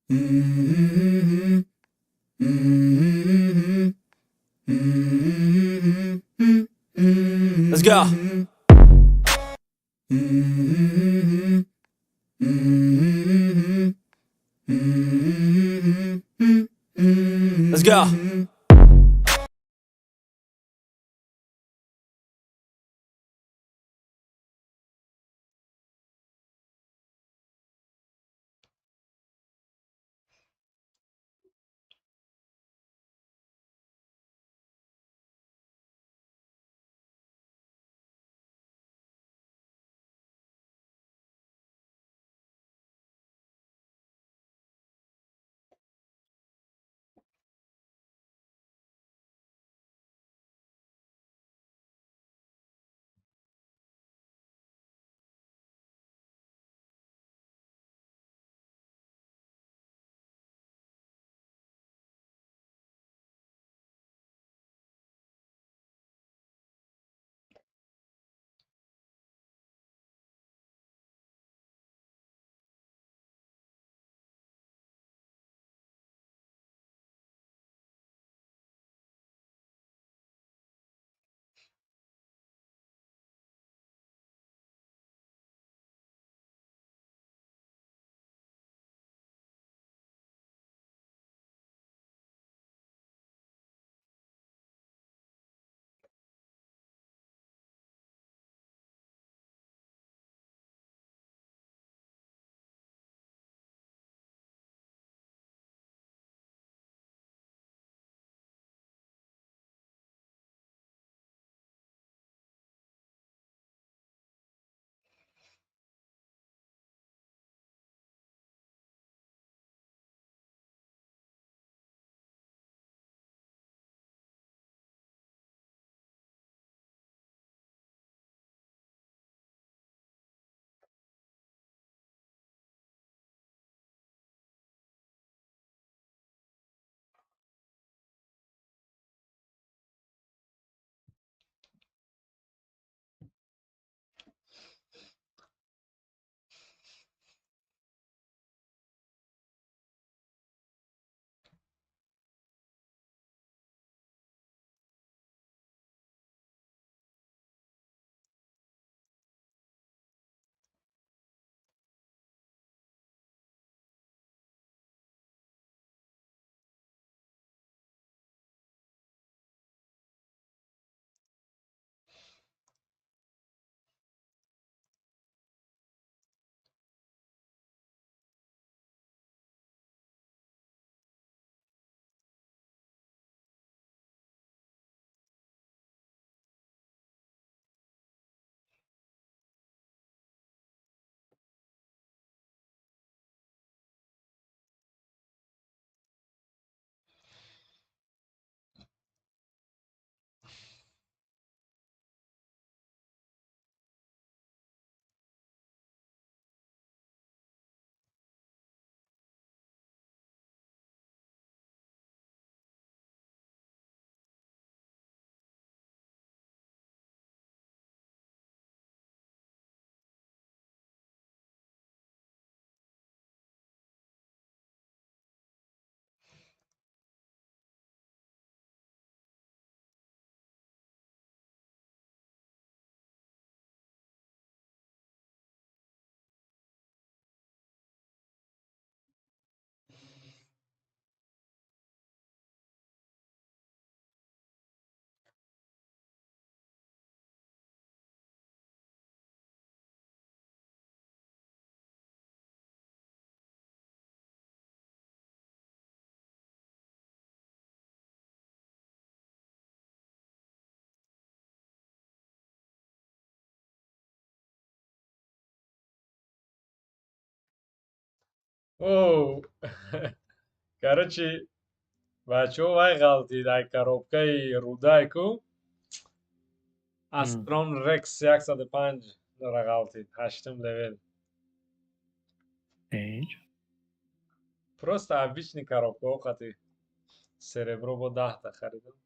Let's go. Let's go. О, короче, бачаҳо, вай ғалтид ай коробкаи рудай ку, Астрон Рекс 105 дора, ғалтид, ҳаштум левел. Ҳеҷ. Просто обычный коробкаҳо қати серебро бо 10-та харидам,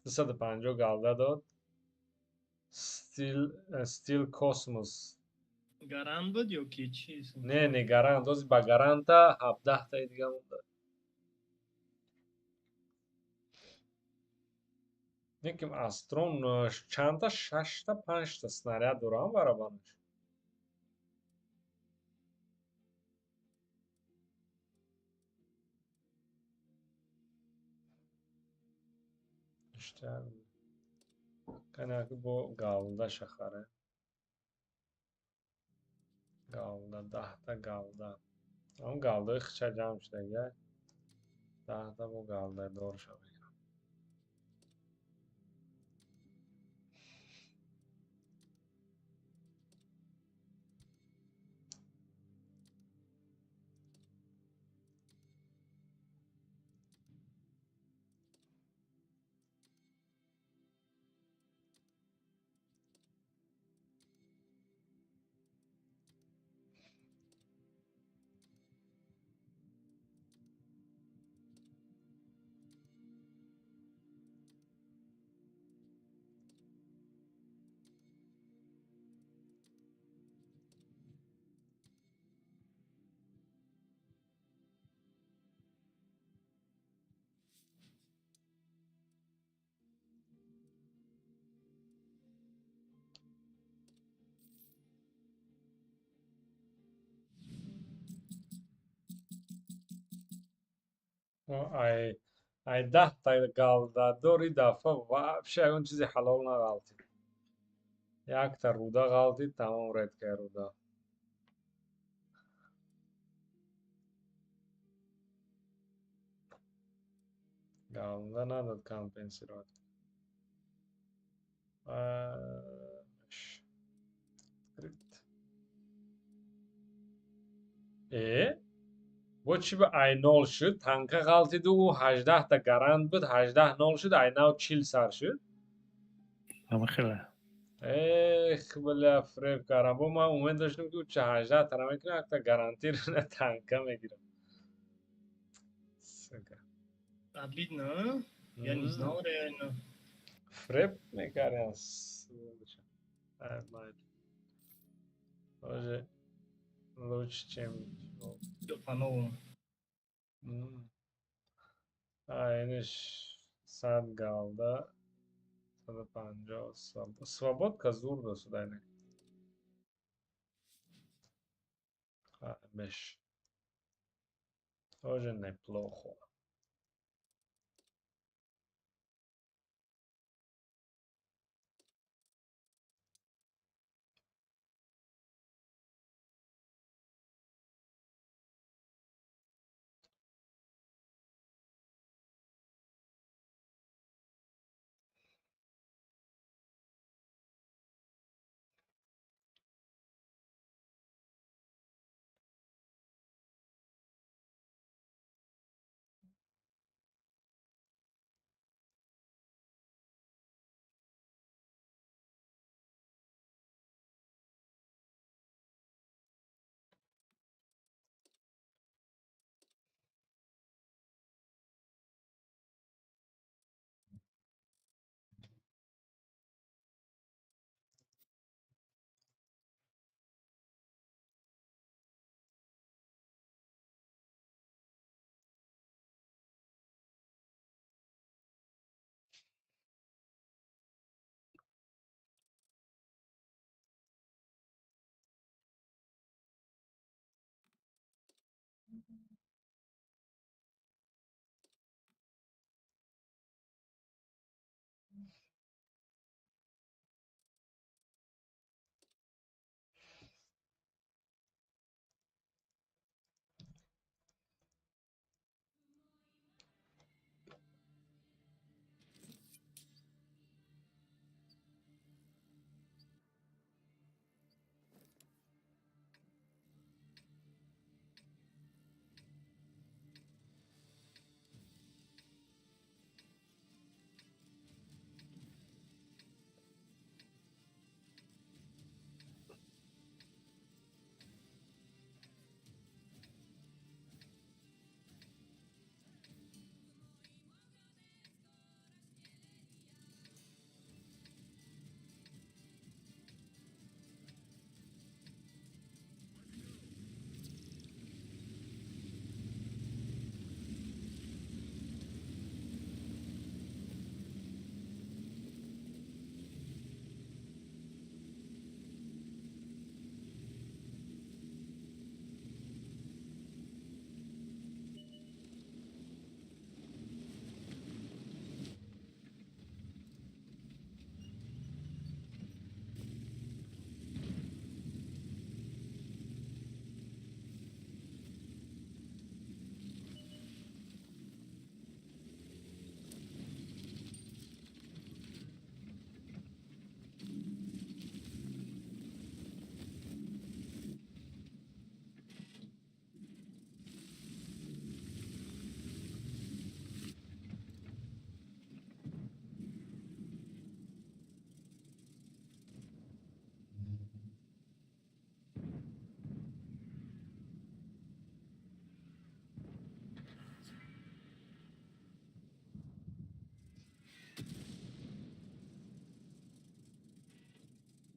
250 голда дод. Стил космос. Гарант буд ё ки чиз? Не, не гарант, ози ба гаранта 17 таи дига монда. Неким Астрон чандта, шашта, панҷта снаряд дорам барабанаш. Канаки бо галда шахаре. Галда, 10 та галда. Ам галдаи хича ҷамъ шудага. 10 та бо галда дорша мегирам. Ай 10 та галдадор и дафъа вообще ягон чизи ҳалол нағалтид. Якта руда ғалтид, тамом, редкая руда. Галда надод компенсировать. Открыть. Э? Бо чӣ ба ай нол шуд? Танка ғалтиду ӯ 18 та гарант буд, 18 нол шуд, ай нав 40 сар шуд. Ама хеле. Эх, бля, фреб кардам. Бо ман умед доштам, ки ӯ 18 тара мекунад, якта гарантирна танка мегирам. Сука. Обидно, а? Я не знал реально. Фреб мекардам. Сволоча. Ай, майли. Тоже лучше, чем ничего. Всё по-новому. А, иниш 100 галда, 150, свободка зур досуд айне. Беш. Тоже неплохо.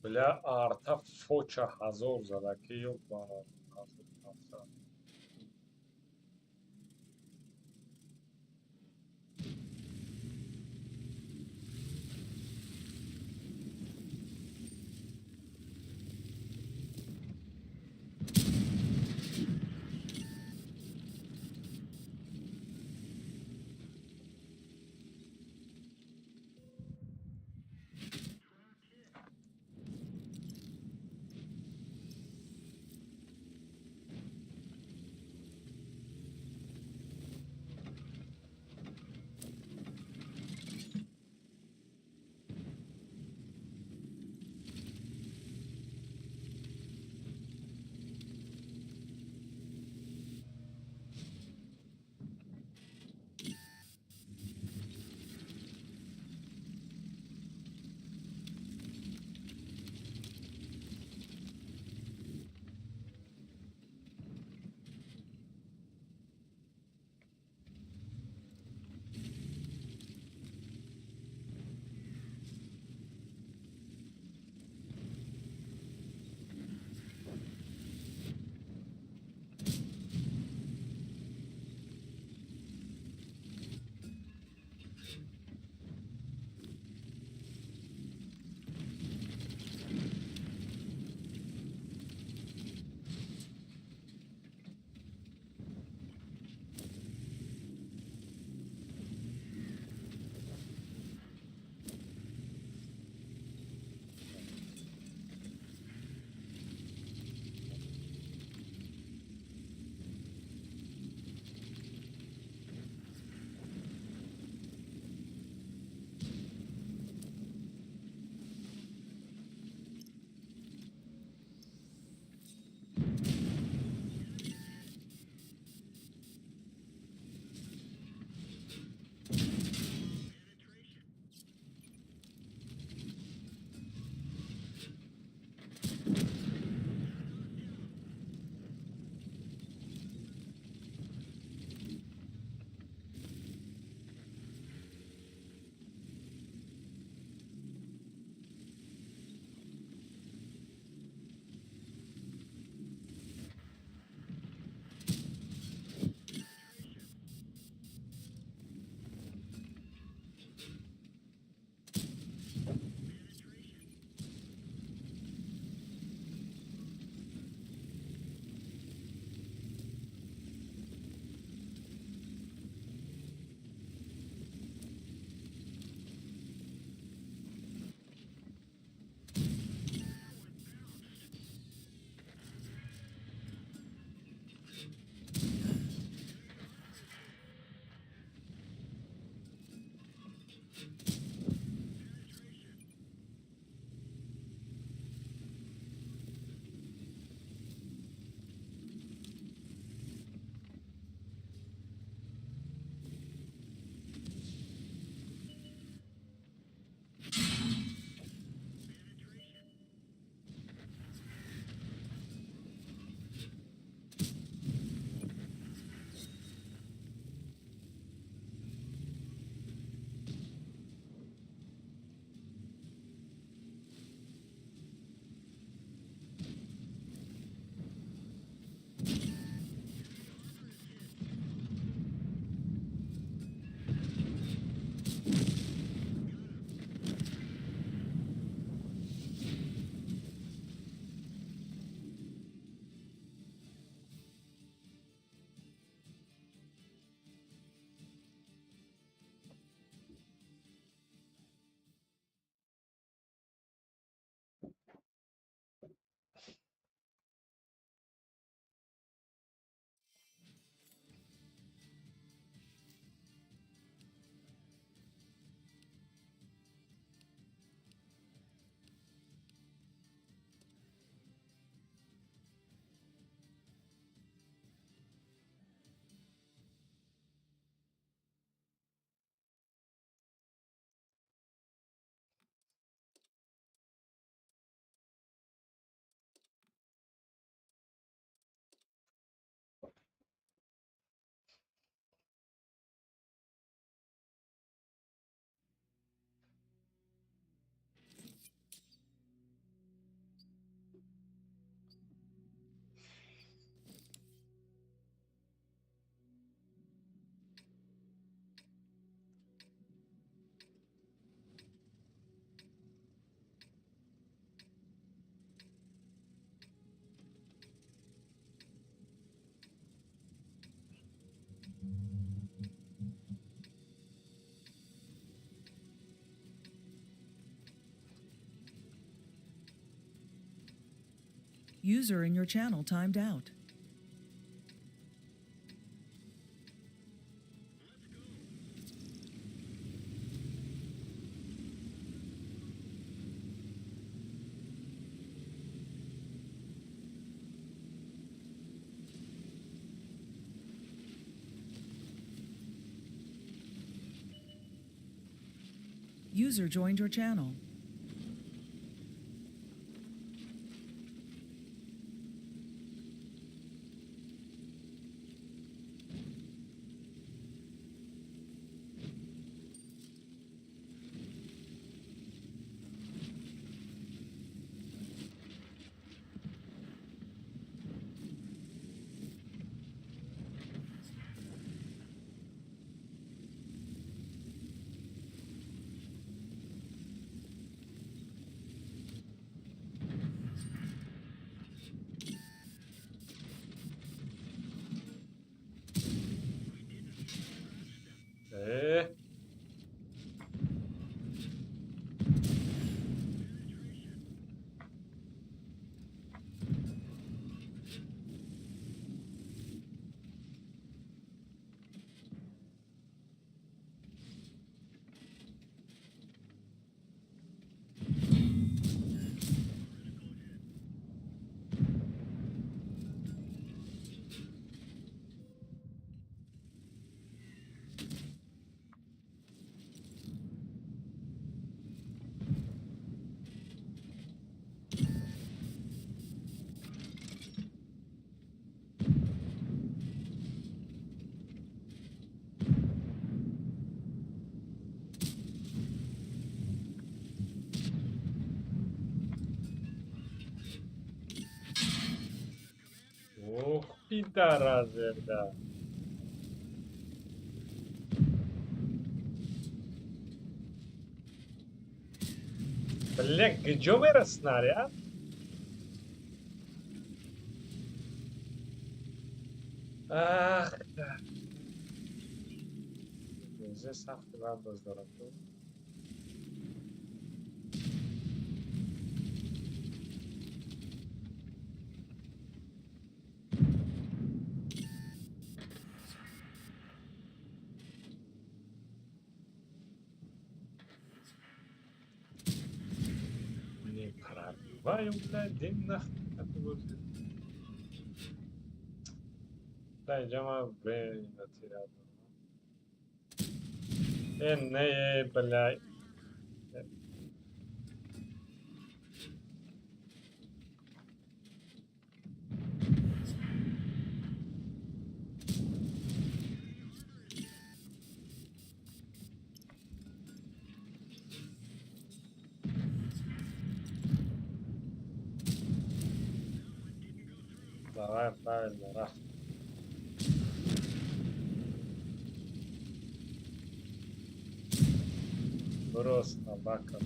Бля, арта фоча 1000 зада, ки ёбана. User in your channel timed out. User joined your channel. Ух, пидорасы, да. Бля, где мера снаряд? Ах, да. Сахти бад дорад. Не пробиваю, блядь, день нахуй. Да, идем, блин, натерял. Не, блядь. Давай, правильно, раз. Просто собака.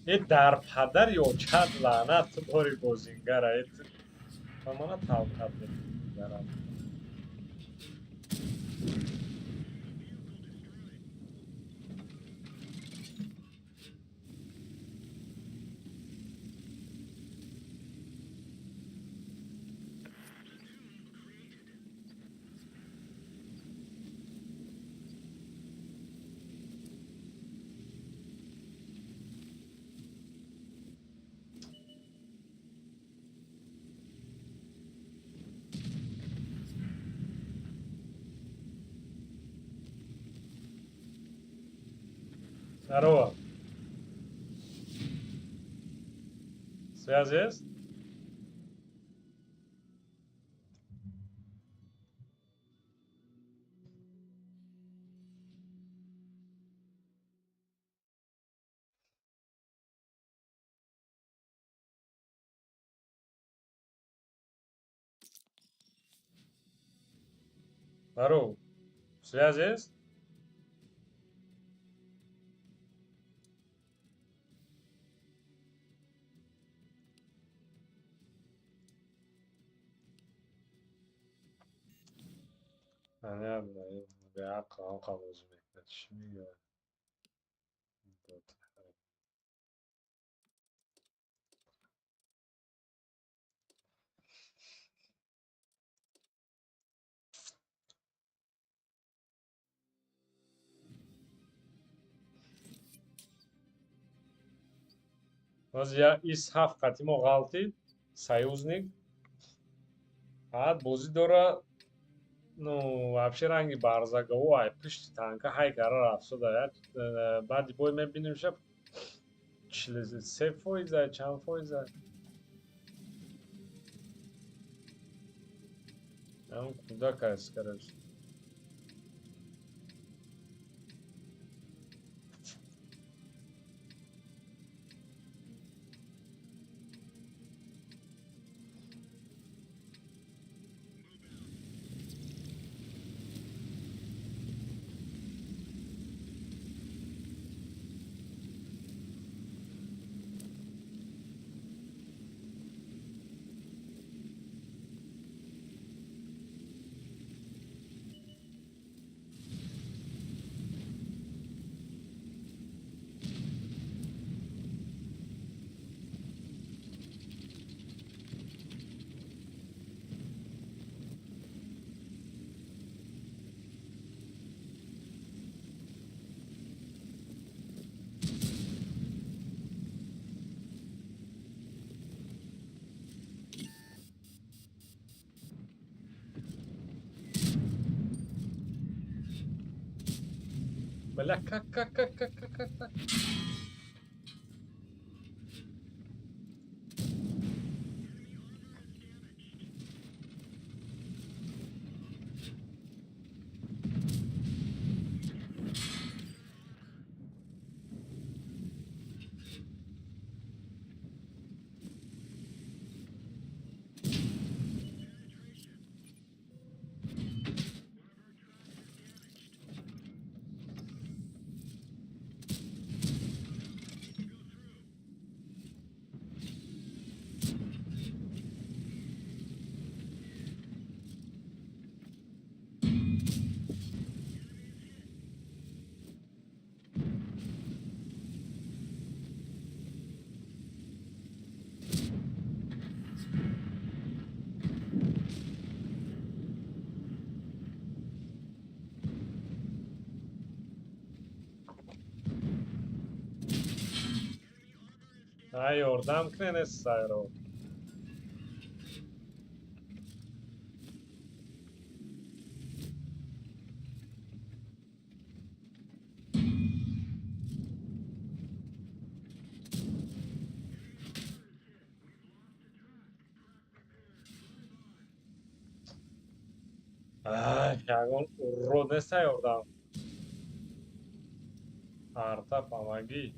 И дар падар ё чад лаънат бори бозингара. Мана талқат мекунам. Здорово. Связь есть? Здорово. Связь есть? Понятно, беақл ҳамқа бозӣ мекунад. Чӣ мегӯяд? Боз я ис ҳафт қатъи мо ғалтид, союзник. Баъд бозӣ дора, ну, вообще ранги барзагово ай пушти танка ҳай кара рафтода. Як баъди бой мебинем ша 43%, чанд фоиза. Ҳам кӯдак аст, короче. Бля, как, как? Ай, ёрдам кунед, сайро. Ай, ягон урод неста ёрдам. Арта, помоги.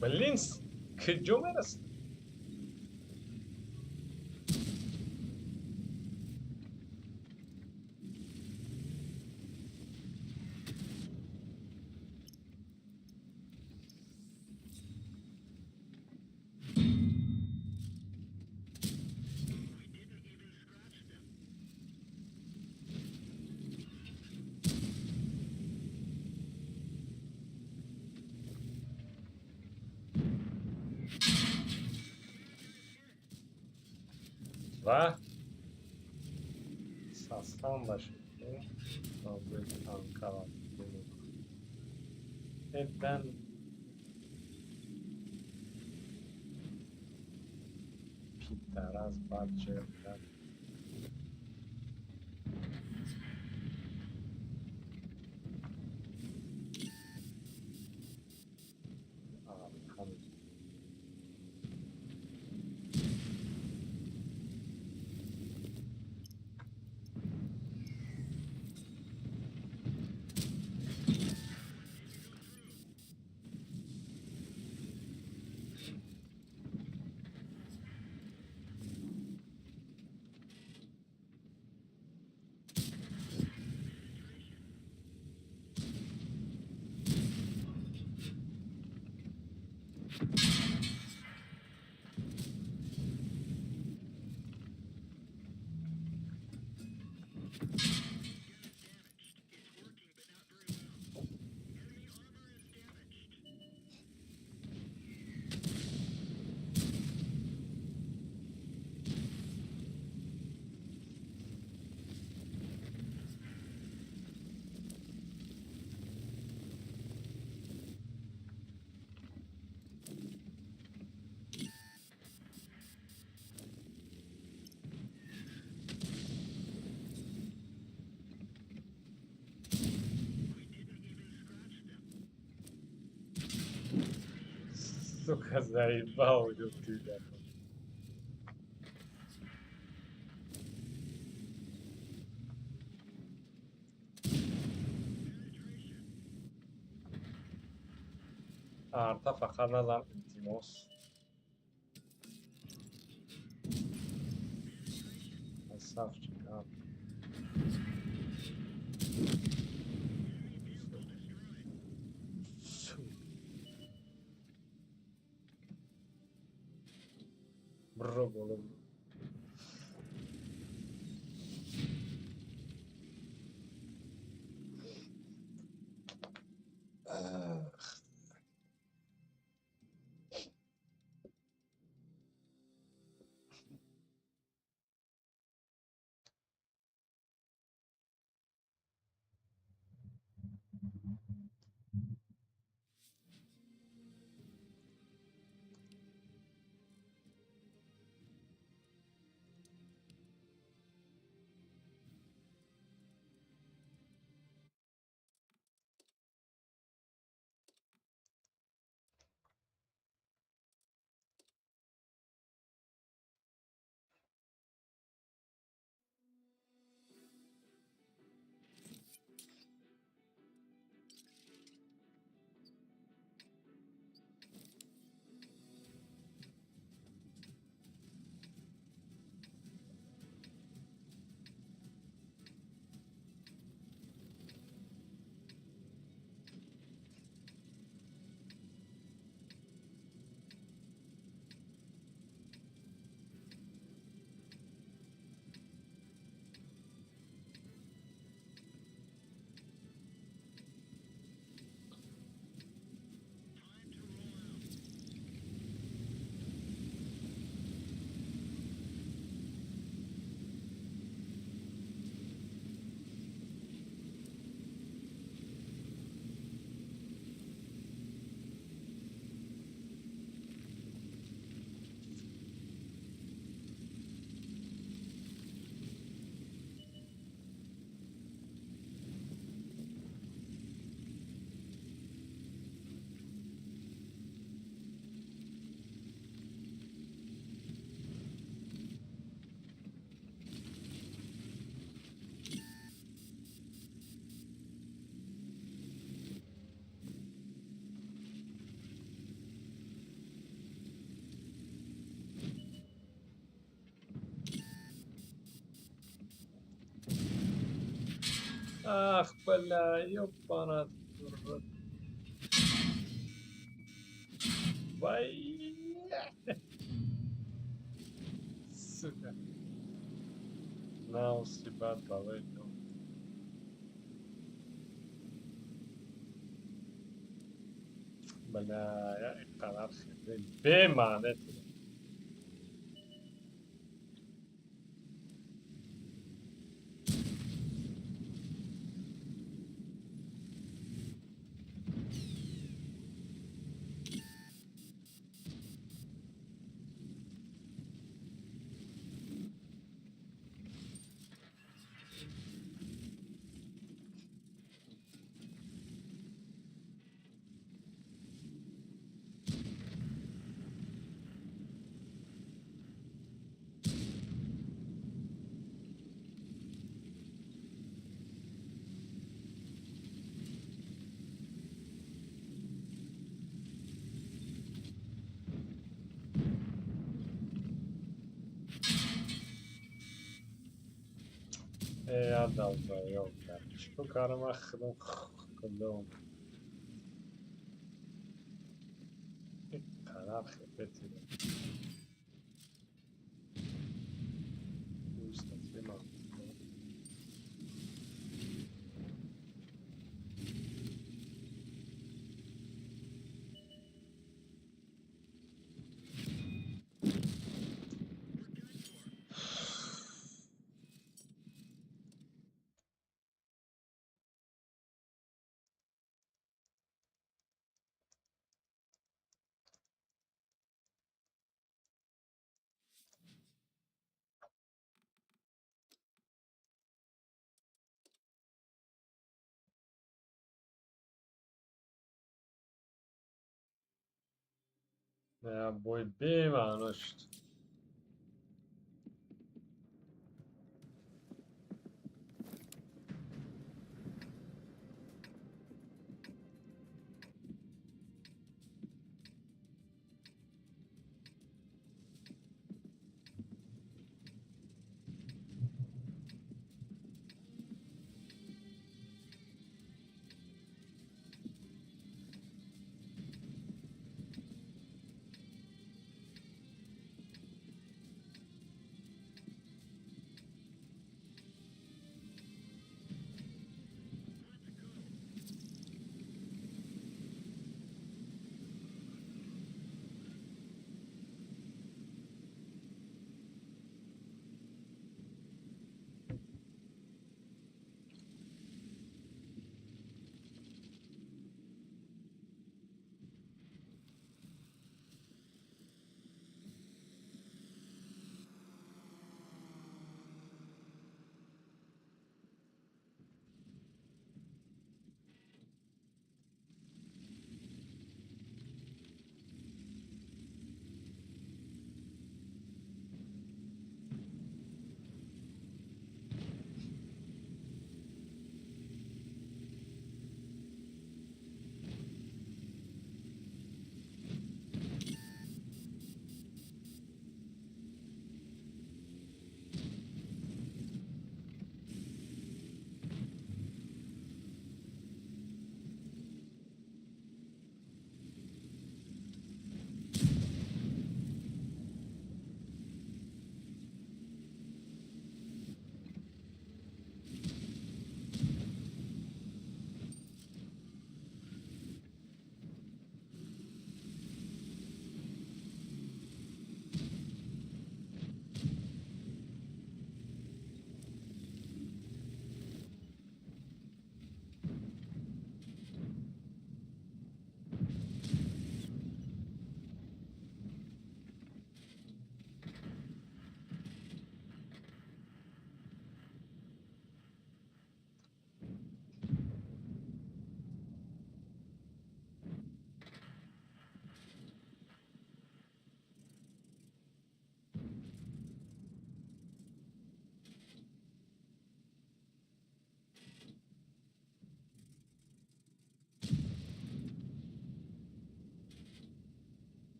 Блин, куҷо мерасад? Ва састан бошед. Танка. Эдан пидорас баджер. Сука, заебал, ёпты. Арта фақат назан, илтимос. Красавчик, а. Бро, боло. Ах, бля, ёбана. Вай. Сука. На мусибат балои Бля, я инқадар хеле бемаъне. Я долбоёб, чӣ кардам худам кудом қадар хепети. Бой бемаъно шуд.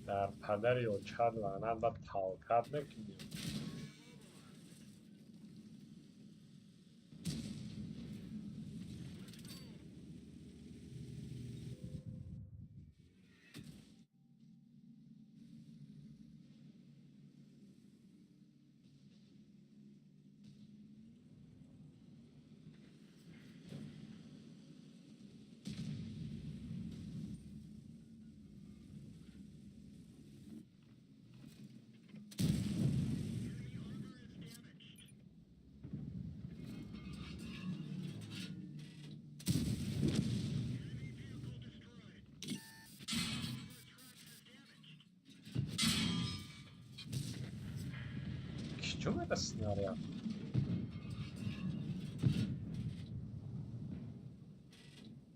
Дар падари очад лаънат ба талкат мекунӣ. Чем это снаряд?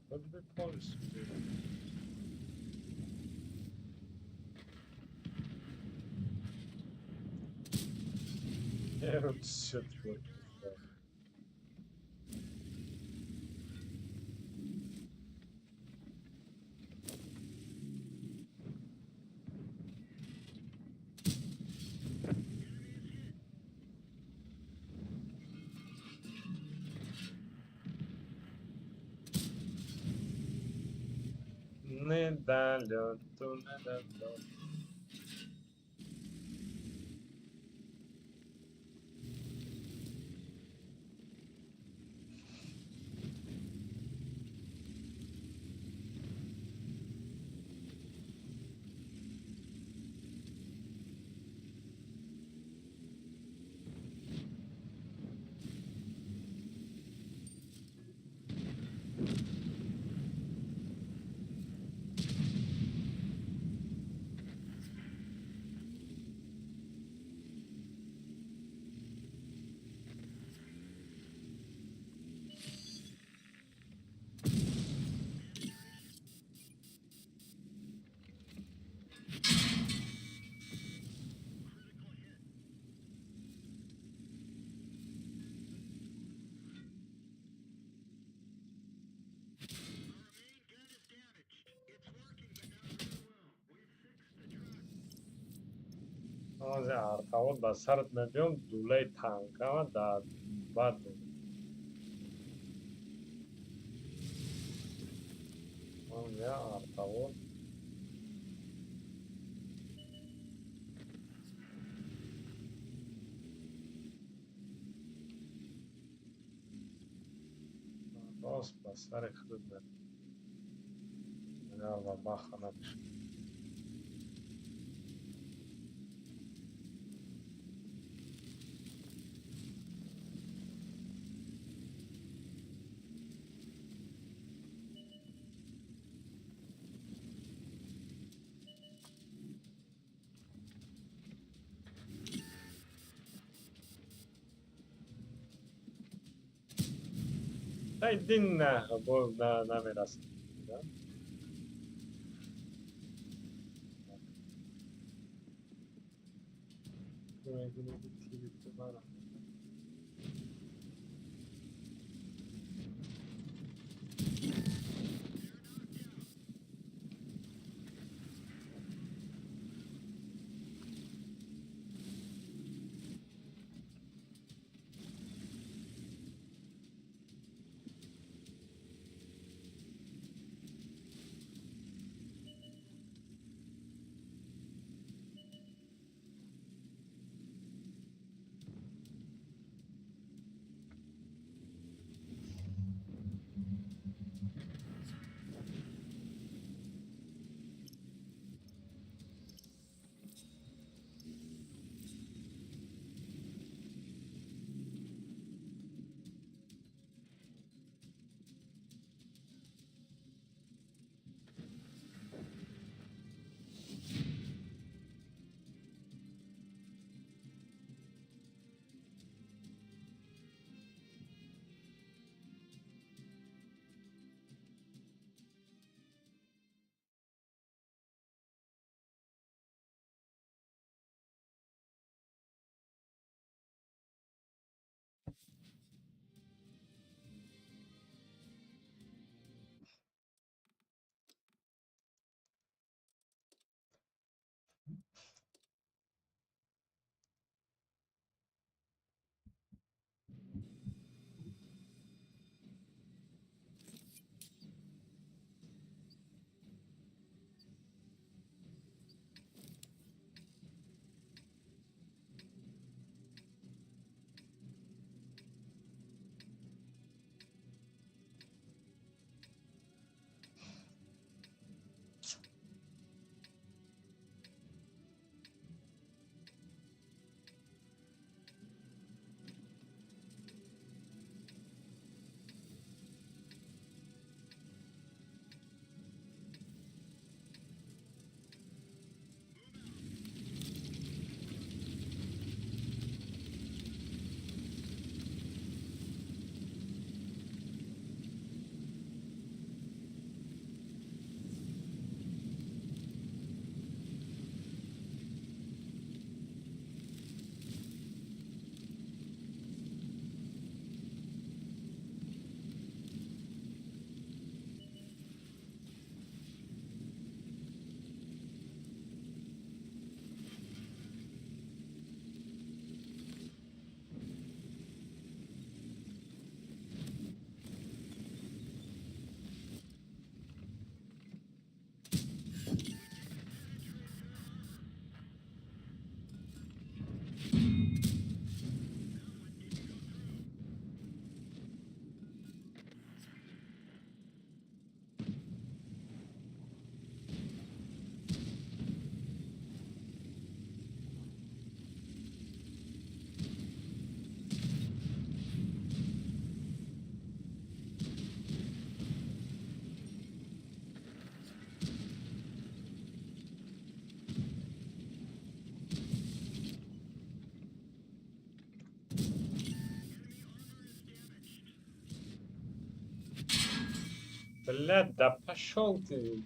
Вроде бы полностью. Всё-таки. Недалёту, недалёту. Ҳозир артавод ба сарат мебиём, дулаи танкама дар бад мебиём. Артавод рост ба сари худат мебиём ва баха накушам. Дин намерасад. Блядь, да пошел ты.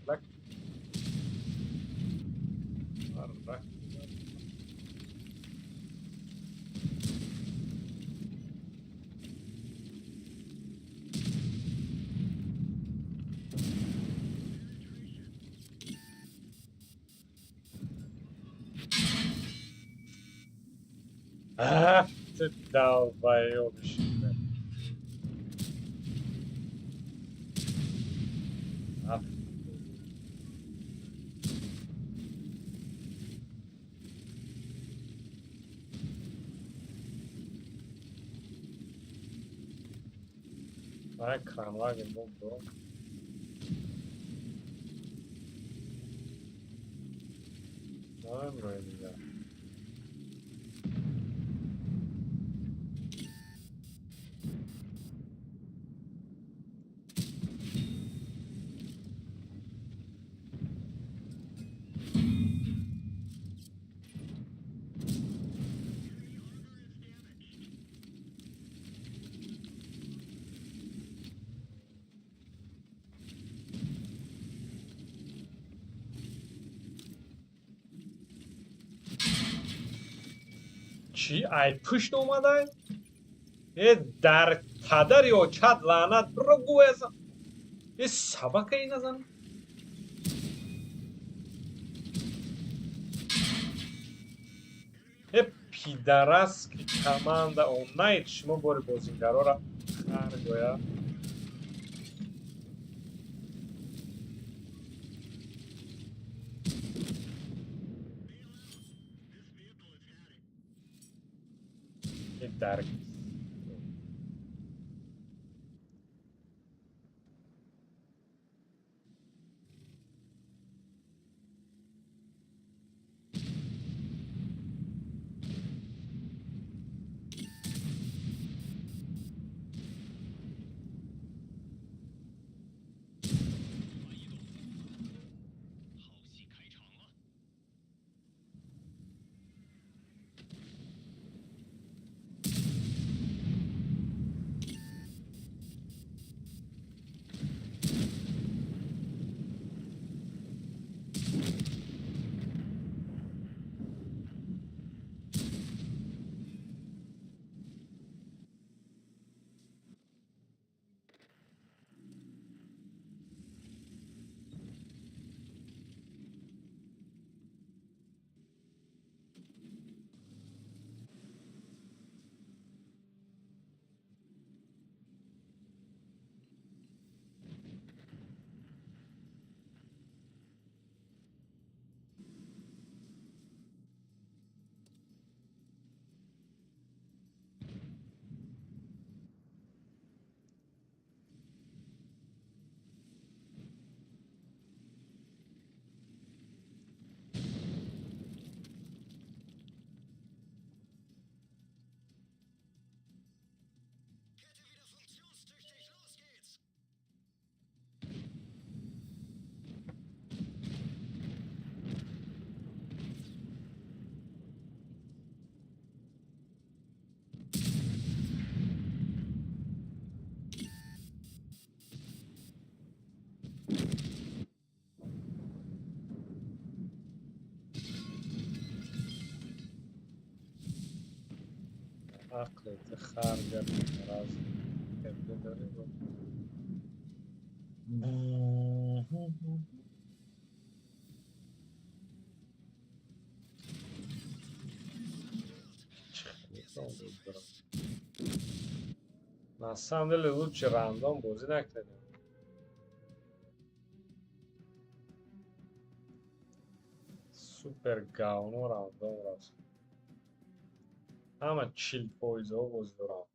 Ах ты долбоёбище. Ах. Ай, Кранваген был дом. Нормально. Чӣ ай пушт омадай? Э дар падари очат лаънат биро гӯяза. Э собака иназан. Э пидораски команда онайд шумо бори бозингарора хар гӯя. Дар ақлет хар гап раз На самом деле лучше рандом бозӣ накардем. Супер говно рандом рафт. Ҳама 40 фоизҳо бозӣ дорам.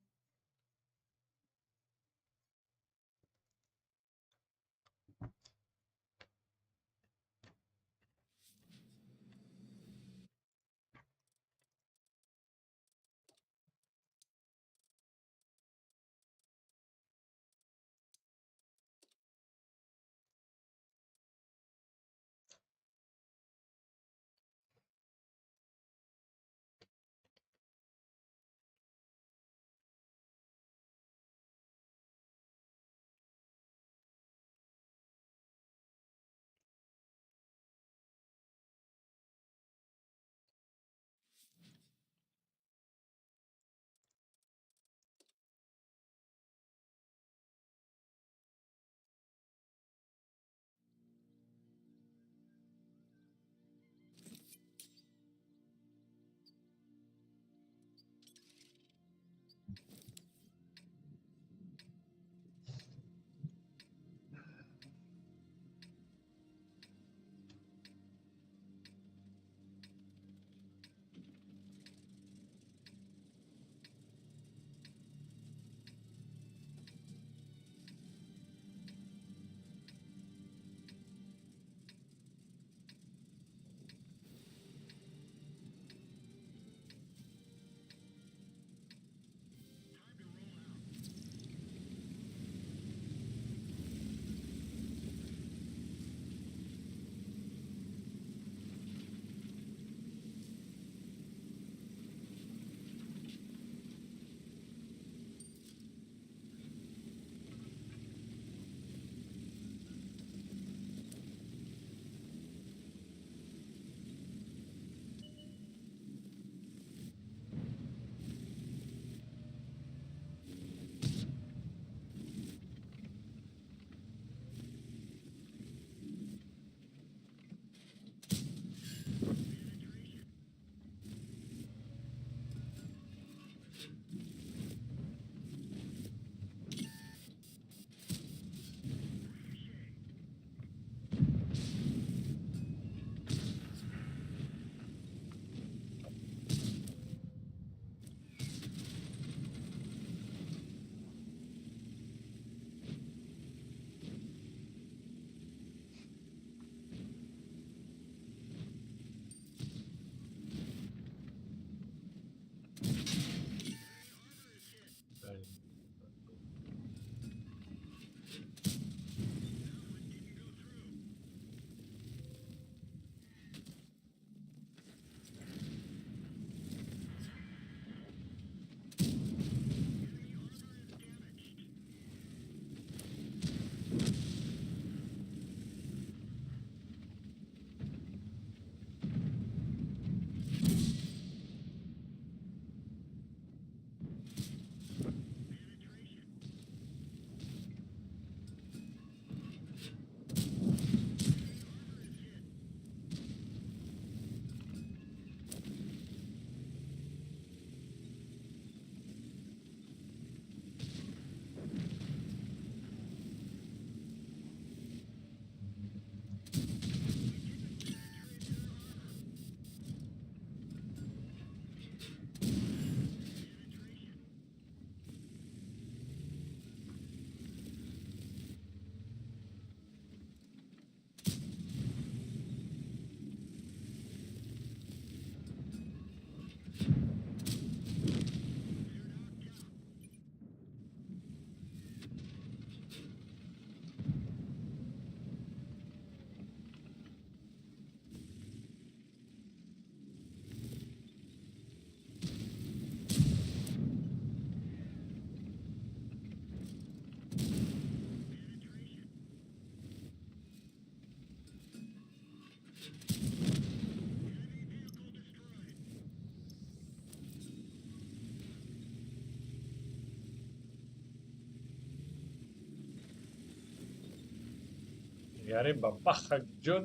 Гори, бабаха, ҷо,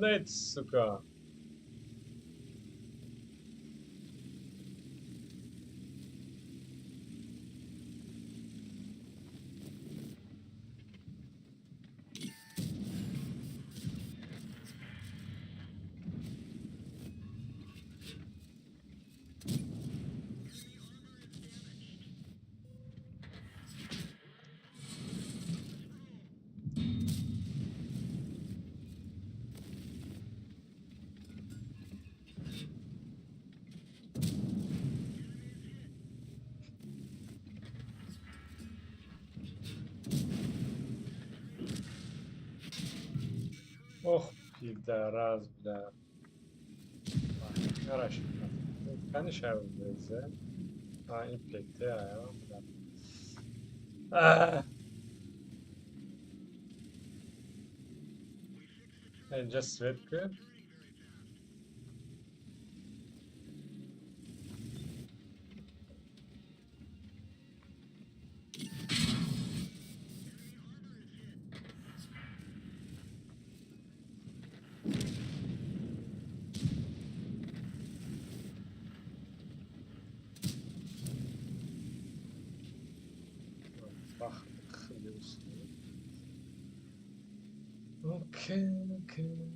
сука. Ох, пидорас, бля. Хорошо. Конечно, везе. А, и ПТ, а, бля. А! Инҷа свет ки. Okay.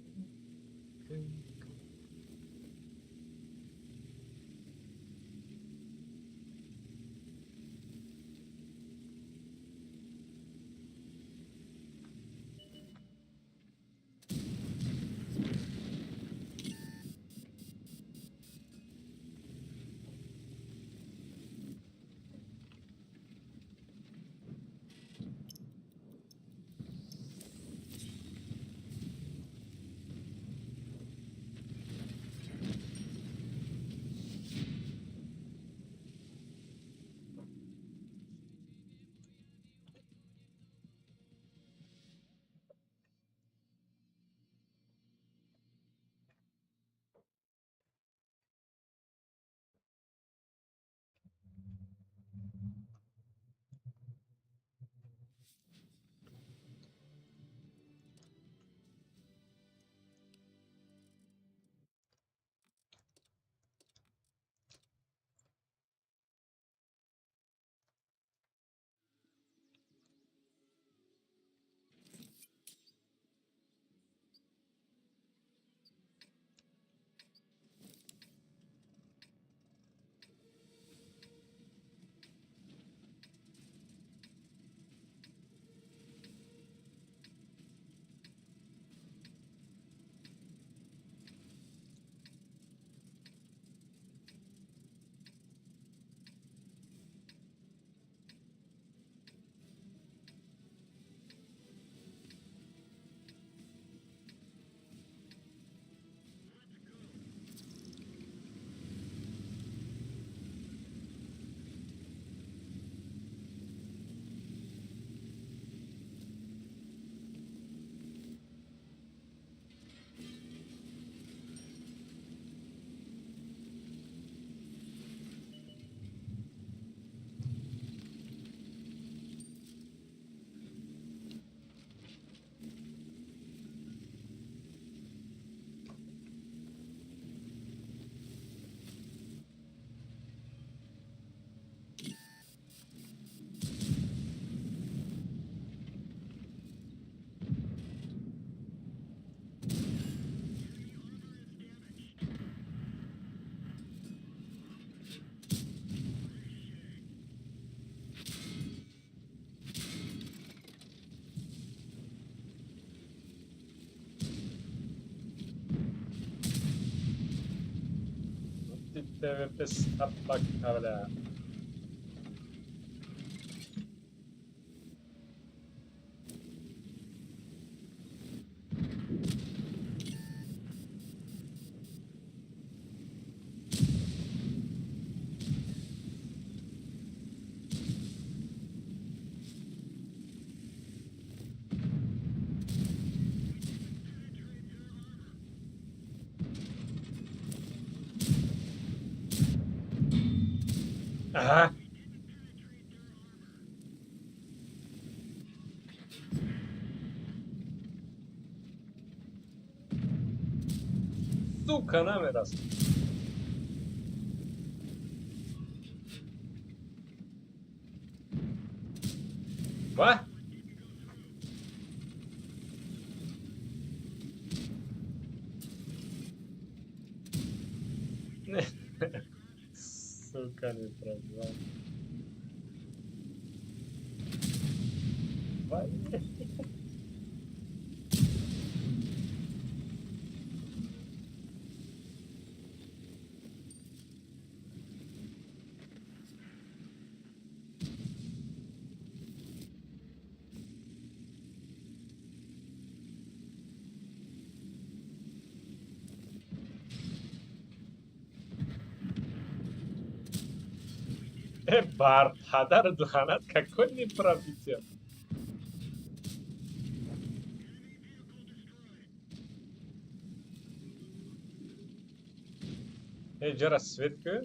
ТВП собака, бля. Ага. Сука, намерасад. Ва? Сука, не пробивал. Бар падар духанат, какой не пробитие. Эй, ҷара свет ку.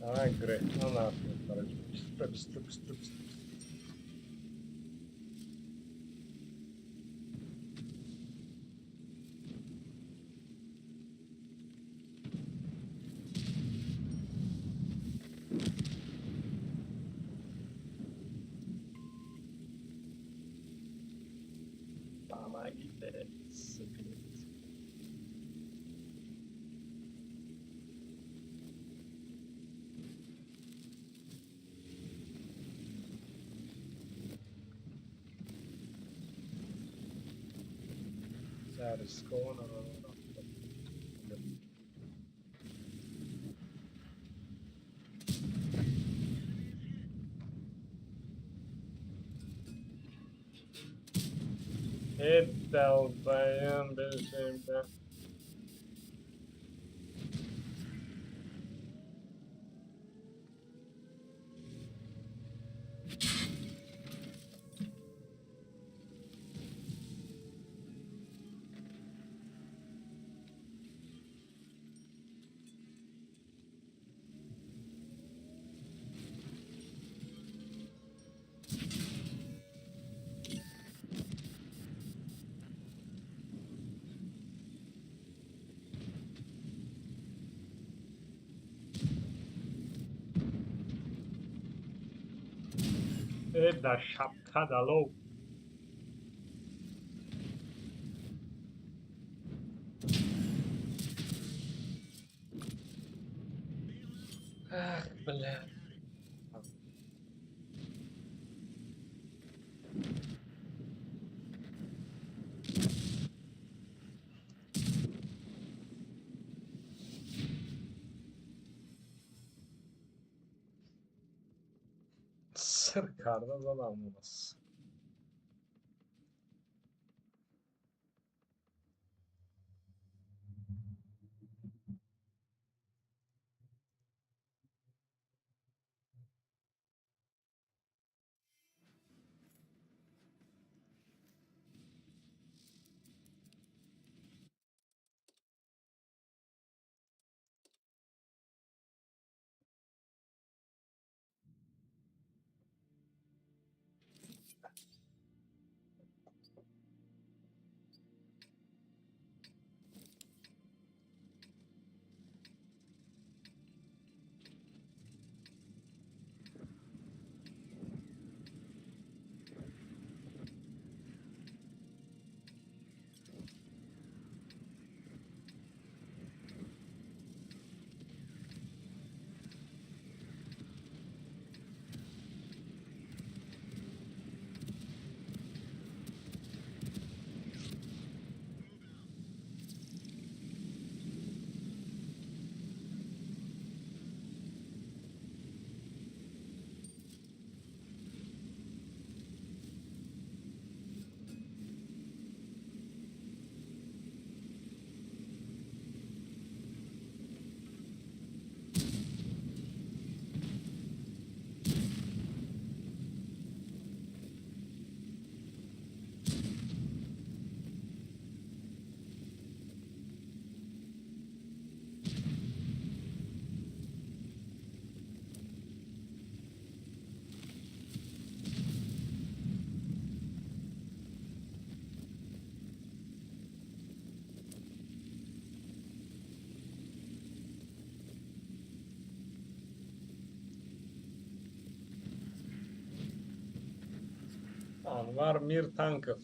Ай, грехна нахуй, короче. Быстро, быстро, быстро, быстро. Помогите, сука. Рискованно, но долбоёб, бежим, да. Да шапка дало. Ах, бля. Сир карда задам у нас. Анвар Мир Танков.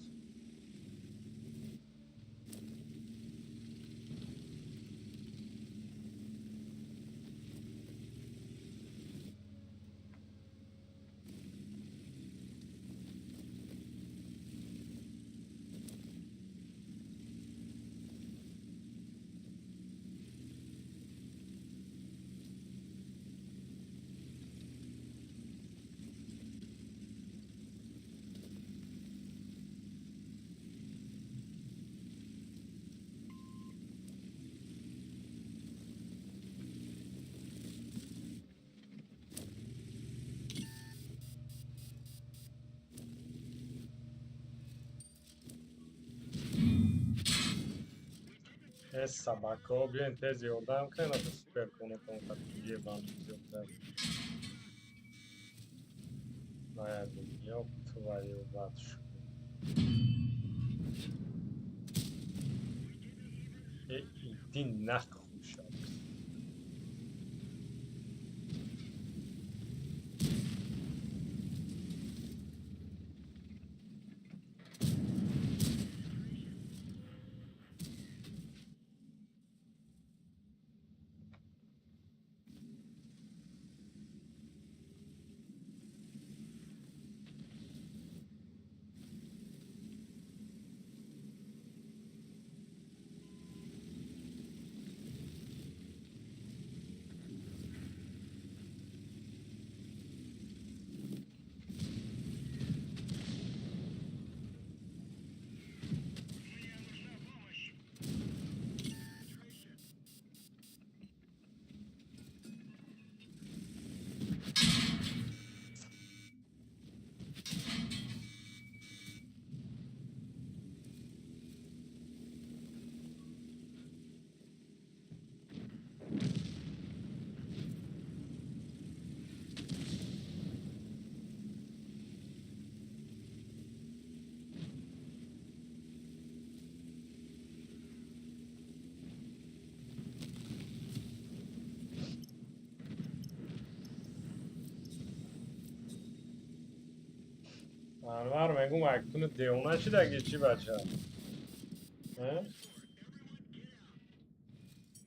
Э, собака, биёен тез ёрдам кунед, супер конатон ебан. Ёб твою батюшку. Э, иди нахуй, щас. Анвар, мегум, актуни девона шидаги чӣ, бача?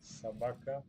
Собака.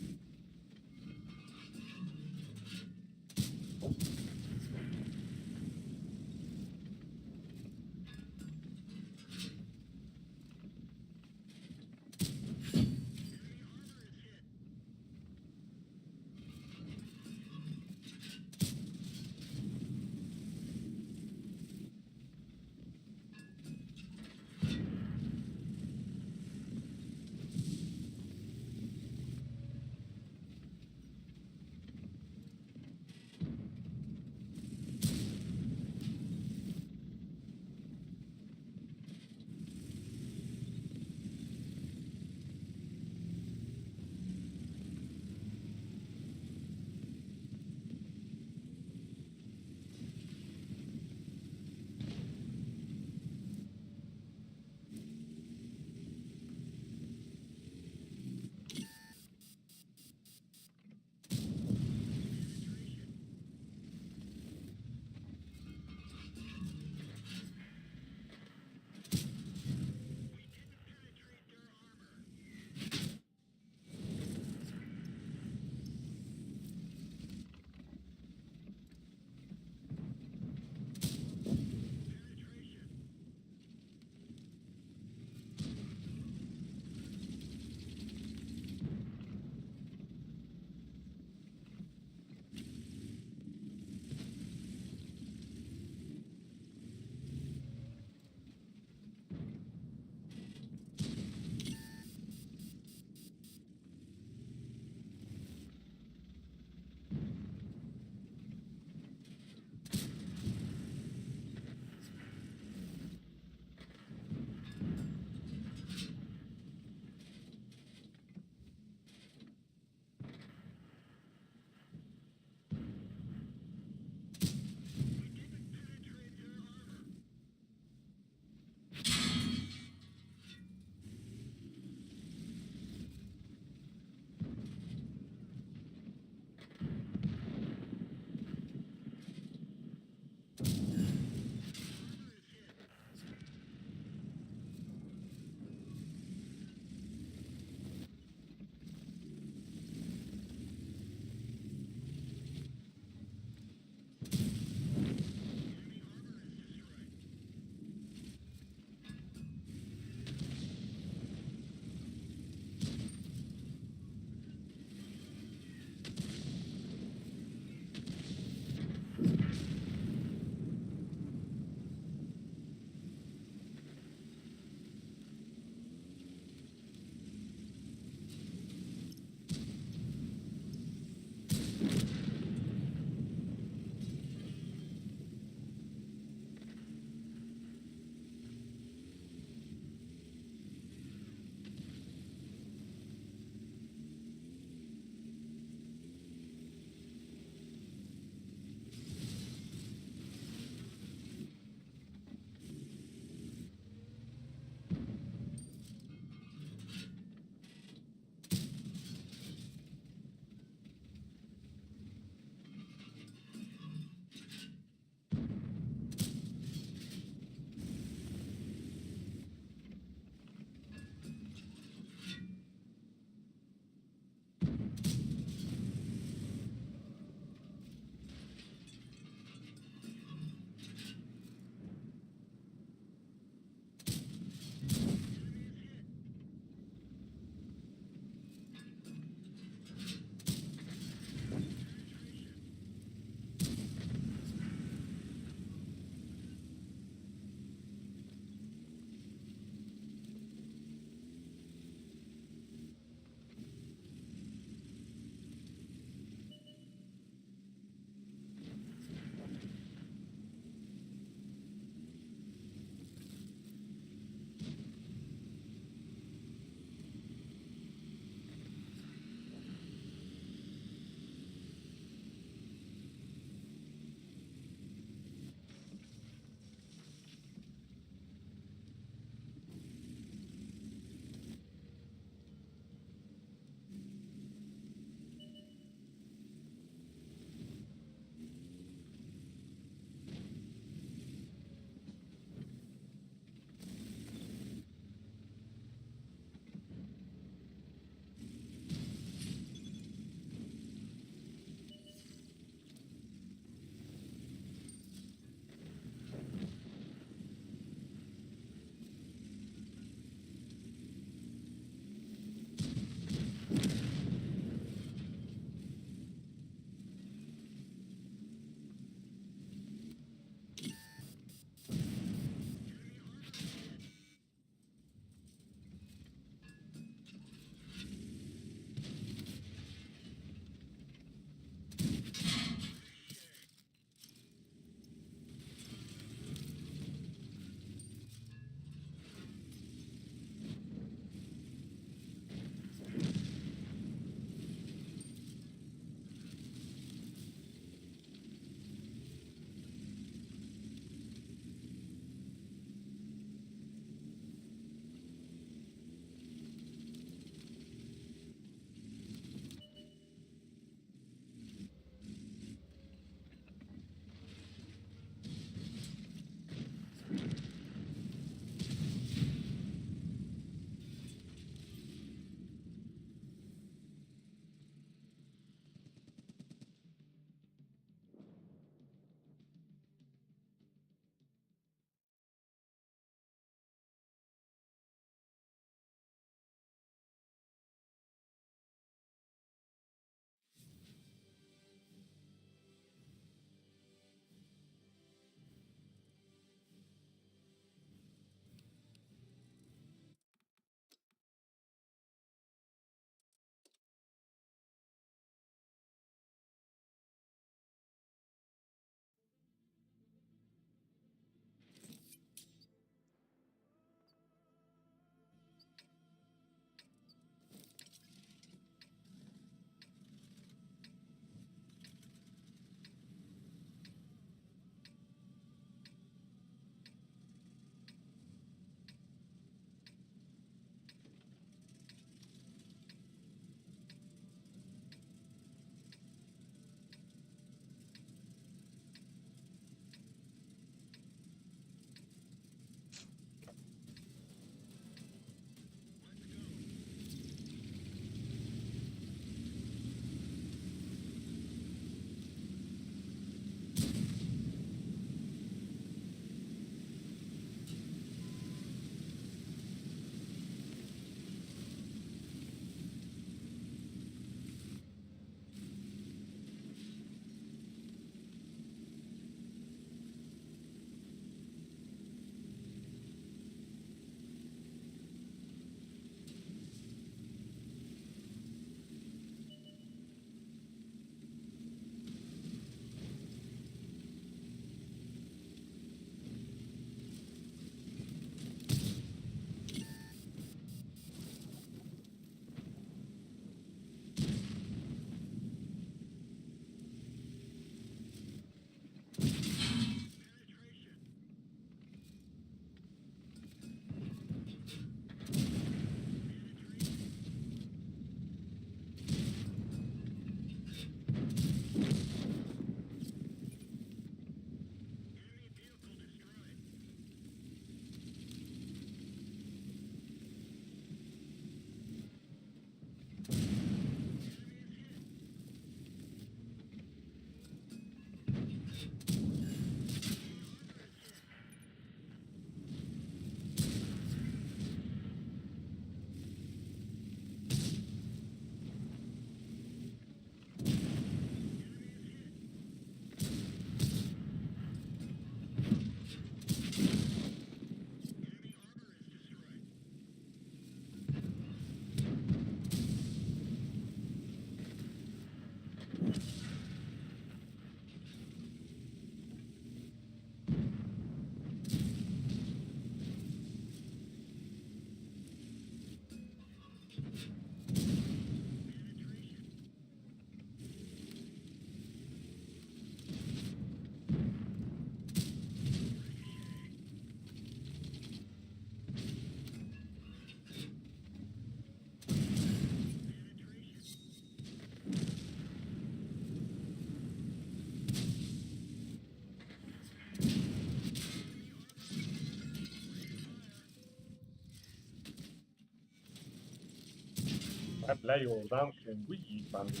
Вай, бля, ёрдам кунем, буи банди.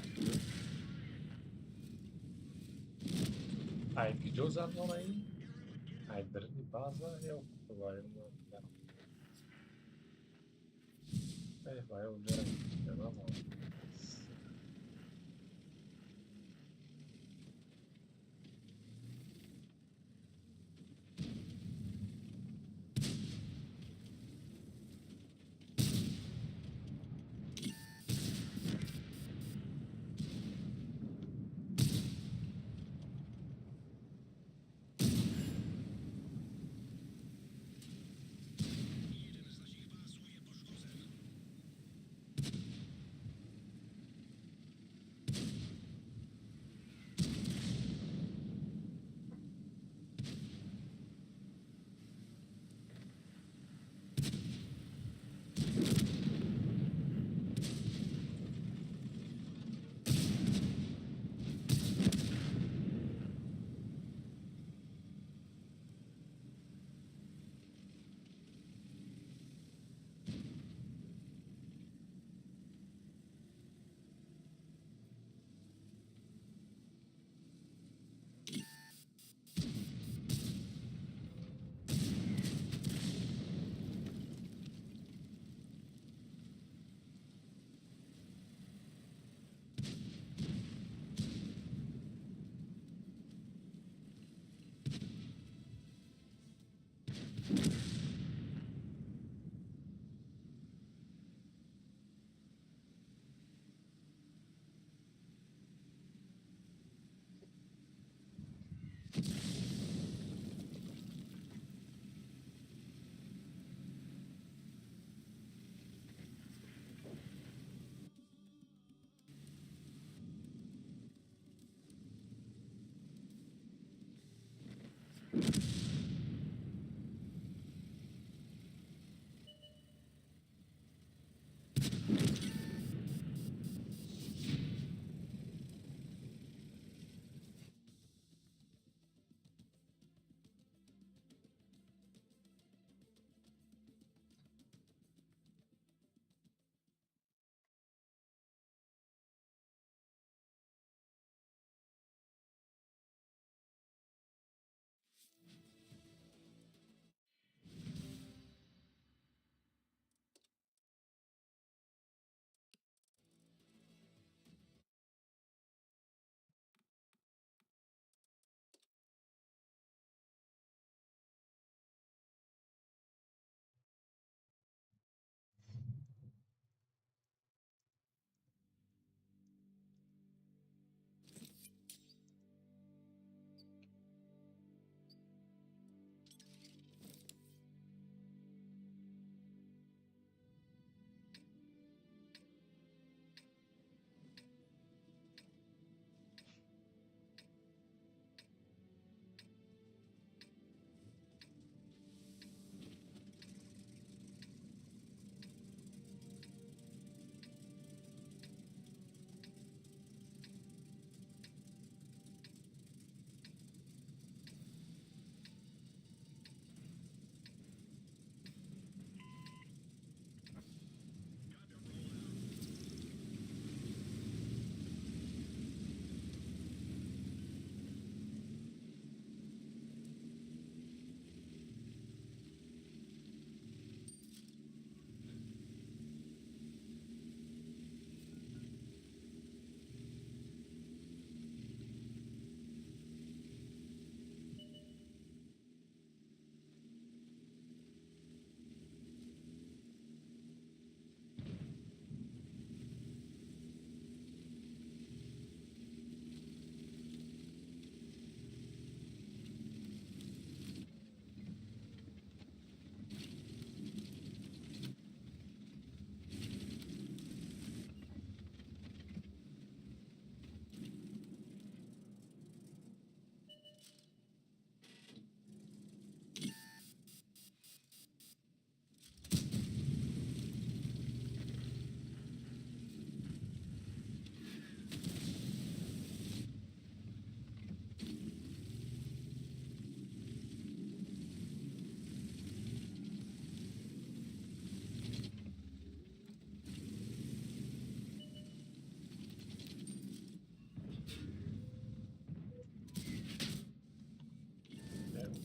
Ай киҷо зад мора ин? Ай дарини база ё вай? Эй, вай, унҷа назад.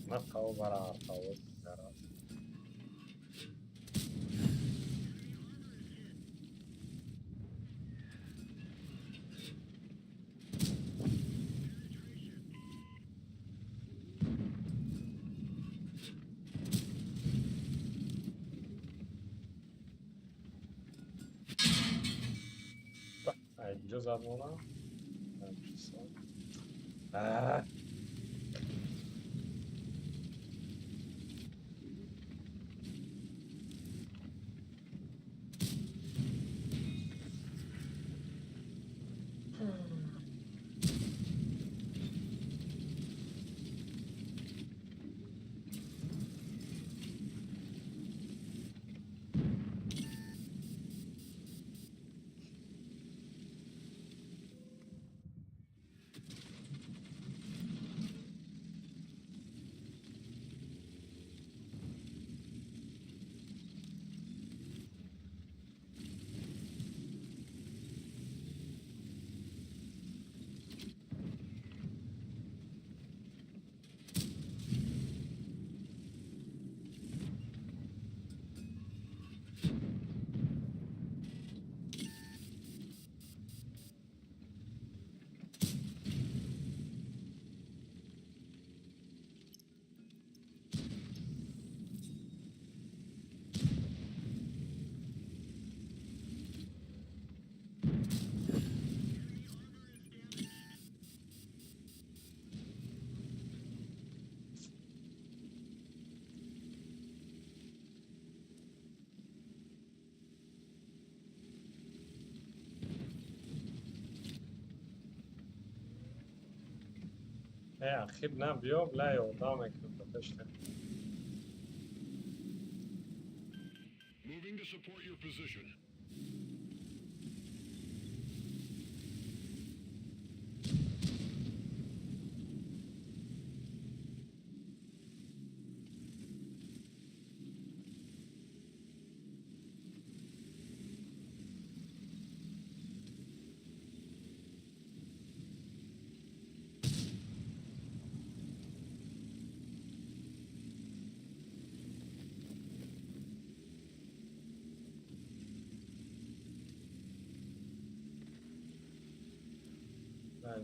На таво бара артаво дараз. Айҷо зад мона. А. Э, ахиб на биё, бла ёрдам мекунам ба пешта. Moving to support your position.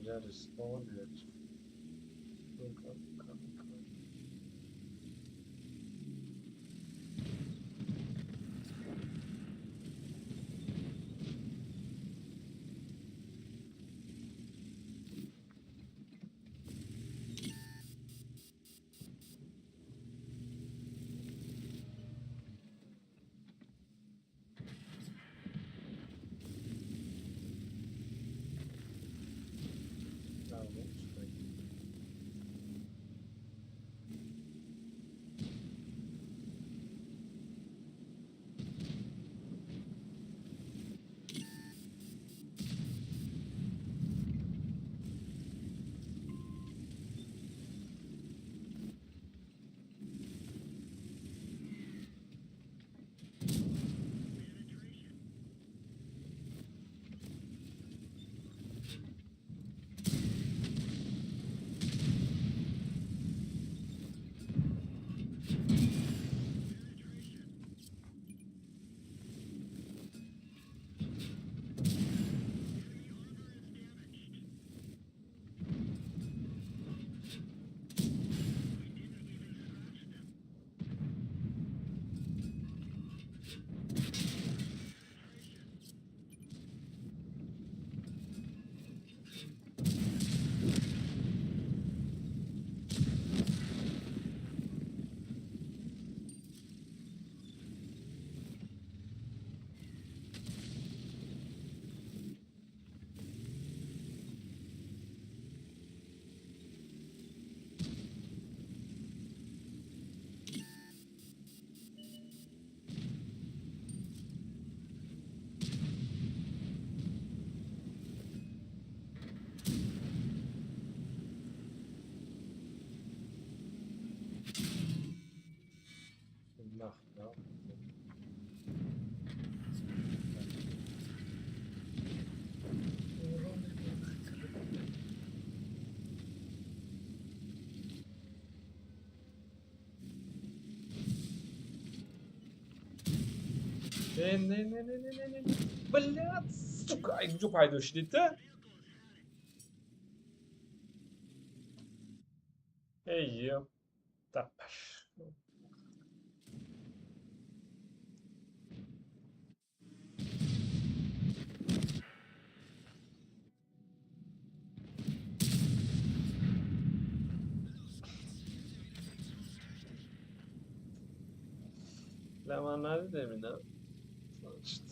Инҷа respawn биёд. Не, не, не, не, не, не, не. Блядь, сука, ай куҷо пайдо шудид та? Эй, ёпта паш. Бля, ман надидем ина. Значит.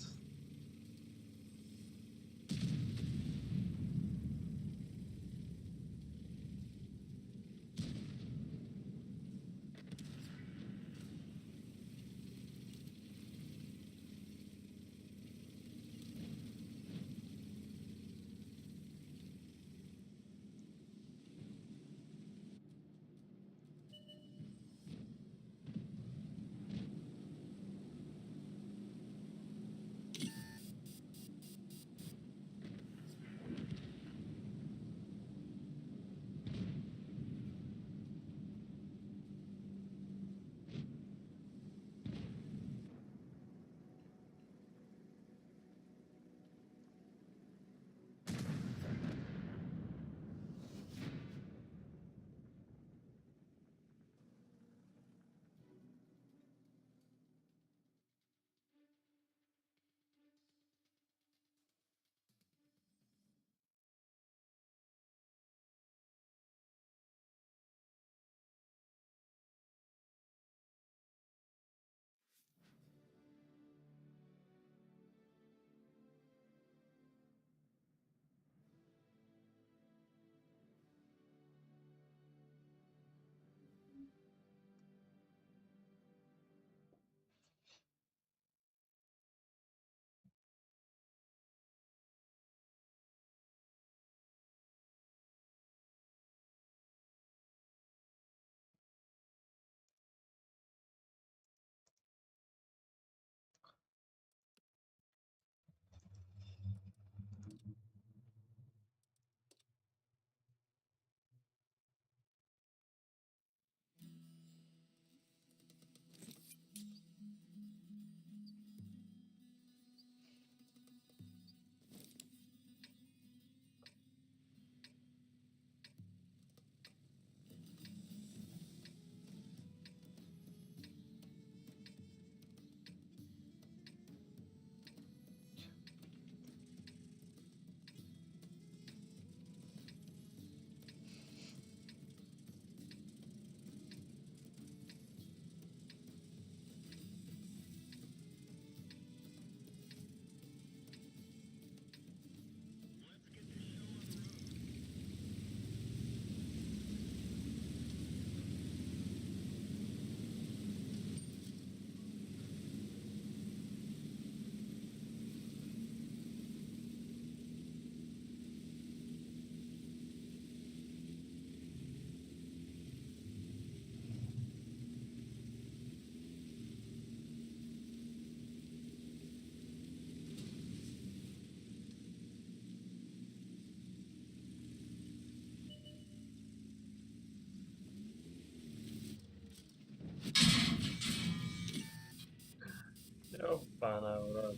Ёбана в рот.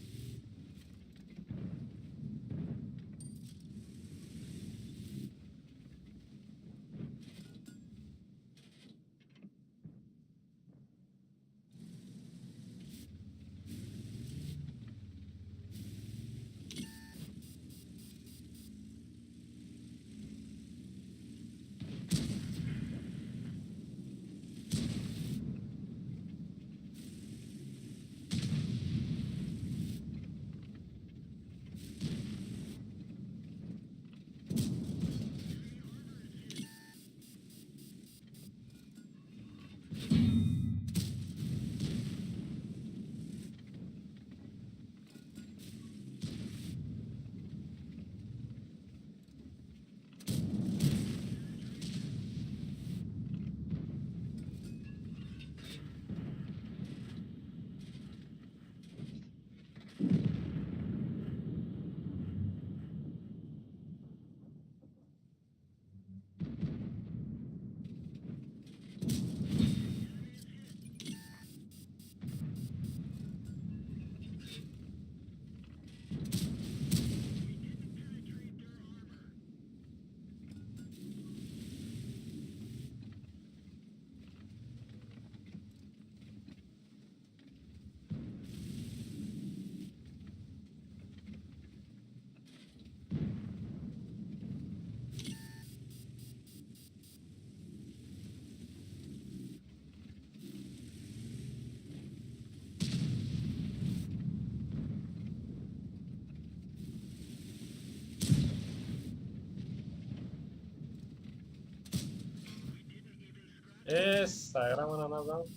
Сайра мана назад.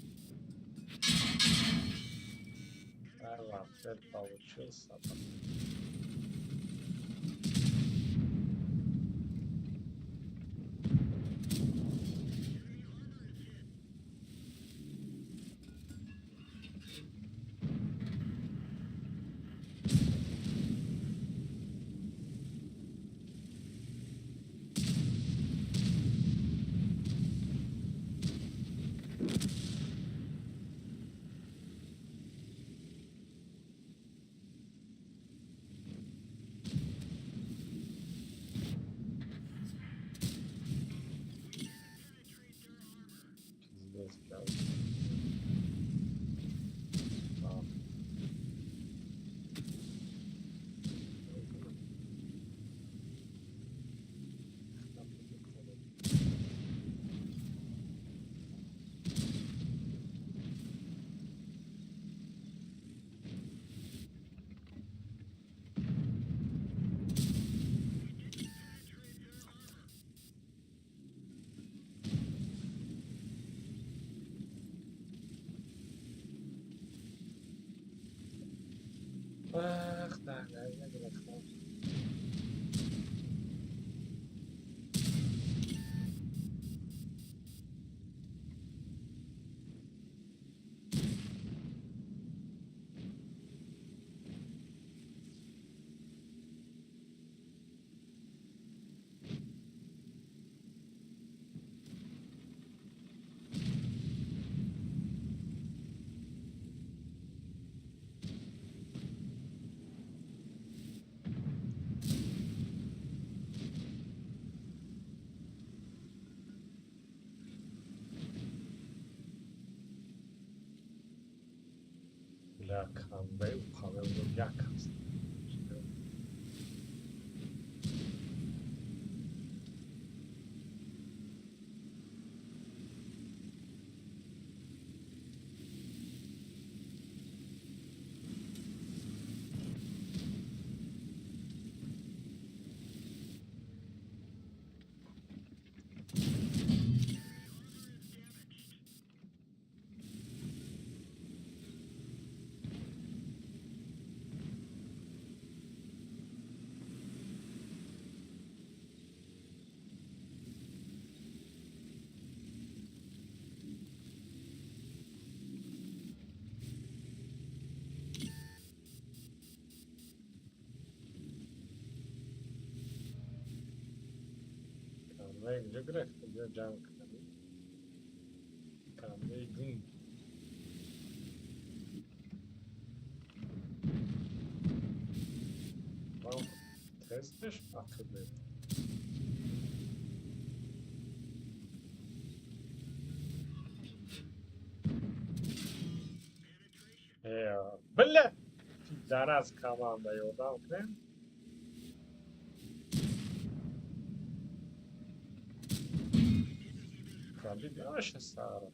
Вообще получился. Ах, да, я грехнул. Бля, Конвей, Павел, як аст. Конвей где грехт, где ҷанг кардӣ? Конвей гум. Ман тестиш ақибе. Бля! Пидорас команда ёрдам кунем. Пробегаешь, Сара?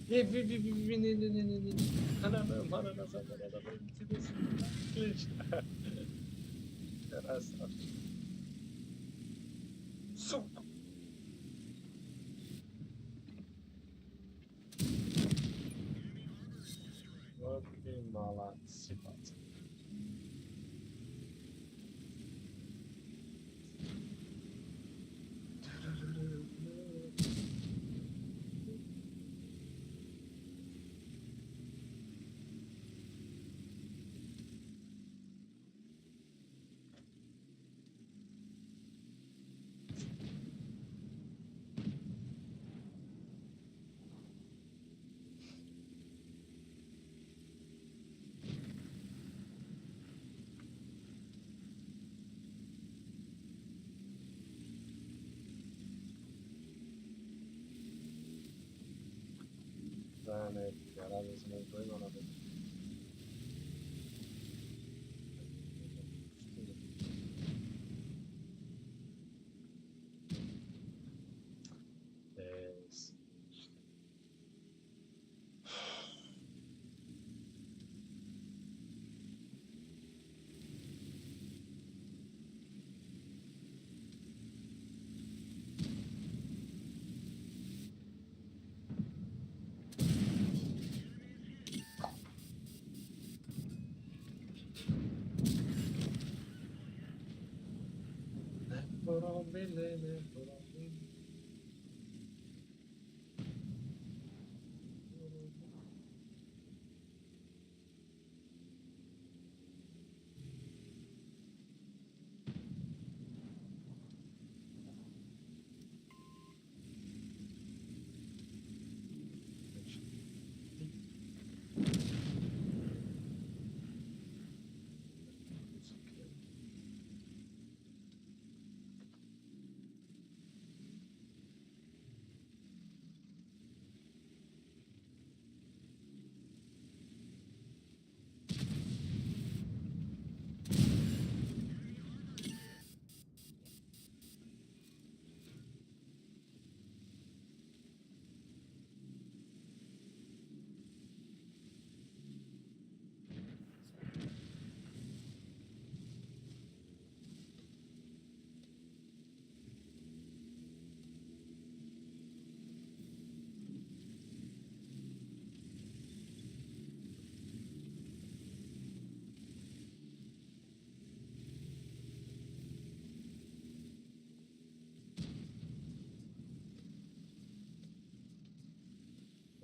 Не, не, не, не, не, не. Отлично. Красавчик. Сука. Не, пидорас, мултой мана.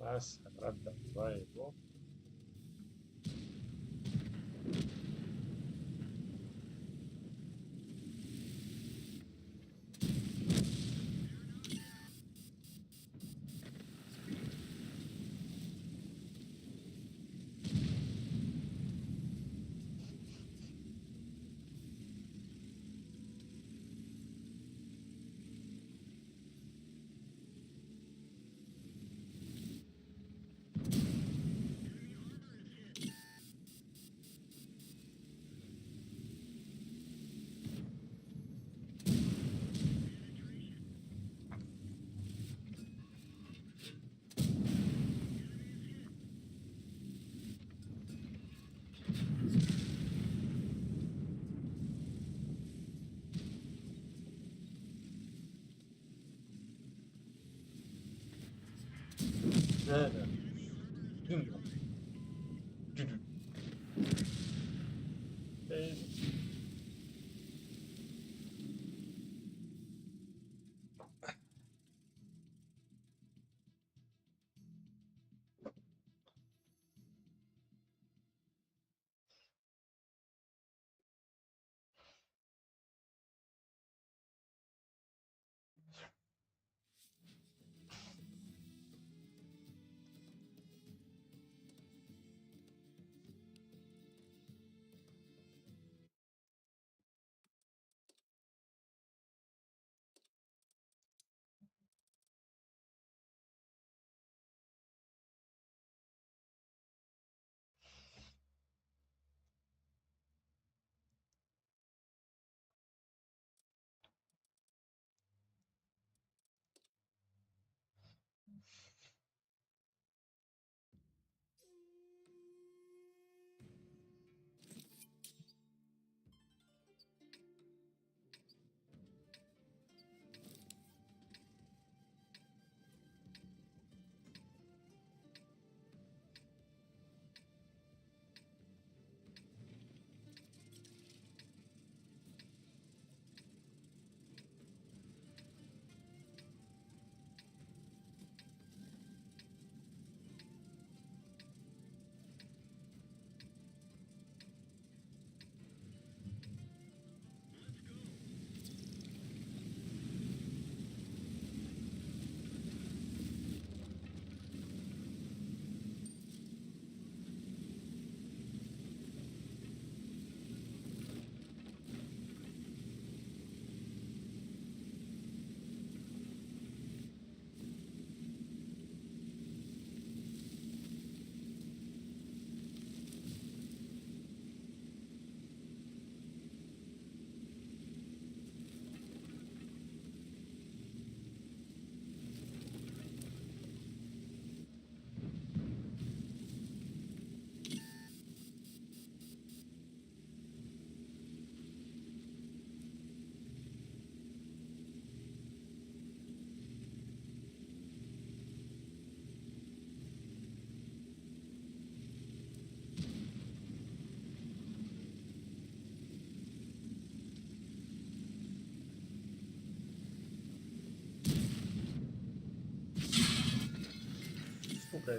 Раз, обратно, два его.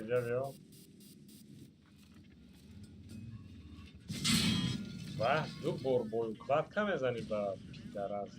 Инҷа биё. Ваҳ, ду бор боюкладка мезанӣ ба пидараз.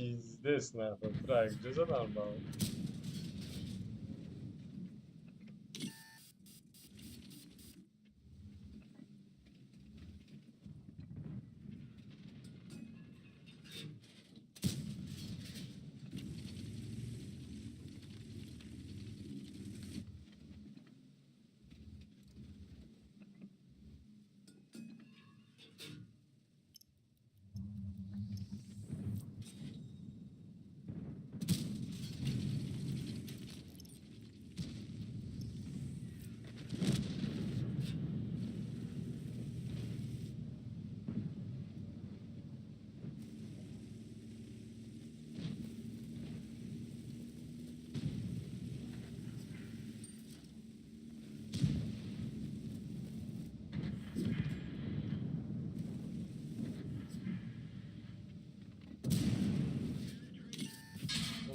Пиздец, нахуй. Трак, ҷо задан ба?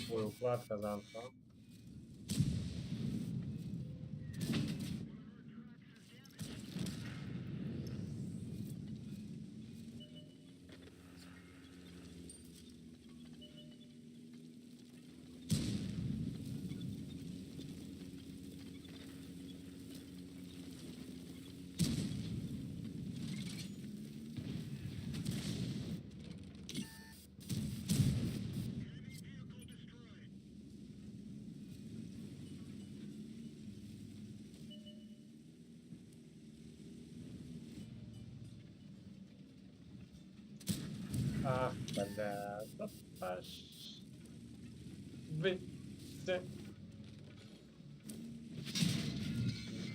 Боюкладка зан. Ах, бля, да. В, С,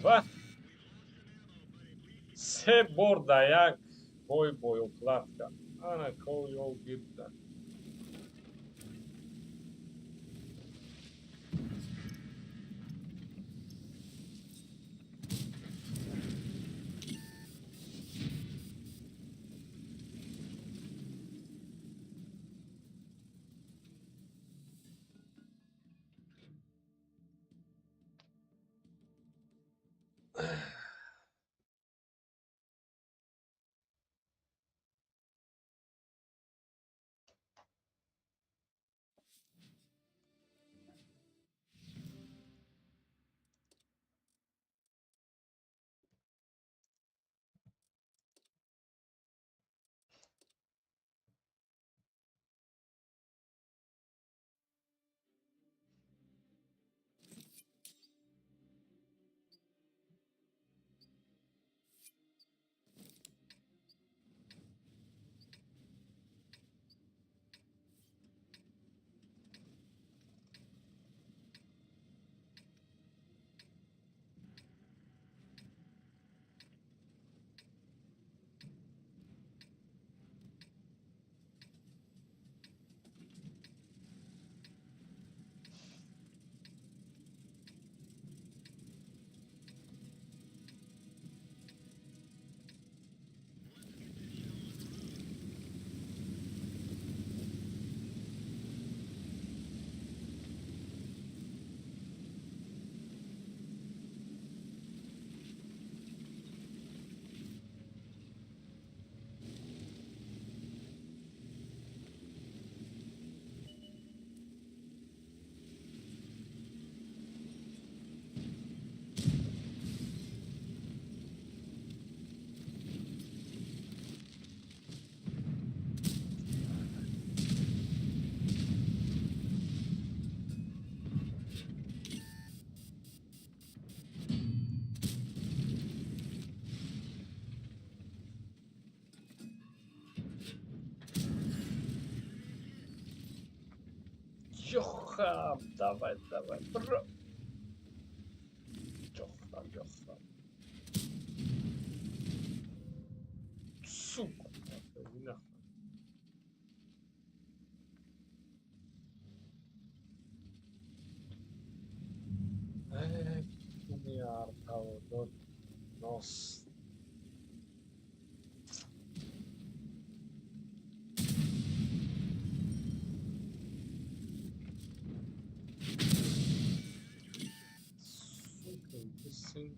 ва. Се бор да як бой боёкладка. Ана кол ёл гирда. Бахам! Давай, давай, бро! Ҷохрам, ҷохрам. Сука! Нос. Сука, сын.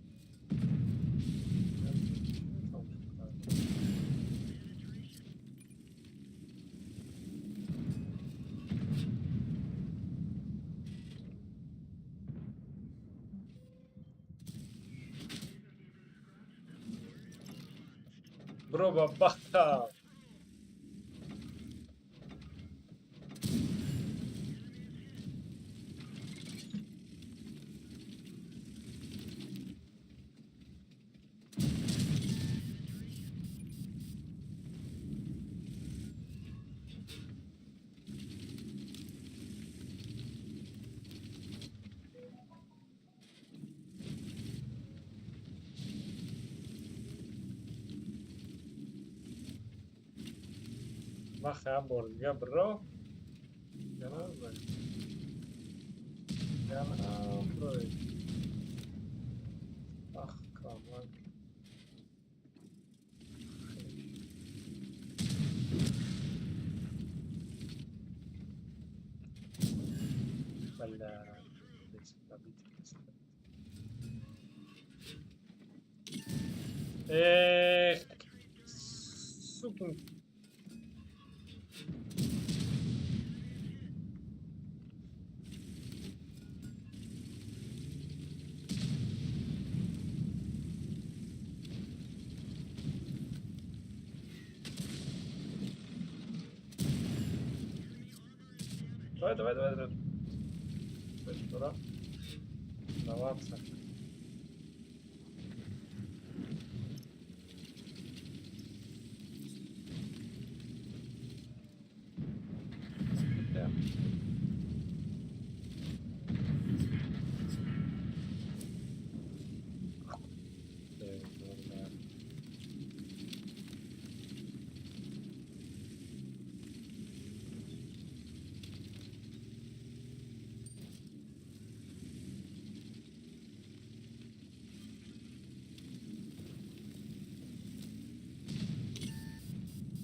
Броба бахта. Маха бор дига бро. Яна бро. Ах, каман. Бля. Эх, сука. Давай, давай, давай, давай. Туда. Даваться. Да.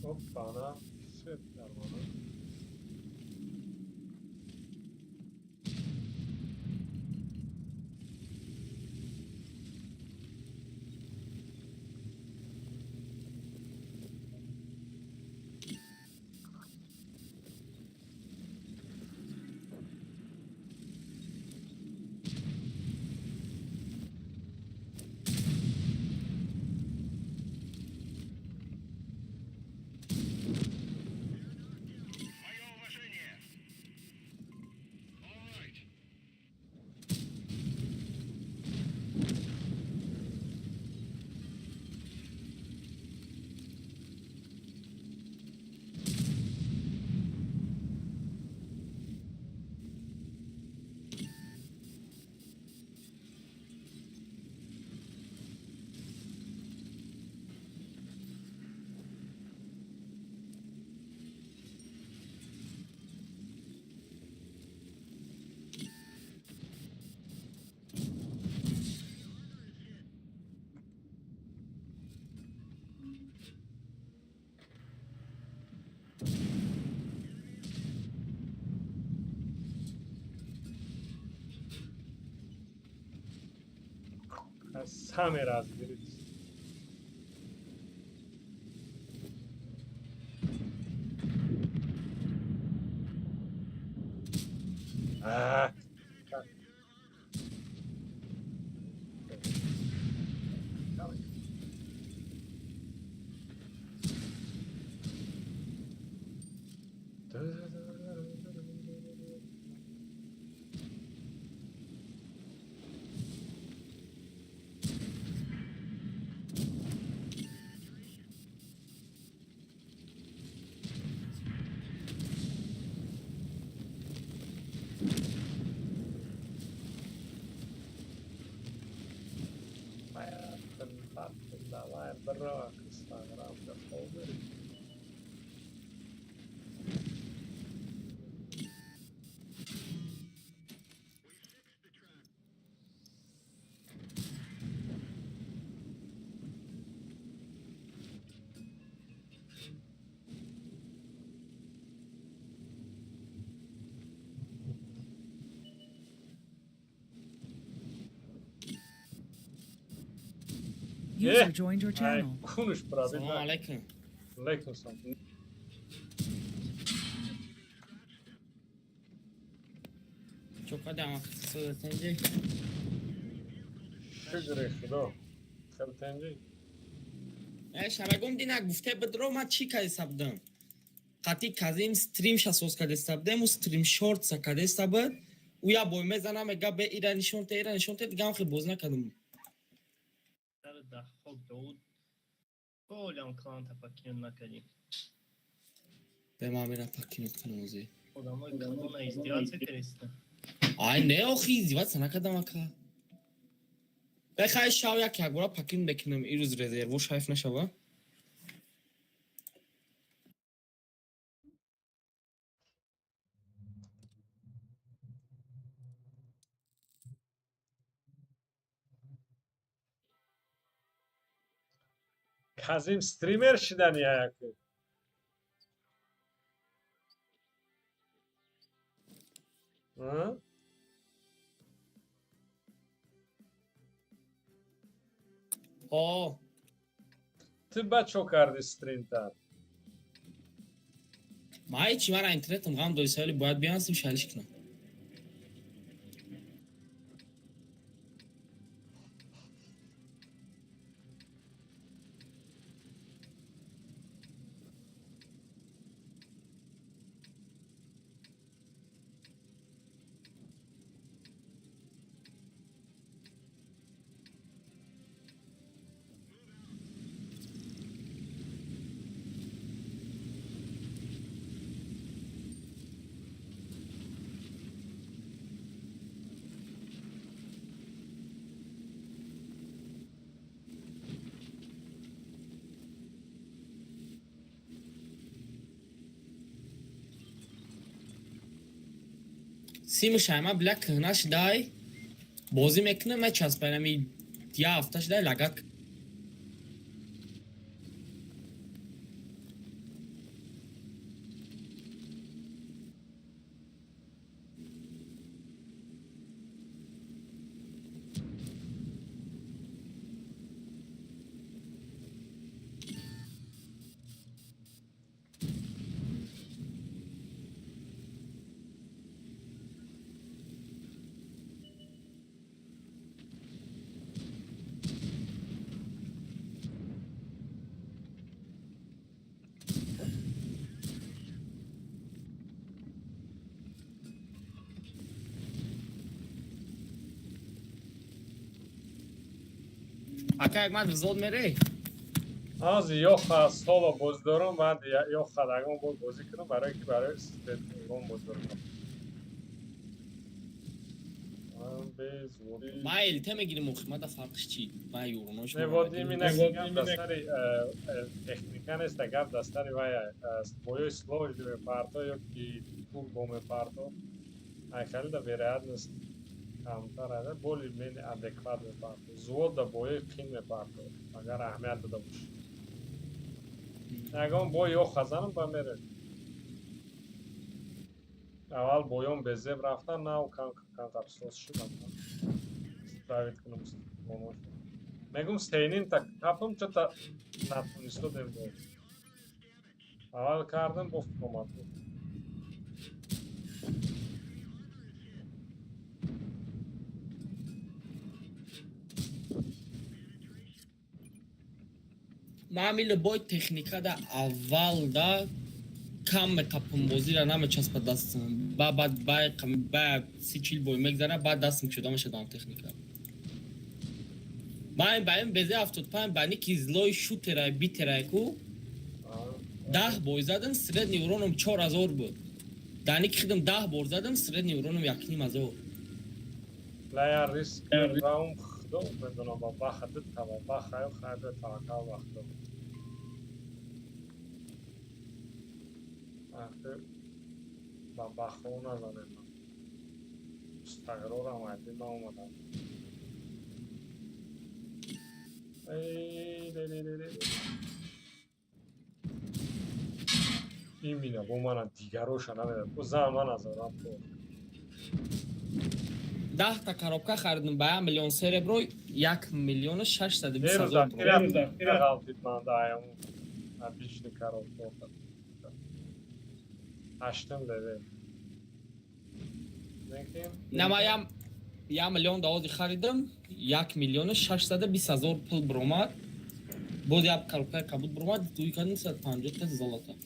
Опа, все нормально. Сами разберитесь. А, как? Давай. Бира Инстаграм да хобери. User joined your Ай, channel. кунуш пробит. Салом алейкум. Алейкум салом. Чо кадам содатенҷи? Шукри худо. Хел тенҷи? Э, шабагом дина гуфте бидро, ман чӣ кадеста будам? Қатӣ казим стримша соз кадеста будем, ӯ стрим шортса кадеста буд. Ӯ я бой мезана, мега бе ира нишон те, ира нишон те, дигам хел боз накардам. Сар да хок дауд. Колям кланта покинуть накади. Бе ман мера покинуть кунам ози. Одамои клана издеваться креста. Ай не, охи, издеваться накардам, ака. Бе хай, шав як якбора покинуть мекунам, ирӯз резерво шайф нашава. Казим стример шидани аяку. А? О, Ту ба чо карди стримтар? Ман ҳечи, мара интернетам ғам доди, саволи бояд биянсим шалиш кунам. Сими шайма бля кӯҳна шидай, бозӣ мекунам, мечаспайнами, я ҳафта шидай лагат. Ака, як ман взвод мерей? Ҳозир ёха соло боз дорум, баъд ёха дагон бор бозӣ кунам, барое ки барои урон боз дорум. Ман безворӣ. Ман элите мегирим, охи мада фарқиш чи? Ман юронош. Не, вот именно гап дастари техника нест, гап дастари вай боёи сложный мепарто ё ки турбо мепарто. Ай хеле вероятность камтар ада, более-менее адекват мепарто. Взвод да боёи қин мепарто, агар аҳамият дода бошӣ. Ягон бой ёха занам, ба мерем. Аввал боён безеб рафтан, нав камтар соз шудам. Справить кунам бомошо. Мегум сейнин та капам чата натунистодем бо. Аввал кардам, бофт омад. Ман ҳами любой техникада аввал да кам меқапам, бозира намечаспа дастам. Ба баъд ба 30-40 бой мегзара, баъд дастам чуда мешадам техника. Ман ба ин безе 75 ба ники злой шутерай битерай ку 10 бой задам, средний уроном 4000 буд. Дар ники хидам 10 бор задам, средний уроном 1500. Плеер риск раум. Худо медонам ба баха дитта ба баха ё хайр таваккал ба Худо. Ахир ба бахо назанем. Мустағирорам айди наомадам. Имина бо мана дигароша намедад. Бо зан ман азорам то. 10 та коробка харидам ба 1 миллион серебро, 1 миллиону 620 ҳазор. Ғалтид манда аяму обычный коробка. Ҳаштум левел. На ма 1 миллион давози харидам, 1 миллиону 620 ҳазор пул биромад. Боз як коробкаи кабуд биромад, туи кардем 150 та золото.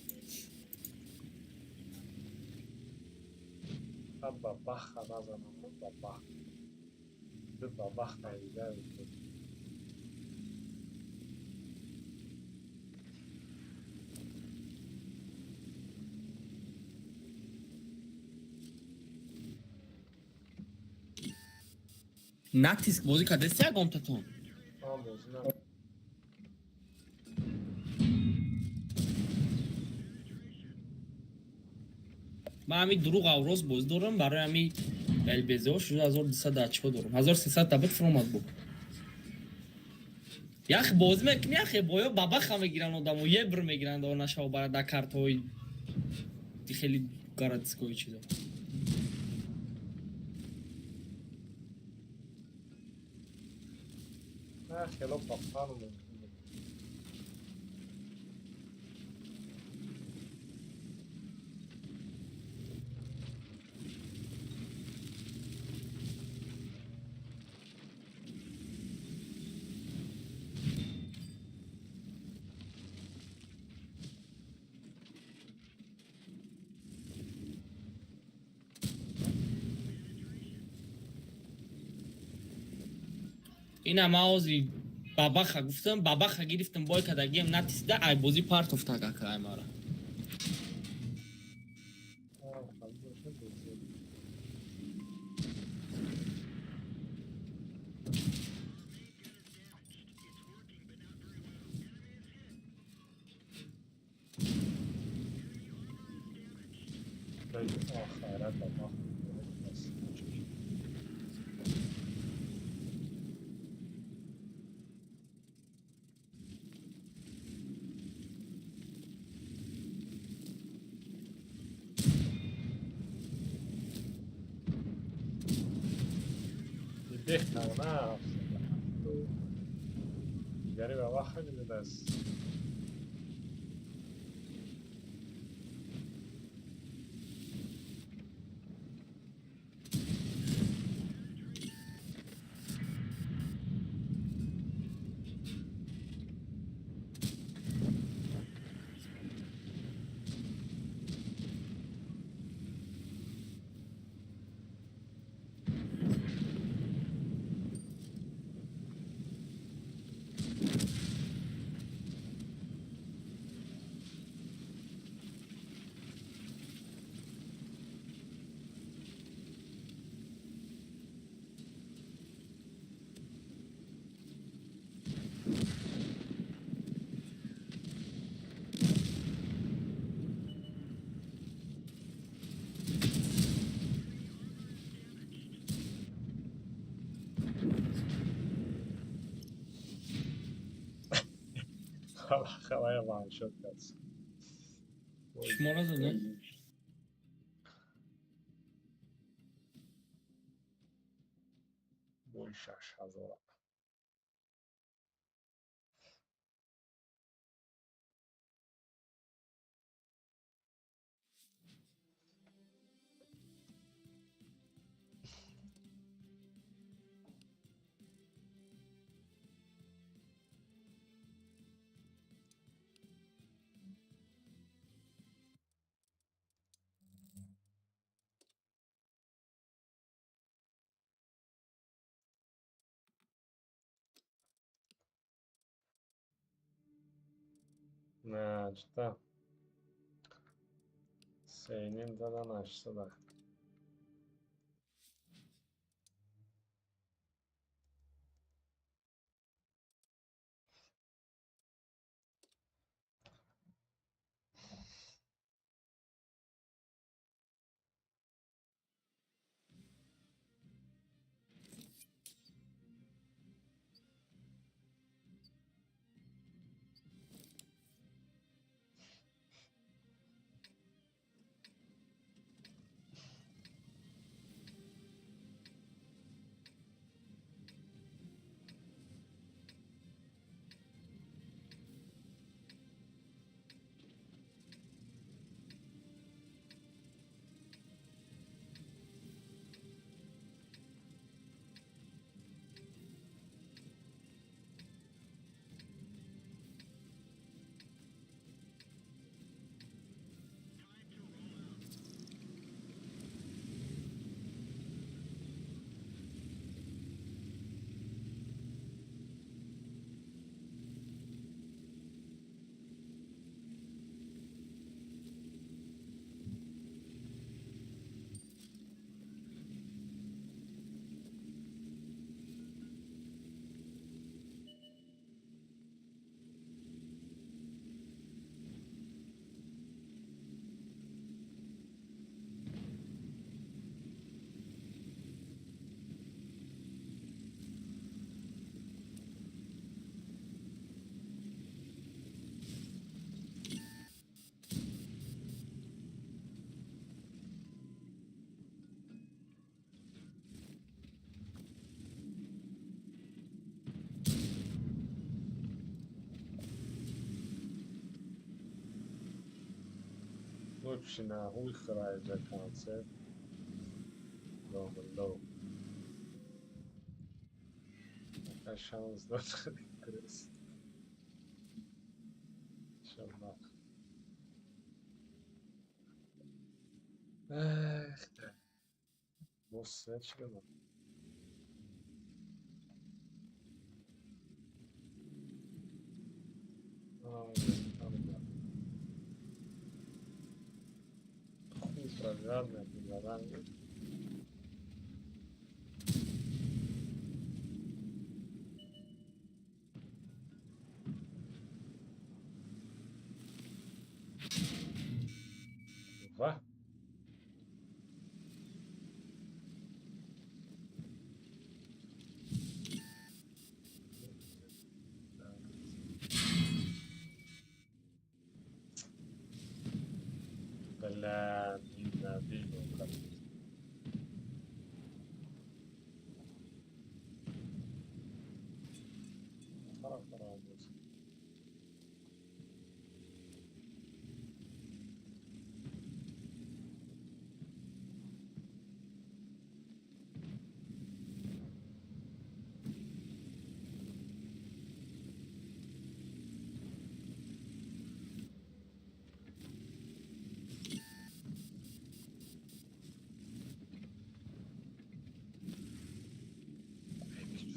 Ба баха назанам, ба бах. Ба бах найдига. Натиск бозӣ кардест ягонтатон? Ман бозӣ на. Ман ҳами дурӯғ авроз бозӣ дорам, барои ҳами ЛБЗ-о 6200 очко дорам. 1300 та буд, фуромад буд. Ях бозӣ мекунӣ, яхе боё бабаха мегиранд одамо, ебр мегиранд нашава бара дар картҳои хеле городской чизо. Хело папану мумкин. Ина ман ози бабаха гуфтам, бабаха гирифтам, бой кардагиам натисида, ай бозӣ партофтаг ака ай мара. Дигари ба вақт дидааст. Хавая ваншот кац. Шуморо зада? Бой 6000. Начта. Сейним дада нашсада. Лучше на хуй за концерт. Дома. Пока шанс дод крыс. Шалмах. Эх, да. Босс, свечка. Хуй программное прилагание. Два. Бля, ненавижу как.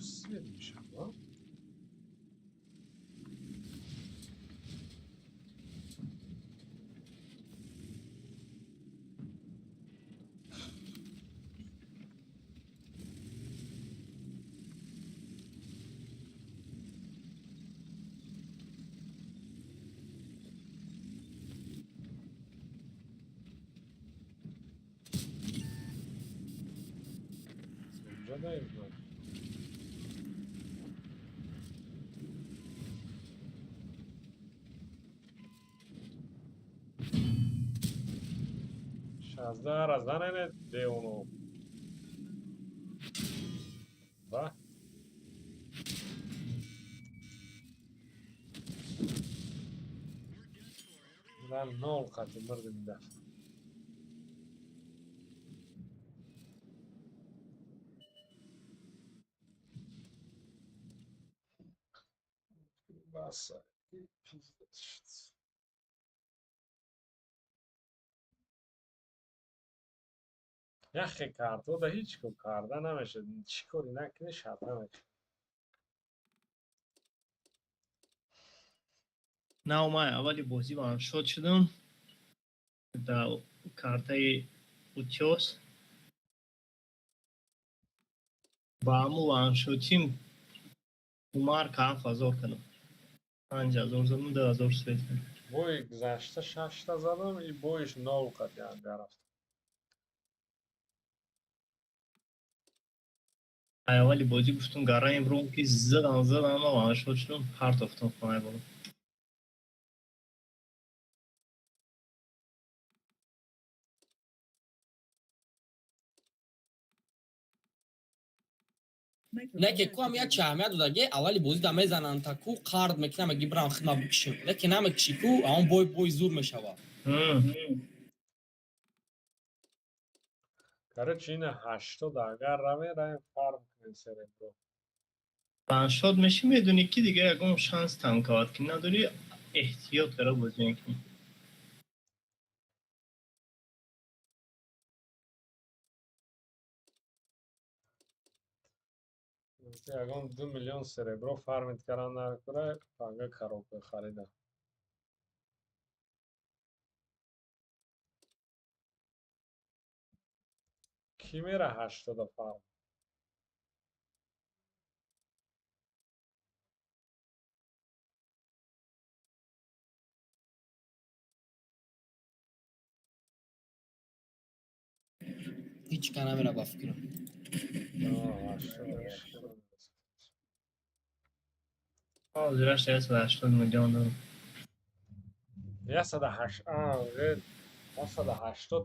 Свет мешава. Унҷа. Шазда разданене деоно. Ва? Да, нол қати мирдим даф. Баса. Пиздец. Яхе картода ҳеҷ кор карда намешад. Чӣ коре накунӣ, шарт намешад. Нав ман аввали бозӣ ваншот шудам дар картаи Утёс. Ба ҳамун ваншотим Умар 7000 кардам. 5000 задам, 2000 свет кардам. Бои гузашта шашта задам и боиш нол қати рафт. Аввали бозӣ гуфтум гараем ром ки задам, задам, ма ваншот шудам, партофтам хонаи боло. Леке ку ҳам як чаҳамият додаге, аввали бозӣ да мезананд та ку қард мекунам, меги бирам хидма бикшим. Леке намекиши ку, аон бой бой зур мешава. Короче, ина 80 агар равем, равем фарм кунем серебро. Ваншот мешӣ, медонӣ ки дига ягон шанс танковать ки надорӣ, эҳтиёт кара бозӣ мекунӣ. Ягон 2 миллион серебро фармить кардан накура, пага коробка харида. Кӣ мера 80 фарм? Ҳеҷ ка намера ба фикрам. Ҳозираш 180 миллион дорам. 180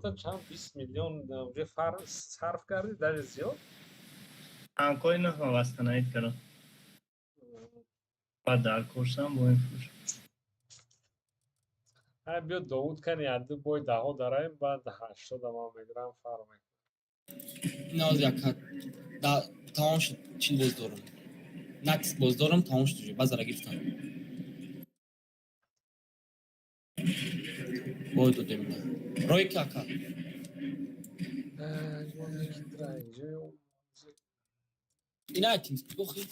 та чанд 20 миллион уже сарф кардӣ, даже зиёд? Танкои наҳма восстановить кардам. Баъд дар курсам бо ин фурӯш. Ҳай, биё, Довуд кани, яду бой даҳо дараем, баъд 80 ман мегирам, фарқ мекунад. Ноз яка да тамом шуд, 40 боз дорам. Накс боз дорам, тамом шуд уже, базара гирифтам. Бой додем ина. Рой ки ака. Инҷо. Ина TeamSpeak охи.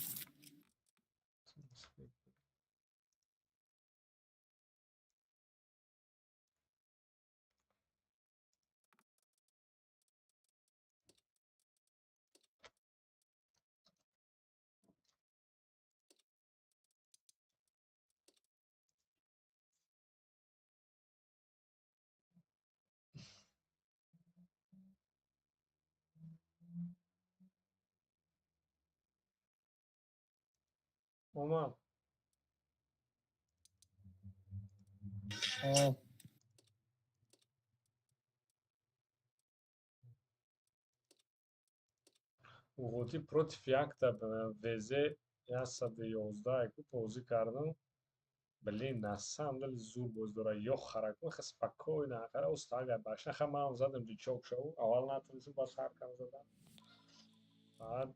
Омад. О. Уғутӣ против якта ВЗ 111 ку бозӣ кардам. Блин, на самом деле зур боз дора. Ё харакун ха спокойно, ахара устага башна ха ман задам дичок шоу. Аввал натонистам, ба сар кам задам. Баъд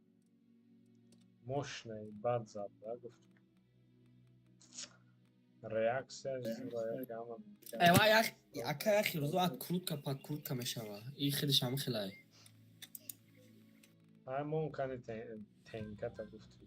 мощный бад зад, да, гуфт. Реаксияш зура гама. Эва як ака як рӯзо открутка подкрутка мешава. И хеле шам хелай. Ҳай, мон кани тенката гуфти.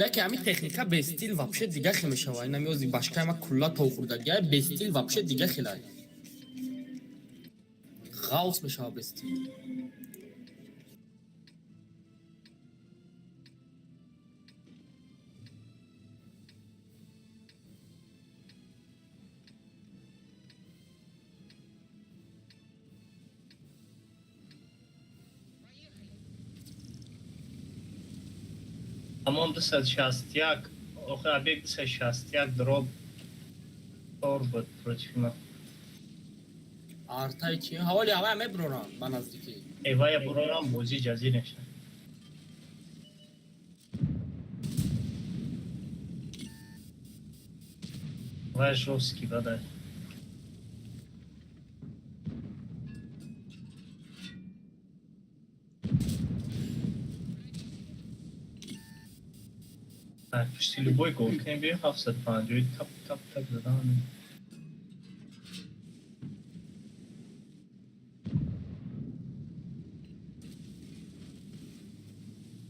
Лекин ҳамин техника без стил вообще дига хел мешава. Ина миёзи башкаи ма кулла тов хӯрдагия, без стил вообще дига хелай. Ғавс мешава без стил. Ҳамон 261, охир объект 261 дроп тор буд против ма. Артай чи? Ҳаволи ҳавая мебурорам ба наздикӣ. Эвая бурорам, бозӣ ҷазир мешавад. Вай жёсткий бадай. Пушти любой гол кунем, биё, 750 тап тап тап задан.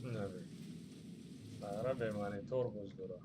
Наби. Сара бе монитор боз дора.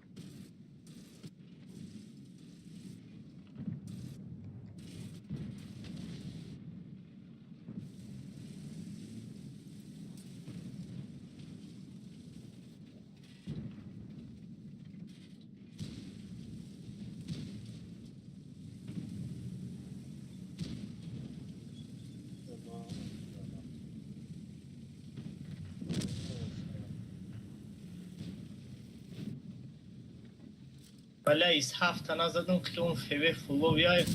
Валя из ҳафта назадам, қиём феве фулов яй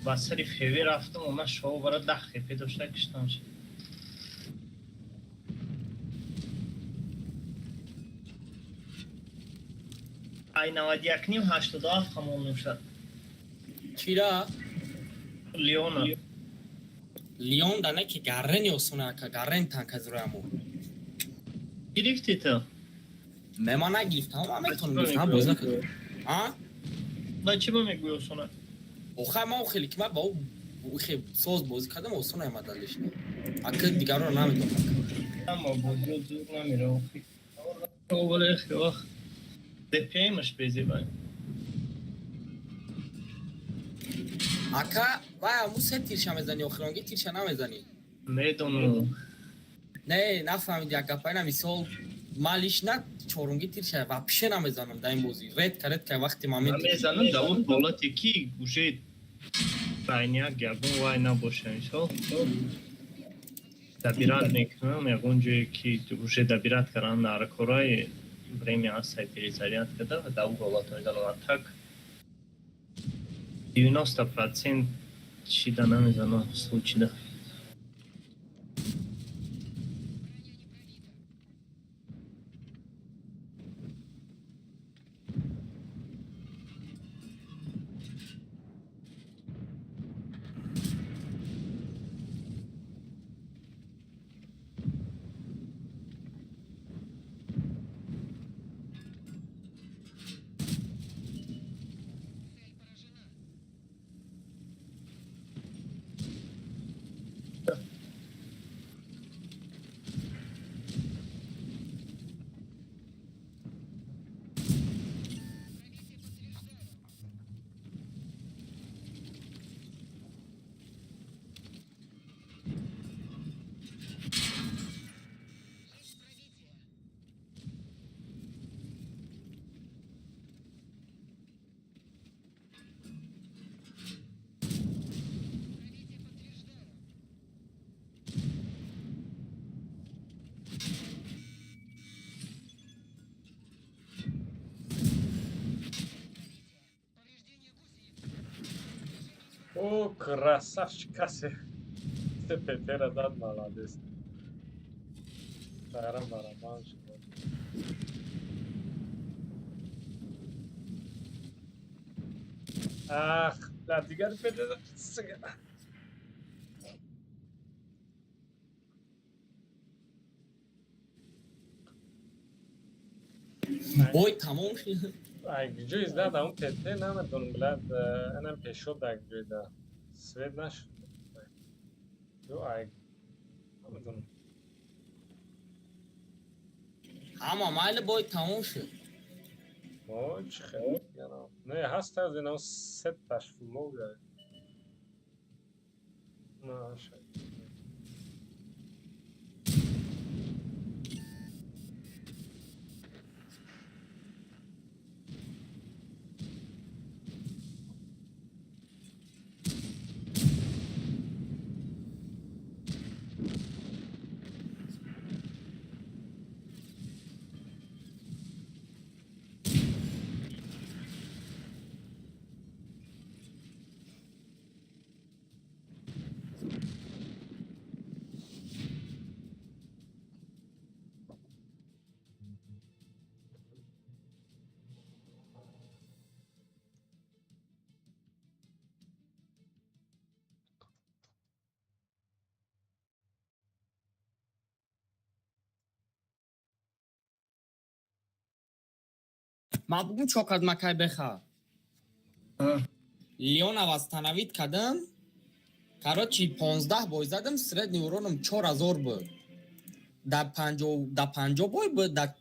ба сари феве рафтам, она шоу бара 10 хепе дошта, киштам шид. Ай 91 ним 87 ҳамон мешад. Чира? Леона. Леон да не ки гаррени осона ака, гаррен танк аз рӯяму. Гирифти ту? Не, ман нагирифтам, ман метавонам гирифтам, боз накардам. А? Ба чӣ ба мегӯӣ осона? Охай, ман хеле ки ман ба ӯ хе соз бозӣ кардам, осона омадалиш. Ака, дигарро намедонам. Аммо бозиё зур намера охи. Вале хе вақт ДПМаш безебай. Ака, вай аму се тирша мезанӣ, охиронги тирша намезанӣ. Медонам. Не, нафаҳмиди як гапа, ина мисол Ман лично чорумги тирша вообще намезанам дар ин бозӣ. Редко, редко вақти момент. Мезанам дар он ҳолате ки уже байняк ягон вай набоша, мисол, добирать мекунам ягон ҷое ки уже добирать кардан дар кораи время ҳастай, перезаряд карда, дар он ҳолат мезанам. А так 90% чида намезанам, случай да. О, красавчик, касе. Се Петера дад, молодец. Тарам барабан шуд. Ах, ла дигар Петера. Сука. Бой тамом шуд. Ай, ҷои зад он ПТ намедонам, блядь, анам пешо даг ҷои да. Свет нашуд. Ё ай намедонам. Ҳама майли, бой тамом шуд. О, чӣ хел. Не, ҳаст аз инам сеташ фулов. Маша. Ман бугум чо кард макай беха. Леона восстановить кардам. Короче, 15 бой задам, средний урон ам 4000 буд. Дар 50 бой буд, дар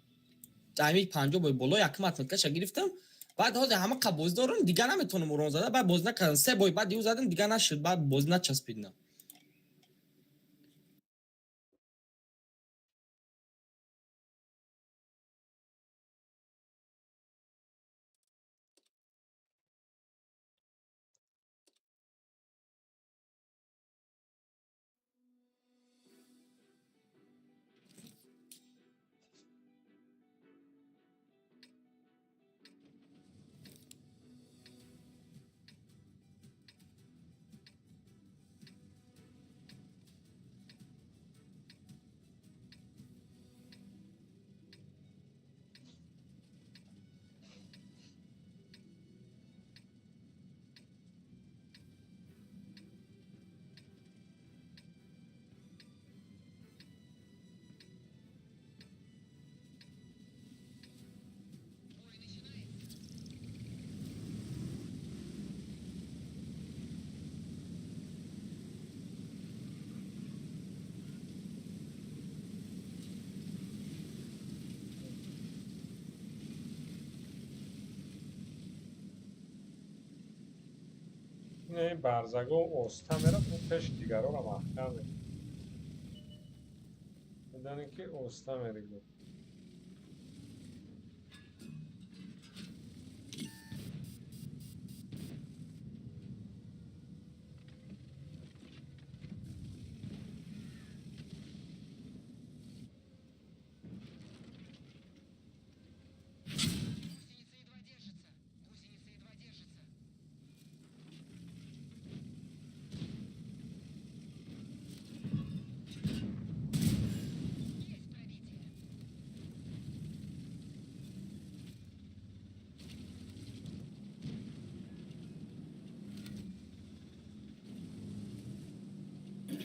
ами 50 бой боло якум отметка ша гирифтам. Баъд ҳозир ҳама қа бозӣ дорам, дигар наметавонам урон зада, баъд бозӣ накардам. Се бой баъд ю задам, дигар нашуд, баъд бозӣ начаспидам. Не, барзаго оста меравд, пеши дигаронам маҳкам мекунад. Медонӣ, ки оста меригӯ.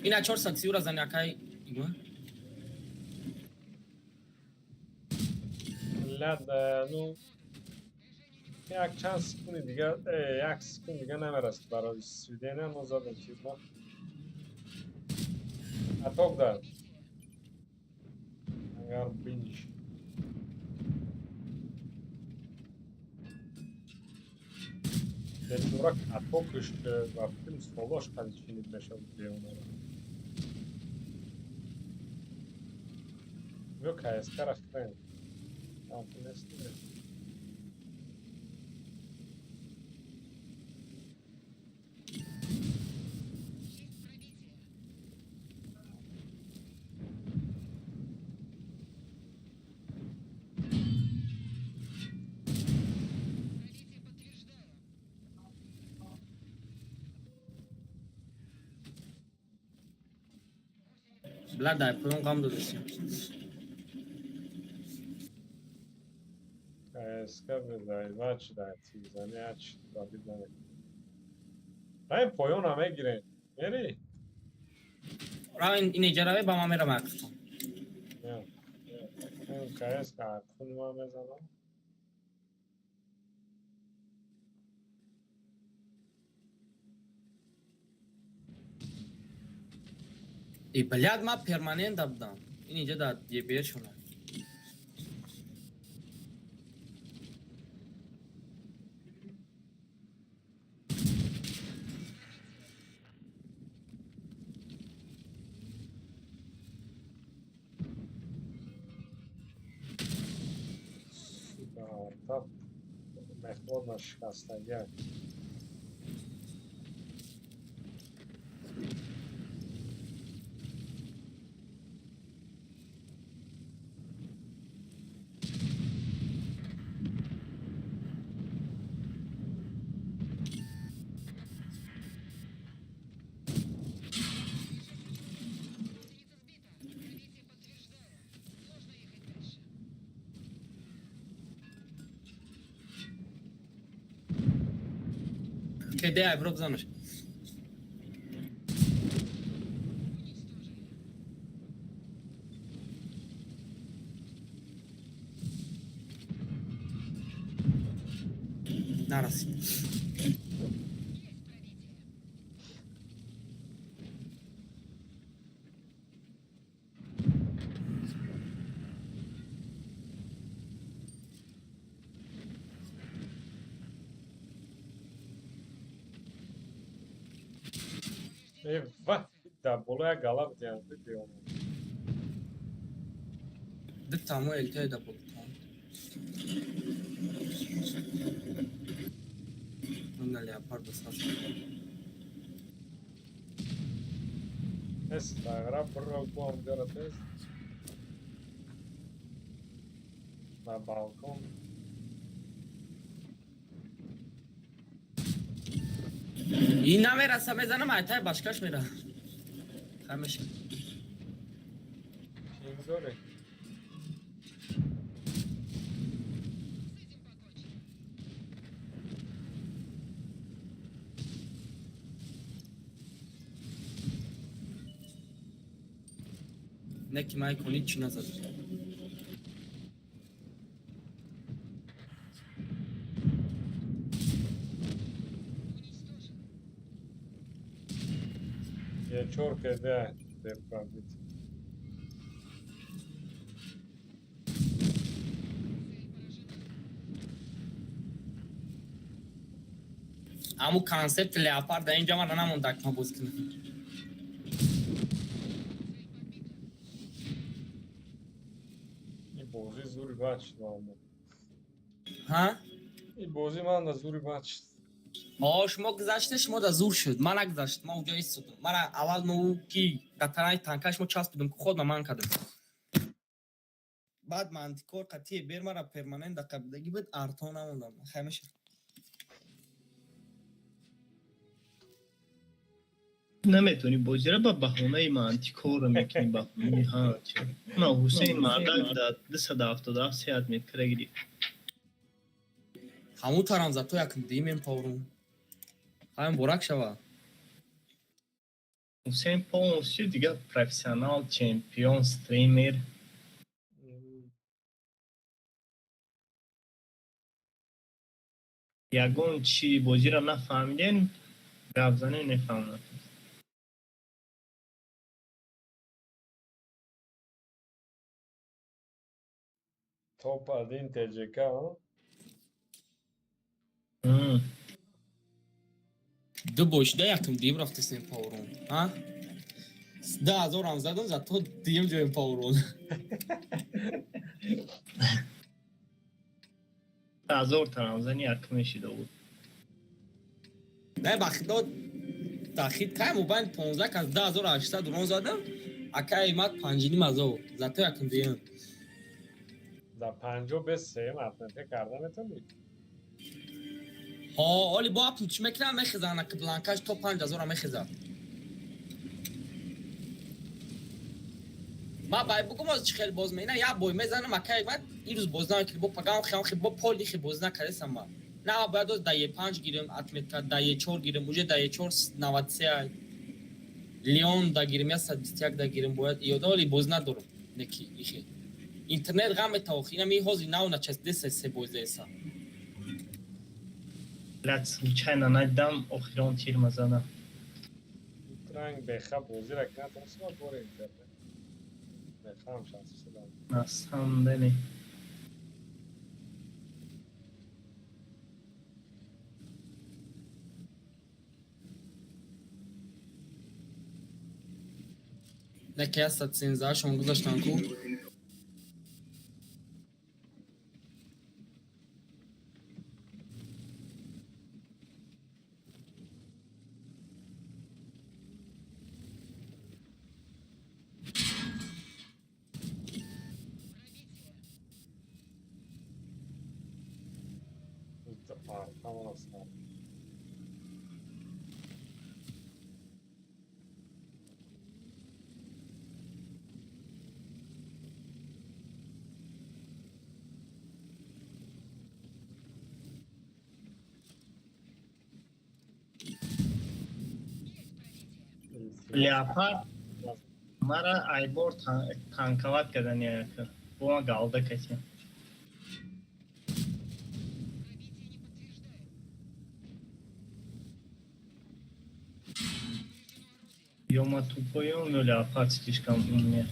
Ина 430 ра зани акай. Игма. Лад, ну як чанд секунди дига, як секунд дига намерасад барои сведения, но задам чиз ма. Аток да. Агар биниш. Дурак атокаш ва филм солош қадичинид мешавад беонара. Ё КСК-ра хрен. Там нест. Бла дай поён ғам додасем. КСК бедай, вач дай тизани, ач дабид намекунад. Раим поёна мегирем. Мери? Равин инеҷа раве ба ман мерам акфтон. Не. КСК кун ма мезанам. И блядь, ма перманент будам. Инеҷа да ебер шуна. Та мехвод на шикастагиак. Кеде ай бро бзанаш. Нарасид. Е, ва, да, болоя гала бидиам, бидиам. Дитамо элте да болтон. На леопарда сас. Ес, да, гра прво бом дера тест. На балкон. И намераса мезанам, айтай башкаш мера. Хамеша. Пинг дори. Неки майко ничи назад. Е чорка е да, да правит. Аму концепт леопарда инҷа мара намондак ма боз кунам. И бози зури бач мамо. Ҳа? И бози ман да зури бач. О, шумо гузаште, шумо да зур шуд. Ман нагузашт, ман уҷа истодам. Мара аввал мо ки дар танаи танка шумо часпидам, ку ход ман кардам. Баъд мантикор қатъие бер мара перманент да қабидагӣ буд, арто намондам. Хай меша. Наметавонӣ бозира ба баҳонаи мантикорро мекунӣ, баҳонаи ҳа чи. На Ҳусейн мардак да 277 сеат меткара гирифт. Ҳамун тарам зато якм димем паврум. Ҳай муборак шава. Ҳусейн полностью дигар профессионал, чемпион, стример. Ягон чи бозиро нафаҳмиден, гап занем, мефаҳмад. Топ-1 ТЖК, а? Ду бой шуда, якм дуюм рафтесем паурон. А? 2000-ам задам, зато дуюм ҷоем паурон. 1000 тарам зани якм мешида буд. Не, ба худо дахид кай мобайн 15 кас 2800 рон задам, акай мад 5500, зато якм дуюм. Да панҷо без сеюм атмете карда метавонӣ? Ҳо, оли бо апл чӣ мекунам, мехезан, аки бланкаш то 5000 мехезад. Ма бай бугум оз чӣ хел боз мена, як бой мезанам, акай мад ирӯз боз намекунӣ, бо пагам хел хел бо поли хел боз накардесам ма. На, бояд оз да Е5 гирем, отметка, да Е4 гирем, уже да Е4 93 ай. Леон да гирем, 121 да гирем, бояд ёда оли боз надорам. Неки, ихе. Интернет ғам метавох, ина ми ҳози нав начаст се бозеса. Блядь, случайно надидам, охирон тирма задам. Ранг беха бозира ки натонистам боре интернет. Бехам шанс шудам. На самом деле. Неки 113 шон гузаштан ку. Леопард мара айбор танковат кардани яка. Бо ма галда катем. Ё ма тупоем, ё леопард слишком умнее.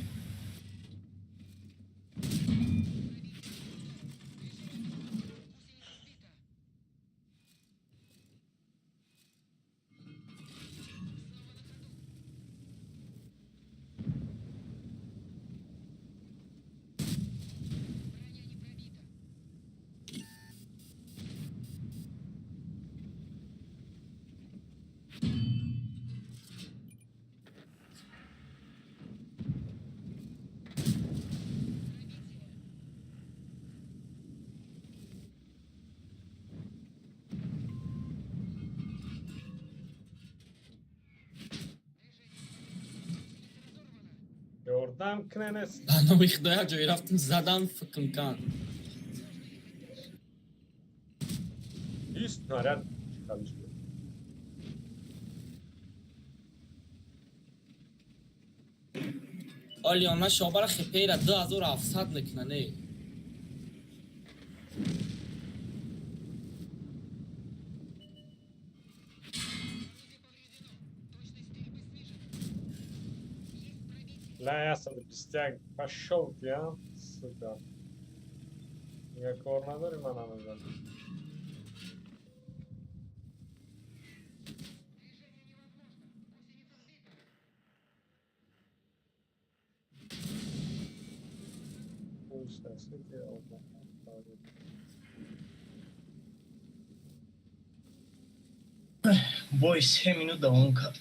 Ёрдам куненес. Ба номи Худо як ҷое рафтам, задам фикм кан. Бист снаряд чикалиш буд. Оли она шобара хепера 2700 мекуна, не. Бля, 121 пошёл ты, а, сука. Дигар кор надорӣ, ман намезанам. Бой 3 минут давом кард.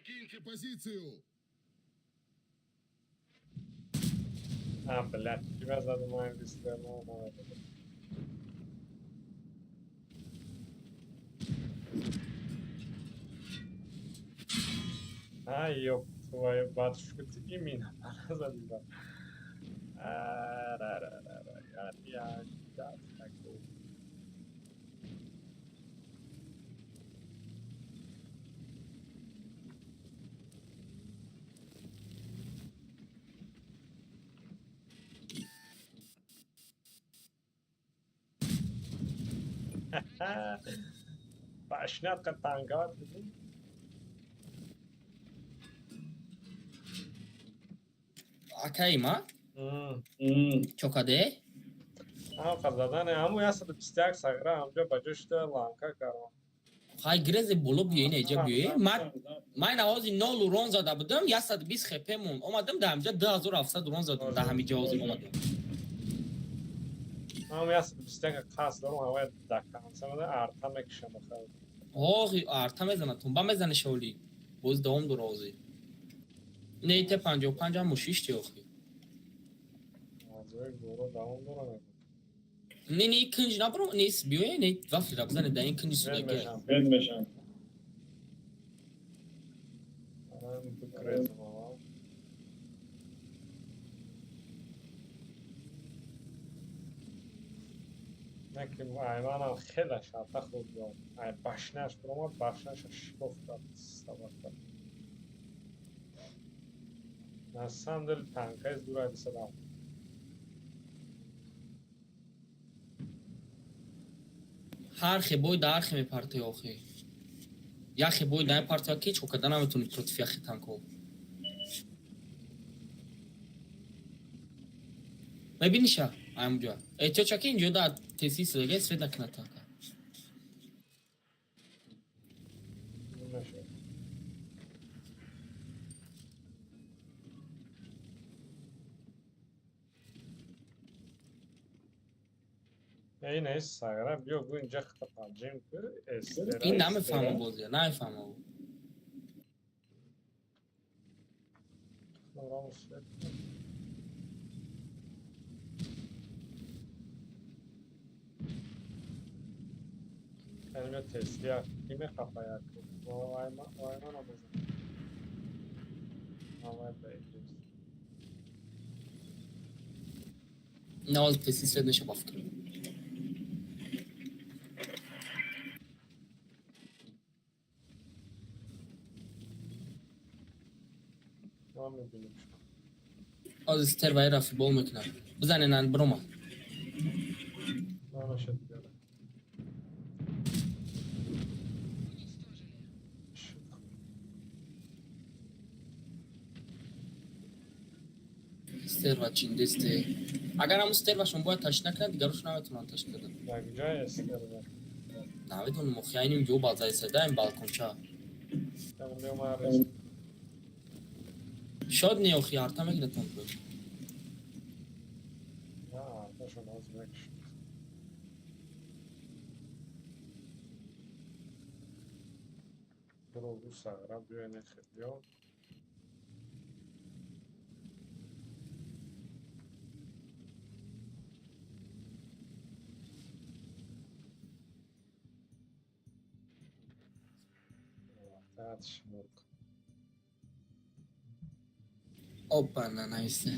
Покиньте позицию! А, блядь, тебя задумаем быстрее. А, ёб твою батюшку, ты именно задела. Я такой. Башнятка танковать. Акаи ма? Чокаде? Ҳам задане, ҳаму 121 сагра ҳамҷо ба ҷо шуда ланка кардам. Хай грезе боло биё, ина иҷа биё. Ман навози 0 урон зада будам, 120 хп мон. Омадам да ҳамҷа 2700 урон задам, да ҳамиҷа ҳозир омадам. Ҳам 121 қасд дорам, ҳавай дакансамада арта мекушам охир. Охи, арта мезана, тумба мезане шоли. Боз давом дора ҳозир. Не Т55 ҳам мушишти охи. Азои боро давом дора мегӯ. Не, не, кинҷ набро, не, биёе, не, вафли бизане, да ин кинҷи судаги. Бед мешам. Ман бикрезам аввал. Не ки айманам хеле шарта хуб дод. Ай башнаш биромад, башнаша шикоф кард, сабака. На самом деле танкаи зура дисадам. Ҳар хе бой да ҳар хе мепартои охи. Як хе бой да мепартоя ки чо карда наметавонӣ против як хе танкҳо. Мебиниша аймуҷа. Эҳтиёҷ ки инҷо да теси судаги свет накунад танка. Намешавад. Ин эс сагра биё гӯ инҷа хата паджим ку эстера. Ин намефаҳма бозия, намефаҳма. Инҷо тестия ки мехапаяд? Вайма намезанад. Авай ба инҷост. Навоз теси свет меша ба фикр. Ма мебинем. Ҳозир стерваира футбол мекунад. Бизане нан бирома. Намешад биёра. Стерва чиндесте. Агар ҳамун стервашон бояд ташкил накунад, дигарош наметавонанд ташкил кардан. Як ҷое стерва. Намедонам, охи айним ҷо балзайсада ин балконча. Шод не охи арта мегирад танк. На, арташон ҳозир мекушад. Бро, гусагра, биё, нехе, биё. Вақтат шмурк. Опа, на нависте.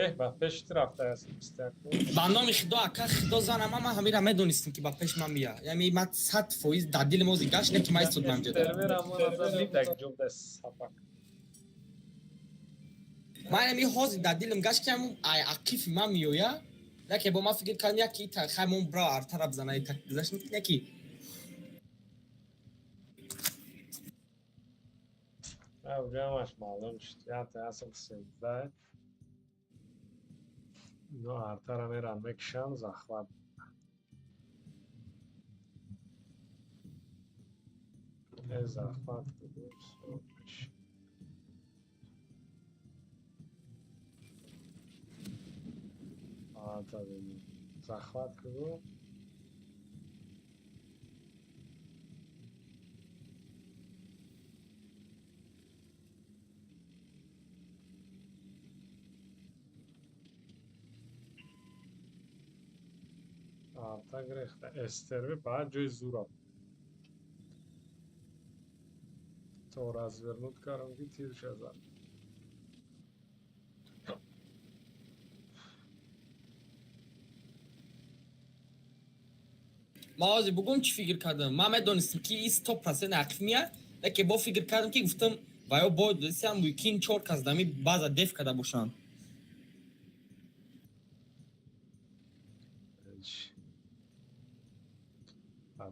Эҳ, ба пеши ту рафтааст бистяку. Ба номи Худо, ака, Худо занам, ман ҳамира медонистам, ки ба пеш ман бия. Яъне ман 100% дар дили мози гашт, не ки ман истод ман ҷода. Сервера мона дид ҷо сапак. Ман ами ҳозир дар дилам гашт, ки ҳамун ай ақифи ман меоя, яке бо ман фикр кардам, яки ита хаймон бра артара бизана, ита гузашт, яки Ҳамаш маълум шуд. Ята асл 13. Ино артара меран мекушанд, захват. Э, захват. Захват куду. Арта гирехта. Эстерви баъд ҷои зура. То развернуть кардам, ки тирша зад. Ман ҳозир бугум, чӣ фикр кардам. Ман медонистам, ки и 100% ақиф мия, лекин бо фикр кардам, ки гуфтам, ва ё бо дисам мумкин чор кас дами баъза деф карда бошанд.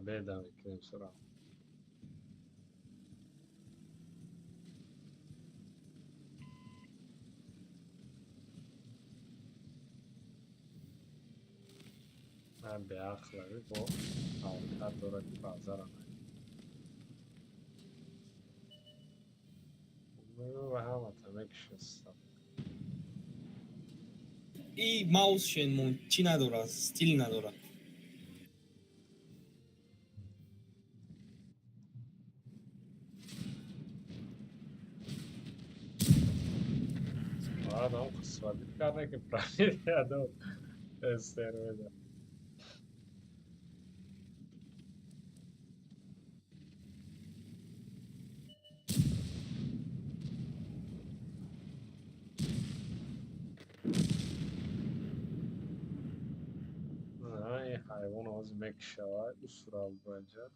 Победа мекунем сура. Ман беақлави бо ҳаракат дорад, ки баъзара ва ҳамата мекушастам. И маус шенмон чӣ надора, стил надора. Баъдам сводить карда, ки проверя сервера. На, ҳайвон ҳозир мекушавад, усурал баҷа.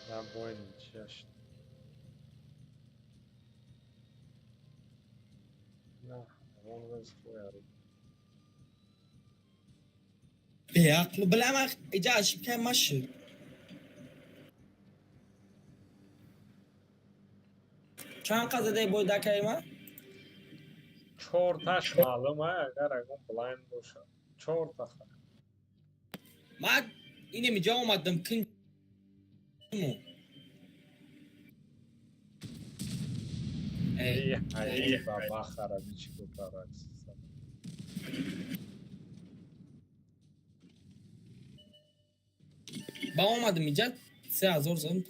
Набой чашт. На, ҳайвон хуяри. Беақлу билам, иҷа ошибка машид. Чанд қад задаи бой дакаи ман? Чорташ маълум, агар ягон блайнд бошад. Чорта. Ман инем иҷа омадам кин. Ай, бабахара бичку паракс. Ба омадам иҷа 3000 задам.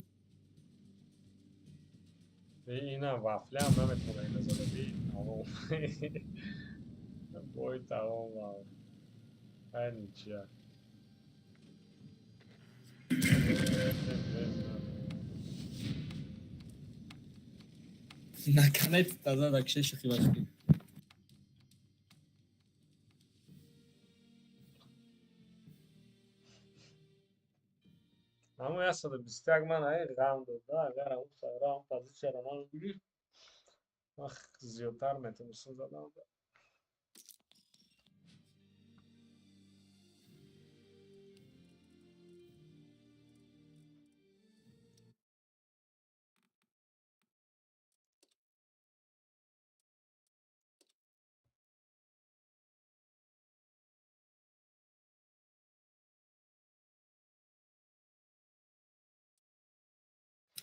Ина вафлям наметавона ина зада. Би тамом. Бой тамом. Ай, ничья. Наконец-то зада кше шухи башки. 121 ман ай ғам дод, агар ҳамун сагра ҳамун позитсияро намегирифт, ман зиёдтар метавонистам задан.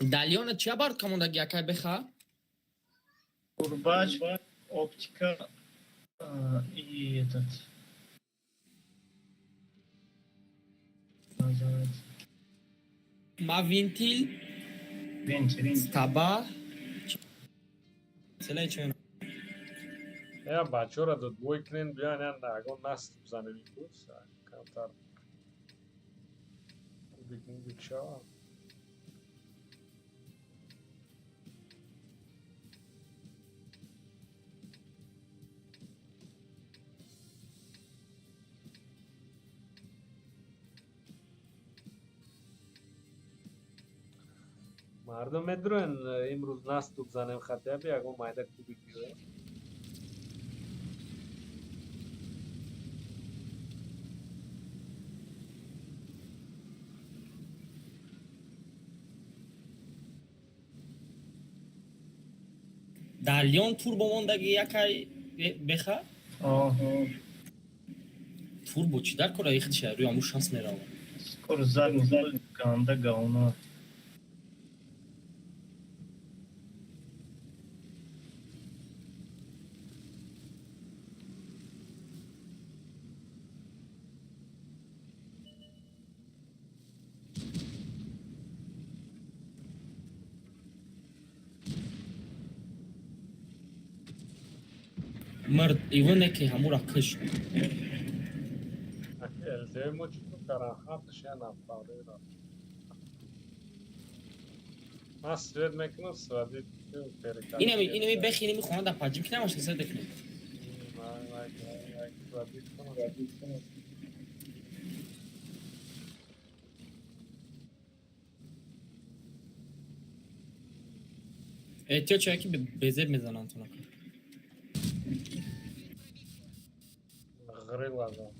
Далиона чия бард камондаги, акай беха? Курбач, оптика и этот называется. Ма винтил, Вентиль. Стаба. Селай чена. Я бачора дод бой кунен, биён, я ягон наст бизанем имрӯз, камтар кубик мубик шавам. Мардум медуроен, имрӯз наступ занем, хатяби ягон майда кубик биёем. Далион турбо мондаги, якай беха? Ага. Турбо чӣ дар кора ихтиша рӯи ҳамун шанс мерава. Скоро задний ганда говно. Мард ивоне ки ҳамура киш. ЛТ мо чӣ каран, ҳафташ я нафарера. Ман свет мекунам, свади. Инами инами бехи, инами хона да паҷим ки намаша свет мекунем. Свадит кунам. Эҳтиёт шава ки безеб мезананд тунака. Ғрила зад.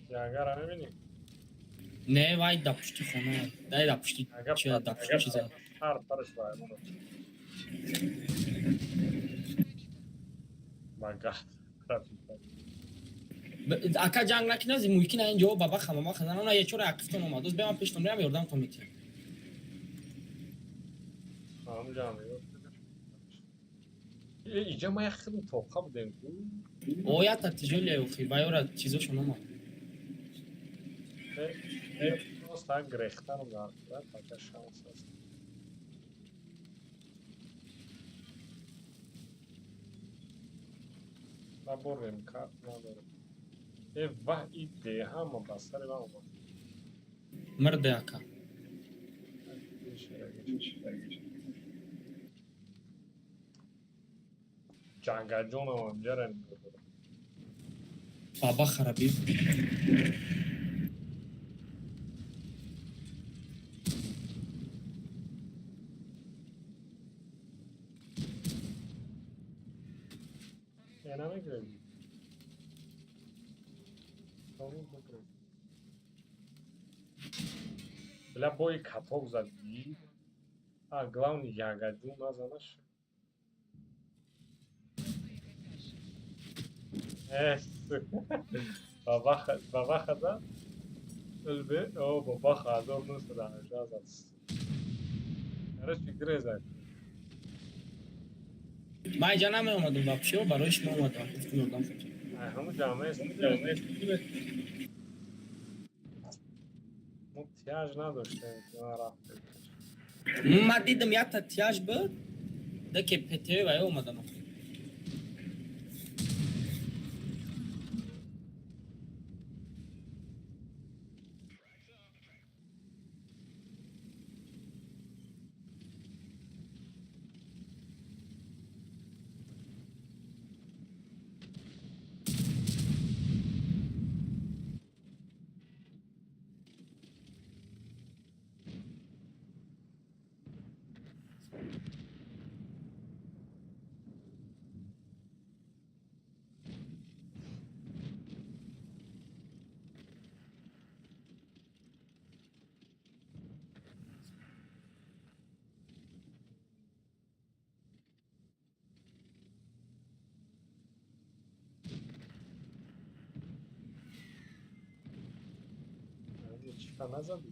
Ягара мебинӣ? Не, вай да пушти хона. Дай да пушти Ага, чи да пушти чиза. Пар парш вай. Бага. Ака, ҷанг накина, зи мумкин ин ҷо баба хамама хазан она ечора ақифтон омад. Доз бема пештон мерам, ёрдамтон метиҳам. Ҳамҷа иҷа ма як хидм тоқа будем ку. Оята тиҷолия охи вайора чизошон омад. Просто грехтанам дар пока шанс аст. Наборем, карт надорем. Э, ва и деҳама ба сари ман омад. Мирде, ака. Ҷангаҷонам амҷара нигоҳ дорам. Баба хараби. Э, намегирем. Бигирем. Бля, бои каток задӣ. А, главный ягаҷун назанаш. Э, бабаха зад. Өлбе, о, бабаха 1918 зад. Короче, грезак. Ман инҷа намеомадам вообще, барои шумо омадам. Гуфтам ёрдам кунед. Ай, ҳамун ҷамъа мо тяж надоштем, ки ман рафтем. Ман дидам, якта тяж буд, да ки ПТ вай омадам. Ҳафта назадӣ?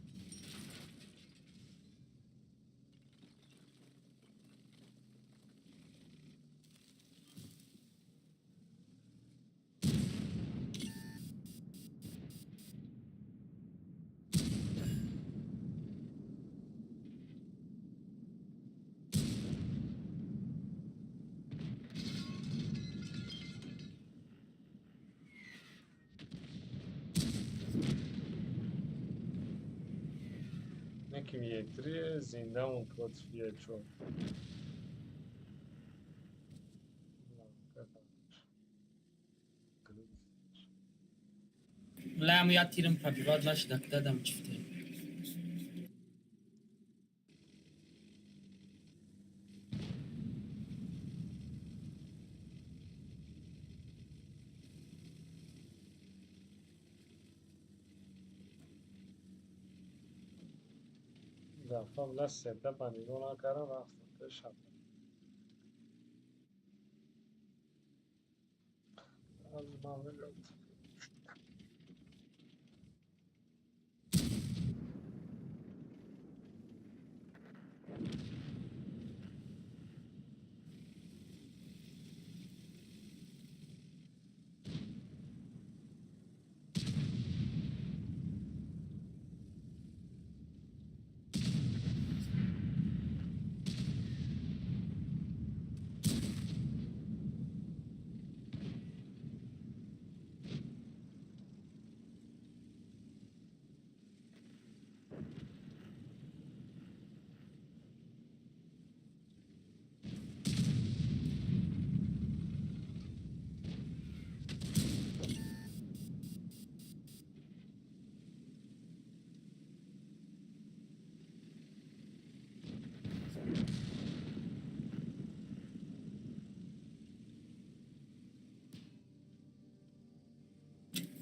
Неким Е3 зиндамон против Е4. Лаам я тирам пробивать нашида, дадам чифте. Дафъа била сетапа нигоҳ накардам, рафтам пешам. Аз ман мегӯям.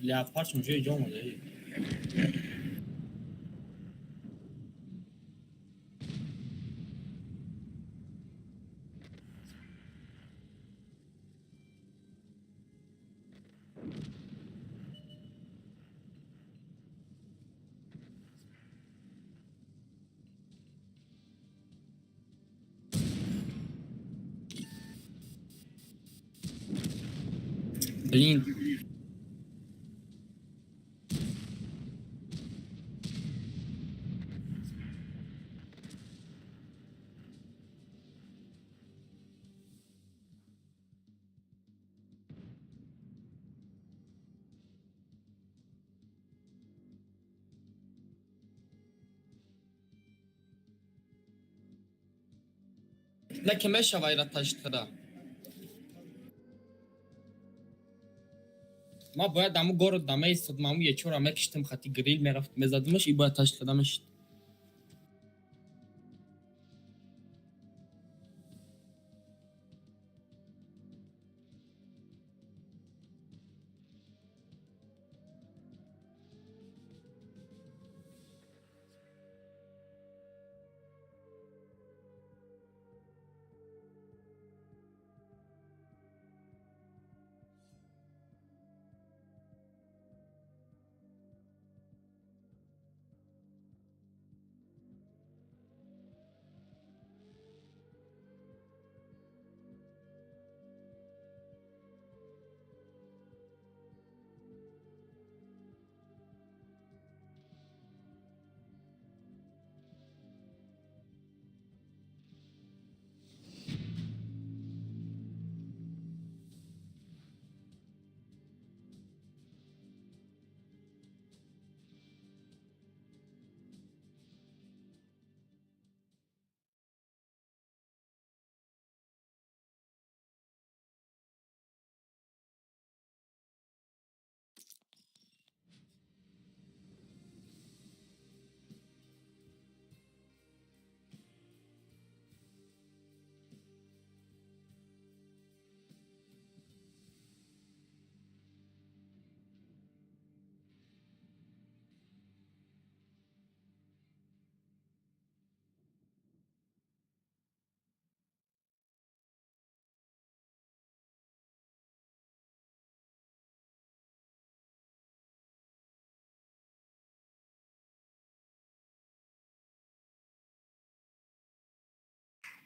Леопард уже идем, да? Блин. Лекин мешава ира таштира. Ма бояд аму город да меистод, ма аму ечора мекиштем, хати грил мерафт, мезадимаш и бояд таштира мешид.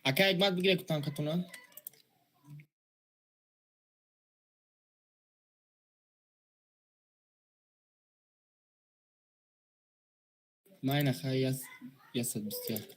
Ака, Ҳикмат, бигире кутанкатуна. Майна хай 121.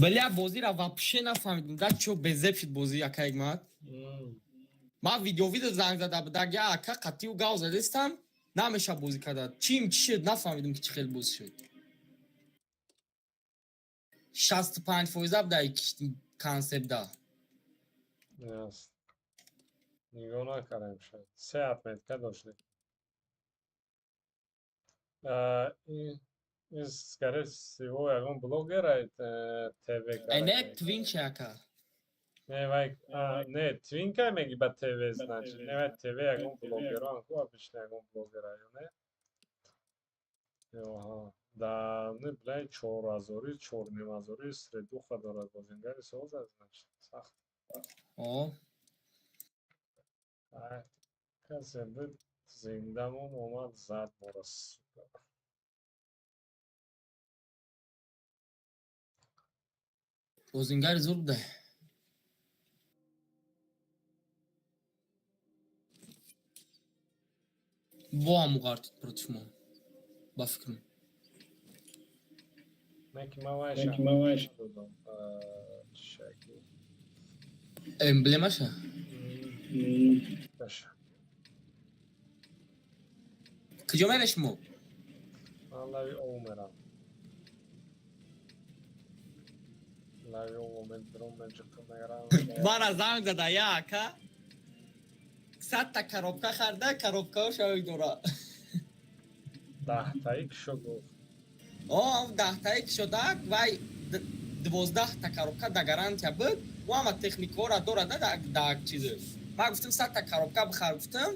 Бля, бозира вообще нафаҳмидим. Да чо безеб шид бози, ака Ҳикмат. Ман видео занг зада будак, я ака қатиу гав задестам, намеша бозӣ карда. Чим чӣ шуд, нафаҳмидим ки чӣ хел бозӣ шуд. 65% буда концепт да. Ясно. Нигоҳ накардем шояд. Се отметка доштем. Ин скорее всего ягон блогер ТВ. Не, твинче, ака. Не, вай, не, твинка меги ба ТВ, значит. Не, вай ТВ ягон блогерон, ку обычно ягон блогера, ё не? Оҳа. Да, не, бля, чорҳазорӣ, чорнимҳазорӣ средуха дорад, бозингари соза, значит, сахт. О. Ай, касе буд зиндамон омад зад мора, сука. Бозингари зур буда. Бо ҳаму ғартид против мо. Ба фикрам. Не, ки ман вайша додам. Чишаки. Эмблемаша? Даша. Куҷо мереш мо? Ман лави ов мерам. Лави ов медром меҷиқм мерам. Мара занг зада, я ака. 100-та коробка харда, коробкаҳо шавик дора. Даҳтаи кишо гуфт. О, даҳтаи кишодак, вай 12-та коробка да гарантия буд. Ӯ ҳама техникаҳоро дорада да чизе. Ман гуфтам, 100-та коробка бихар, гуфтам,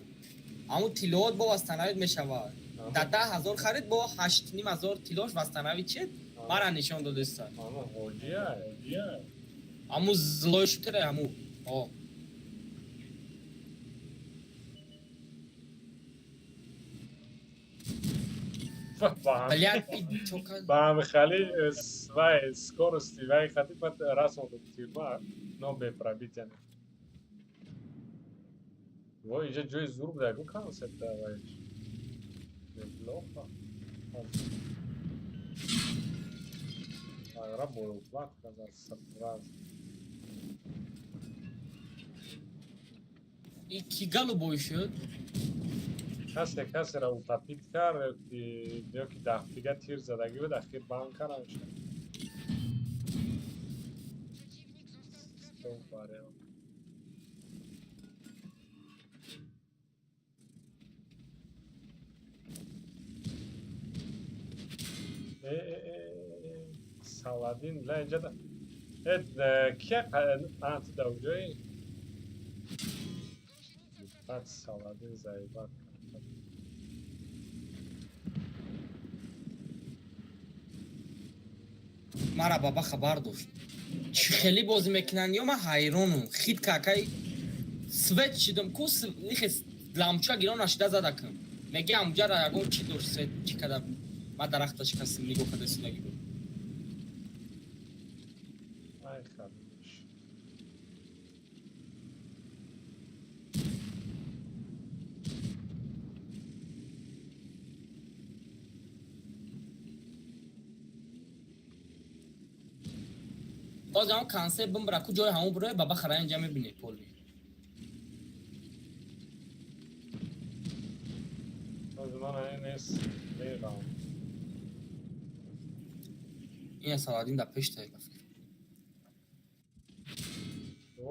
ҳамун тиллоот бо восстановить мешавад. Да 10 000 харид, бо 8,5 ҳазор тиллош восстановить шид. Мара нишон додеста. Ама ҳоҷия. Ҳамун злой шутере, ҳамун. О. Блядь, чо кард? Ба ҳами хали вай скорости вай хати бад расонду тирма, но бе пробития. Во, иҷа ҷои зур буда, ягон концепта вай. Неплохо. Агра боеукладка за сразу. И ки голубой шуд? Касе касера утопить кард ё ки дафтига тир задагӣ буд, ахир бан кардам шуд. Стоп вариант. Э, э, э, Саладин ла инҷа кия анти да уҷои баъд Саладин заебат кард. Мара баба хабар дошт. Чӣ хеле бозӣ мекунанд ё, ман ҳайронам. Хит какай свет шидам ку, нихе ламча гирон нашида задакам. Меги амуҷара ягон чӣ дошт, свет чӣ када, ман дарахта шикастам, нигоҳ када истодагӣ буд. Ай, хорош. Боз ҳамон концепт бимбара ку, ҷои ҳамон буроя, баба хара инҷа мебинӣ поли. Боз ман ин нест мерам. Ин Саладин да пеш тай, ба фикр.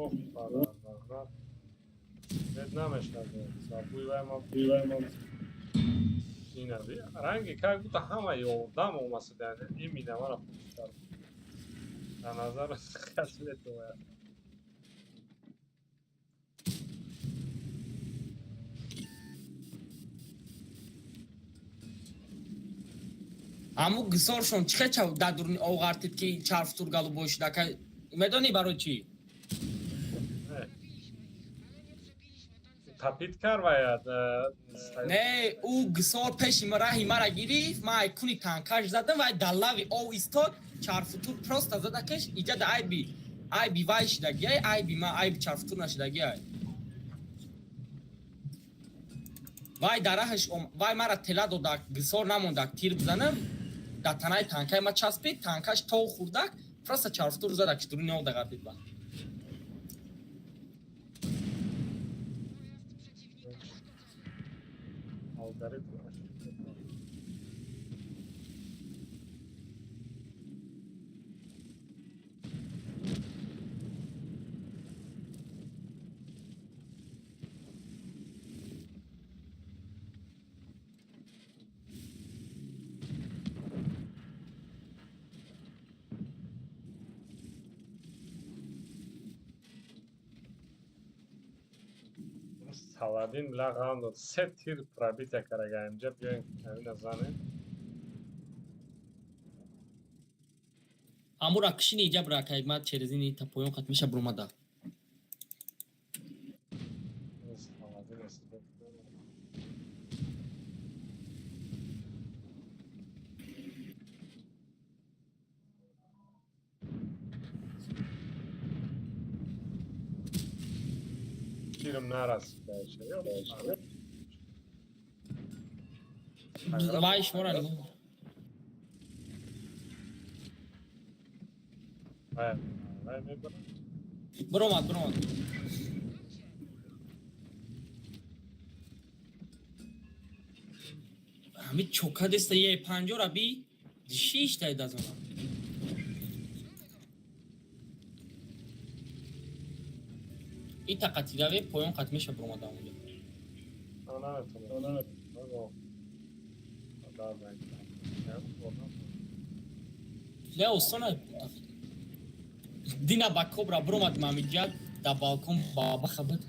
Ох, пара, раҳмат. Бед намешнавем. Сабуи вай ма ина ранги как будто ҳама ёрдам омасуда, яъне имина мара пурсар. Дар назар кас метавонад. Ҳаму гисоршон чӣ хел дар дуруни ов ғартид, ки чарфтур голубой шуда, ака, медонӣ барои чӣ? Не. Тапит кард ваяд. Не, ӯ гисор пеши раҳи мара гирифт, ман айкуни танкаш задам, вай дар лави ов истод, чарфутур просто задакаш, иҷа да айби вай шидагиай, айби ма, айби чарфутур нашидагиай. Вай дар раҳаш вай мара тела додак, гисор намондак тир бизанам, дар танаи танкаи ма часпид, танкаш тов хӯрдак, Просто чарфтур зада, ки дуруни об дағартид ба. Алгоритм. Саладин лағам дод. Се тир пробития карага инҷа, биёем ҳамина занем. Амура кишини иҷа бра кайма черезини та поён хат меша бромада. Саладин аст. Тирам нарасида. Вай шмора нигоҳ. Вай, вай мебарам. Бромад, бромад. Ҳами чока деста е панҷора би шиш дай дазона. И тақатираве поён қат меша бромада онҷо. Наметонам. Не осона. Дина ба кобра бромад мамиҷа да балкон ба баха буд.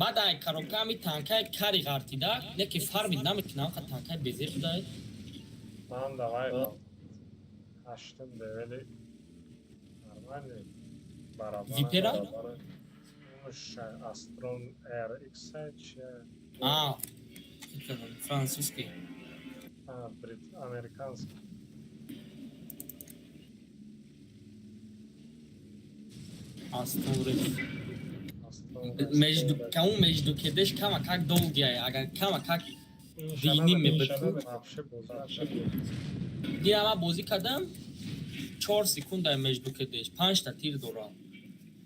Ма дар коробка ҳами танкаи кари ғартида, не ки фармид намекунам, ха танкаи безеб буда. Ман давай ҳаштум левели нормальный барабар. Випера? Астрон RX чи? А, французский. А, брит, американский. Астрон Rex. Между кому между кедеш кама как долгий, агар кама как дини мебуд. Вообще бозӣ. Дина ма бозӣ кардам, 4 секунда между кедеш, 5 та тир дорам.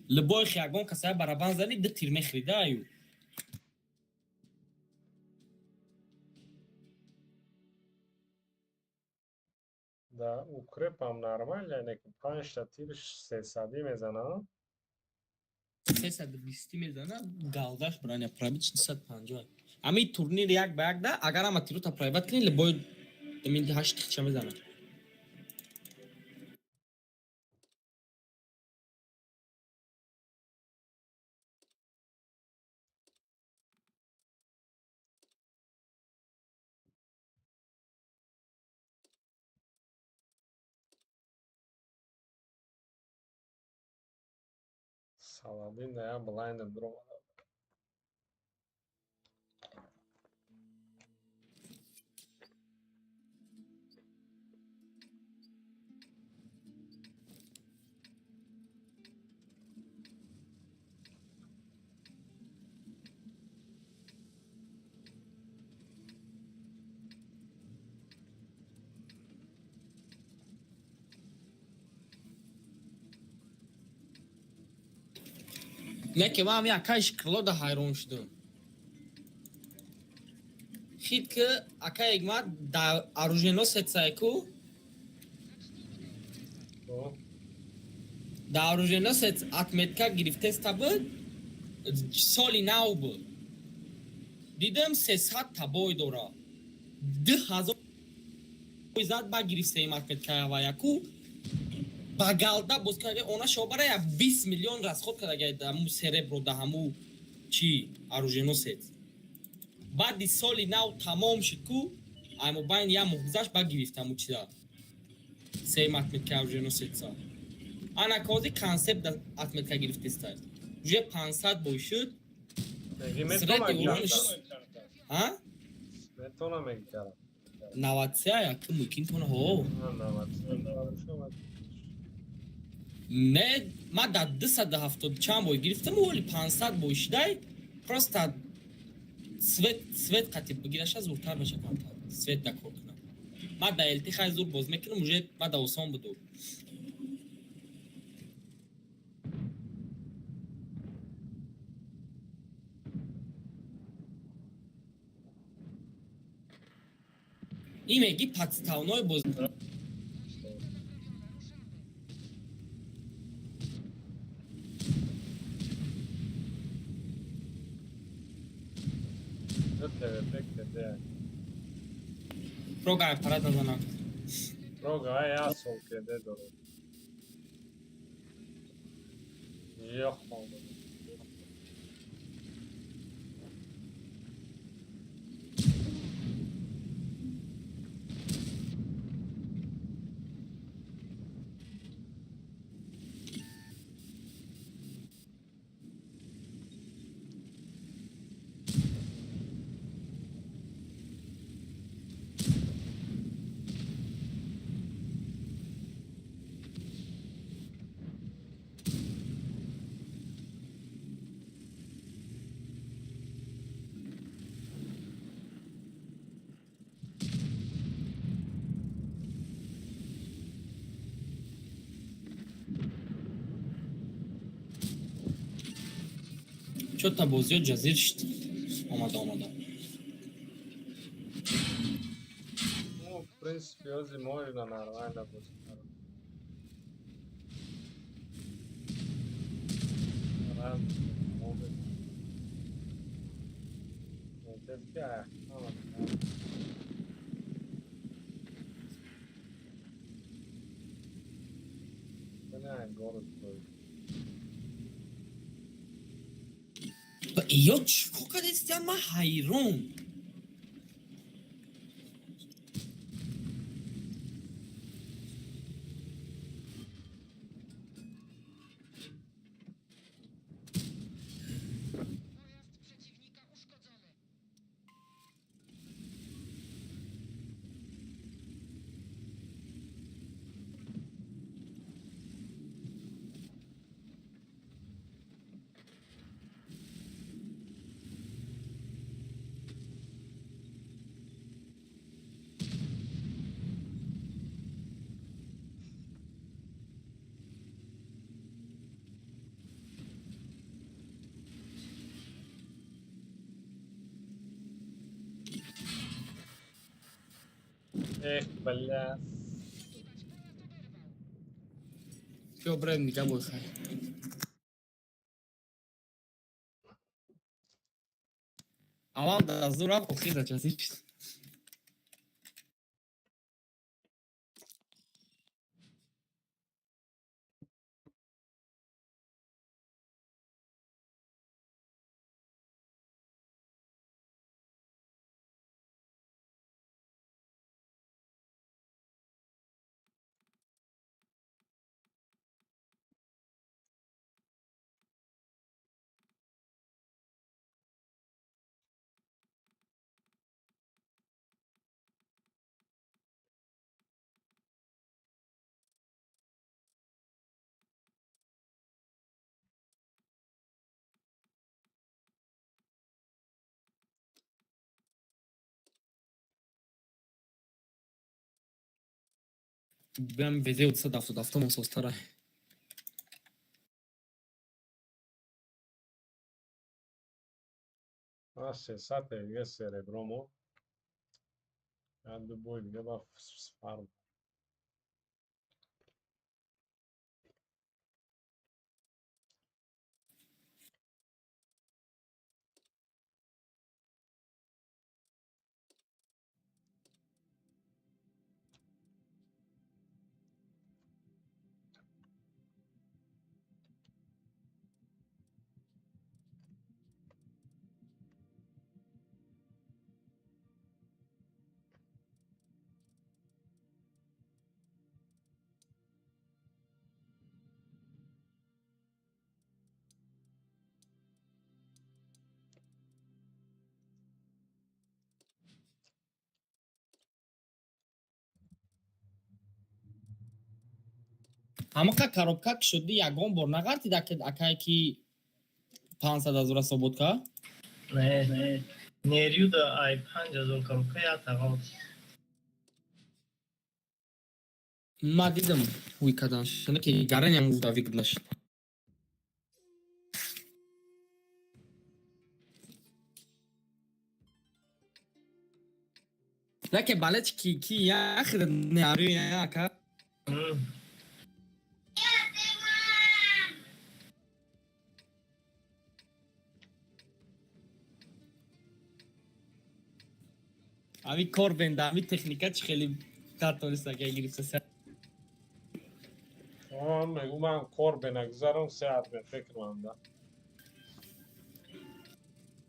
Любой ягон каса барабан зани, ду тир мехрида аю. Да, укрепам нормально, не ки 5 та тир 300 мезанам. 320 мезана, галдаш броня пробит 650. Ами турнир як ба як да, агар ама тирута прайват кунӣ, любой мин 8 тихча мезана. Саладин да я блайндом дромада. Не ки ман акай шкрилода ҳайрон шудам. Хит ки акай ма да оруженосец ку, да оруженосец отметка гирифтеста буд, соли нав буд. Дидам 300 та бой дора. 2000 зад ба гирифтаим отметка ваяку. Ба галда боз карда она шобара я 20 миллион расход карда да ҳаму серебро, да ҳаму чи оруженосец. Баъди соли нав тамом шуд ку, ай мобайн я моҳ гузашт, ба гирифт ҳаму чиза. Сеюм отметка оруженосеца. Ана кози концепт отметка гирифтеста. Уже 500 бой шуд. Средний урониш. А? Сметона мегирам. 93 я ки мумкин тона ҳо. 93. Не, ман дар 270 чанд бой гирифтам, вале 500 бой шидай. Просто свет, свет қати бигираша, зуртар меша камтар. Свет да кор кунам. Ман да ЛТ хай зур боз мекунам, уже ман да осон буду. Ин меги подставной боз. Ду ТВП КД. Прога аппарат назанам. Прога я сол КД дорад. Ёх. Чота бозиё ҷазир шид. Омада, омада. Ну, в принципе, ози можно нормально бозӣ кард. Раз, могут. Вот это ҳама. Не, город бой. Ё чӣ кор кардистиям, ман ҳайрон. Эх, бля. Ё бренд дига бохай. Аввал дастур рафт, охир да ҷазир шид. Бям везе 277 состара. А 600 дига серебро мо. Ду бой дига ба фарм. Ҳамақа коробка кушодӣ, ягон бор нағалтида, ки акае ки 500 ҳазора собот ка? Не, не. Нерюда ай 5000 коробка як тағалт. Ма дидам ҳуй кардан шуна, ки гараням давик нашид. Лаке балеч ки ки яхр не арю яка. Ами кор бенда, ами техника чи хеле картониста ки гирифта са. Мегӯ ман кор бенагузарам, се админ фикр манда.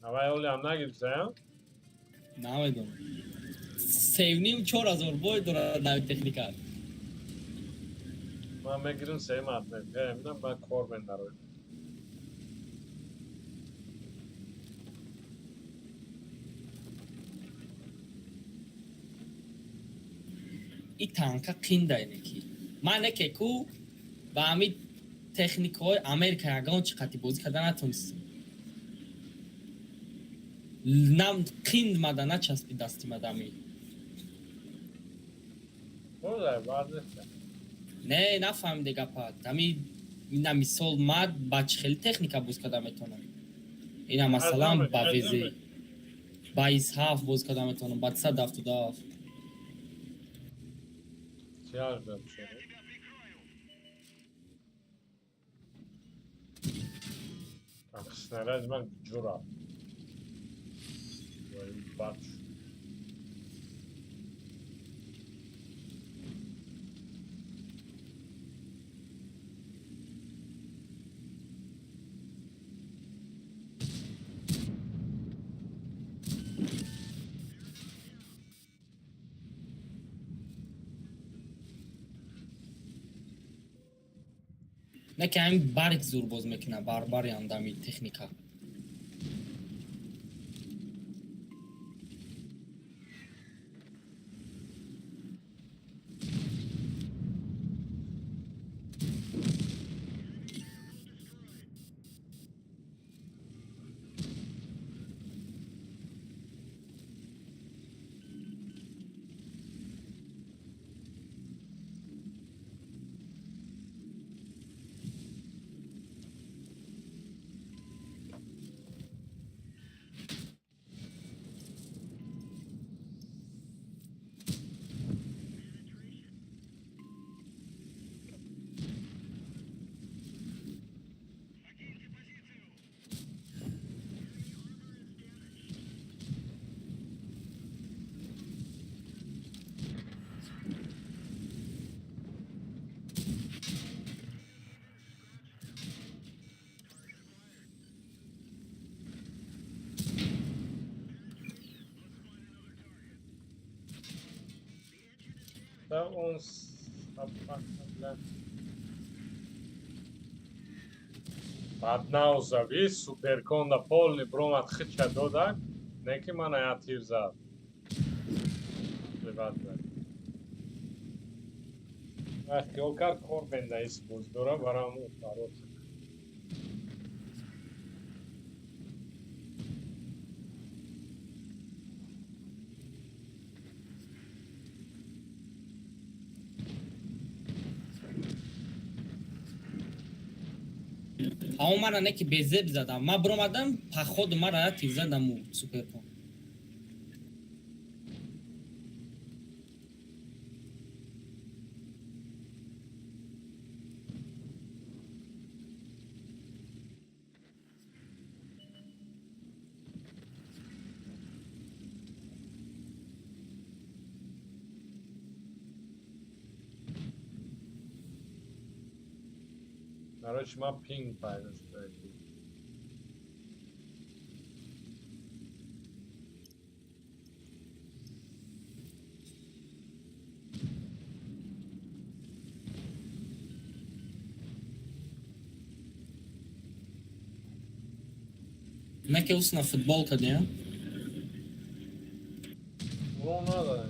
Авай олиам нагирифтаям? Намедонам. 3,5-4 ҳазор бой дорад нави техника. Ман мегирам сеюм админ. Эминам ман кор бендароем. И танка қиндай неки. Ман неке ку ба ҳами техникаҳои Америка ягон чи қати бозӣ карда натонистам. Нам қинд мада начаспи дасти мадами. Бозай, баъд нест. Не, нафаҳмиде гапат. Ами ина мисол мад ба чӣ хели техника боз карда метавонам. Ина масалан ба ВЗ. Ба ИС-7 боз карда метавонам, ба 177. Чӣ ҳажда шуд? Снаряд ман ҷо рафт? Бад шуд. Не ки ҳамин барк зур боз мекунад, барбари андами техника. Он баъд навзави суперконда полный бромад, хича додак, не ки мана я тир зад. Бад хиёл кард кор бенда ис боз дора бараму фарор. Ао мара не ки безеб задам. Ма бромадам, походу мара тир задам у суперкон. Короче, ма пинг пайдо шуда. Не ке усна футболка не? Ну, надо.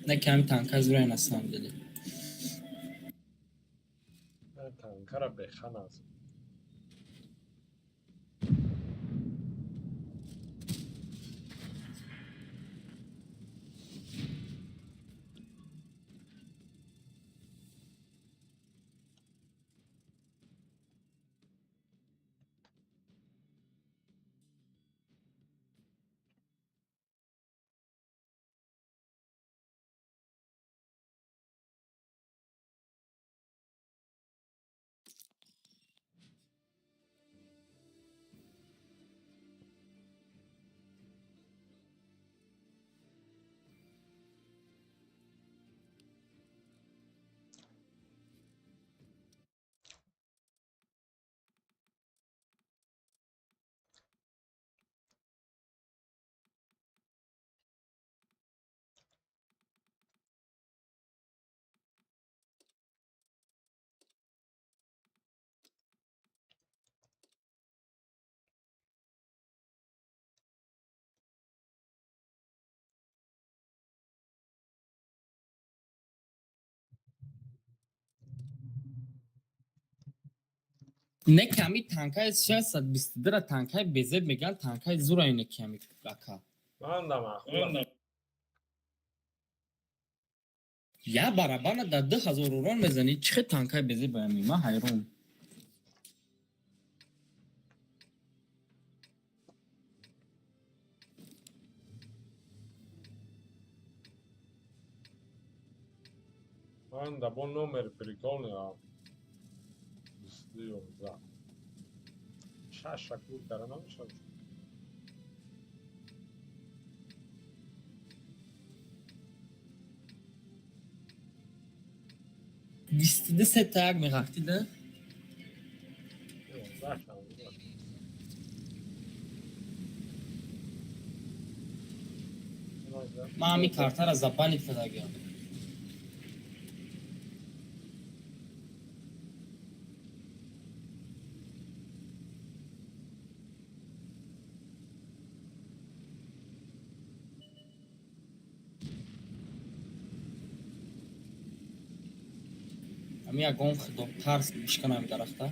Не ками танка зура на самом деле. Танкара бехан аст. Не ками танкаи 622-ра танкаи безеб меган, танкаи зура ине ками ака. Ман да маъқул. Я барабана да 2000 урон мезанӣ, чӣ хел танкаи безеб аями? Ман ҳайрон. Ман да бо номер приколни, а. 22 11. Шаша кур кара намешавад. 22 сета як меғафтида. 11 шавад. Ман ҳамин картара забанить кардагиам. Ами ягон худо тарс бишканам дарахта.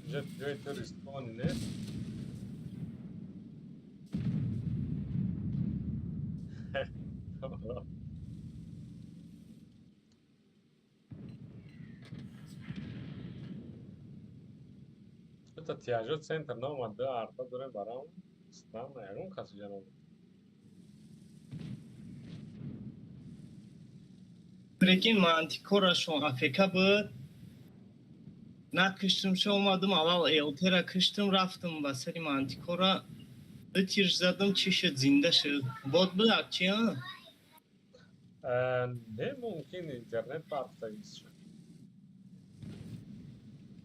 Ҷа ҷои ту респони не? Дута тиажо центр наомад, ду арта дорем барам. Странно, ягон кас иҷа наомад. Прикинь, мантикорашон АФК буд. Накиштимша, омадам, аввал ЛТ-ра киштим, рафтам ба сари мантикора. Ду тир задам, чӣ шуд, зинда шуд. Бот буд, чи? Не, мумкин интернет барфтагист шуд.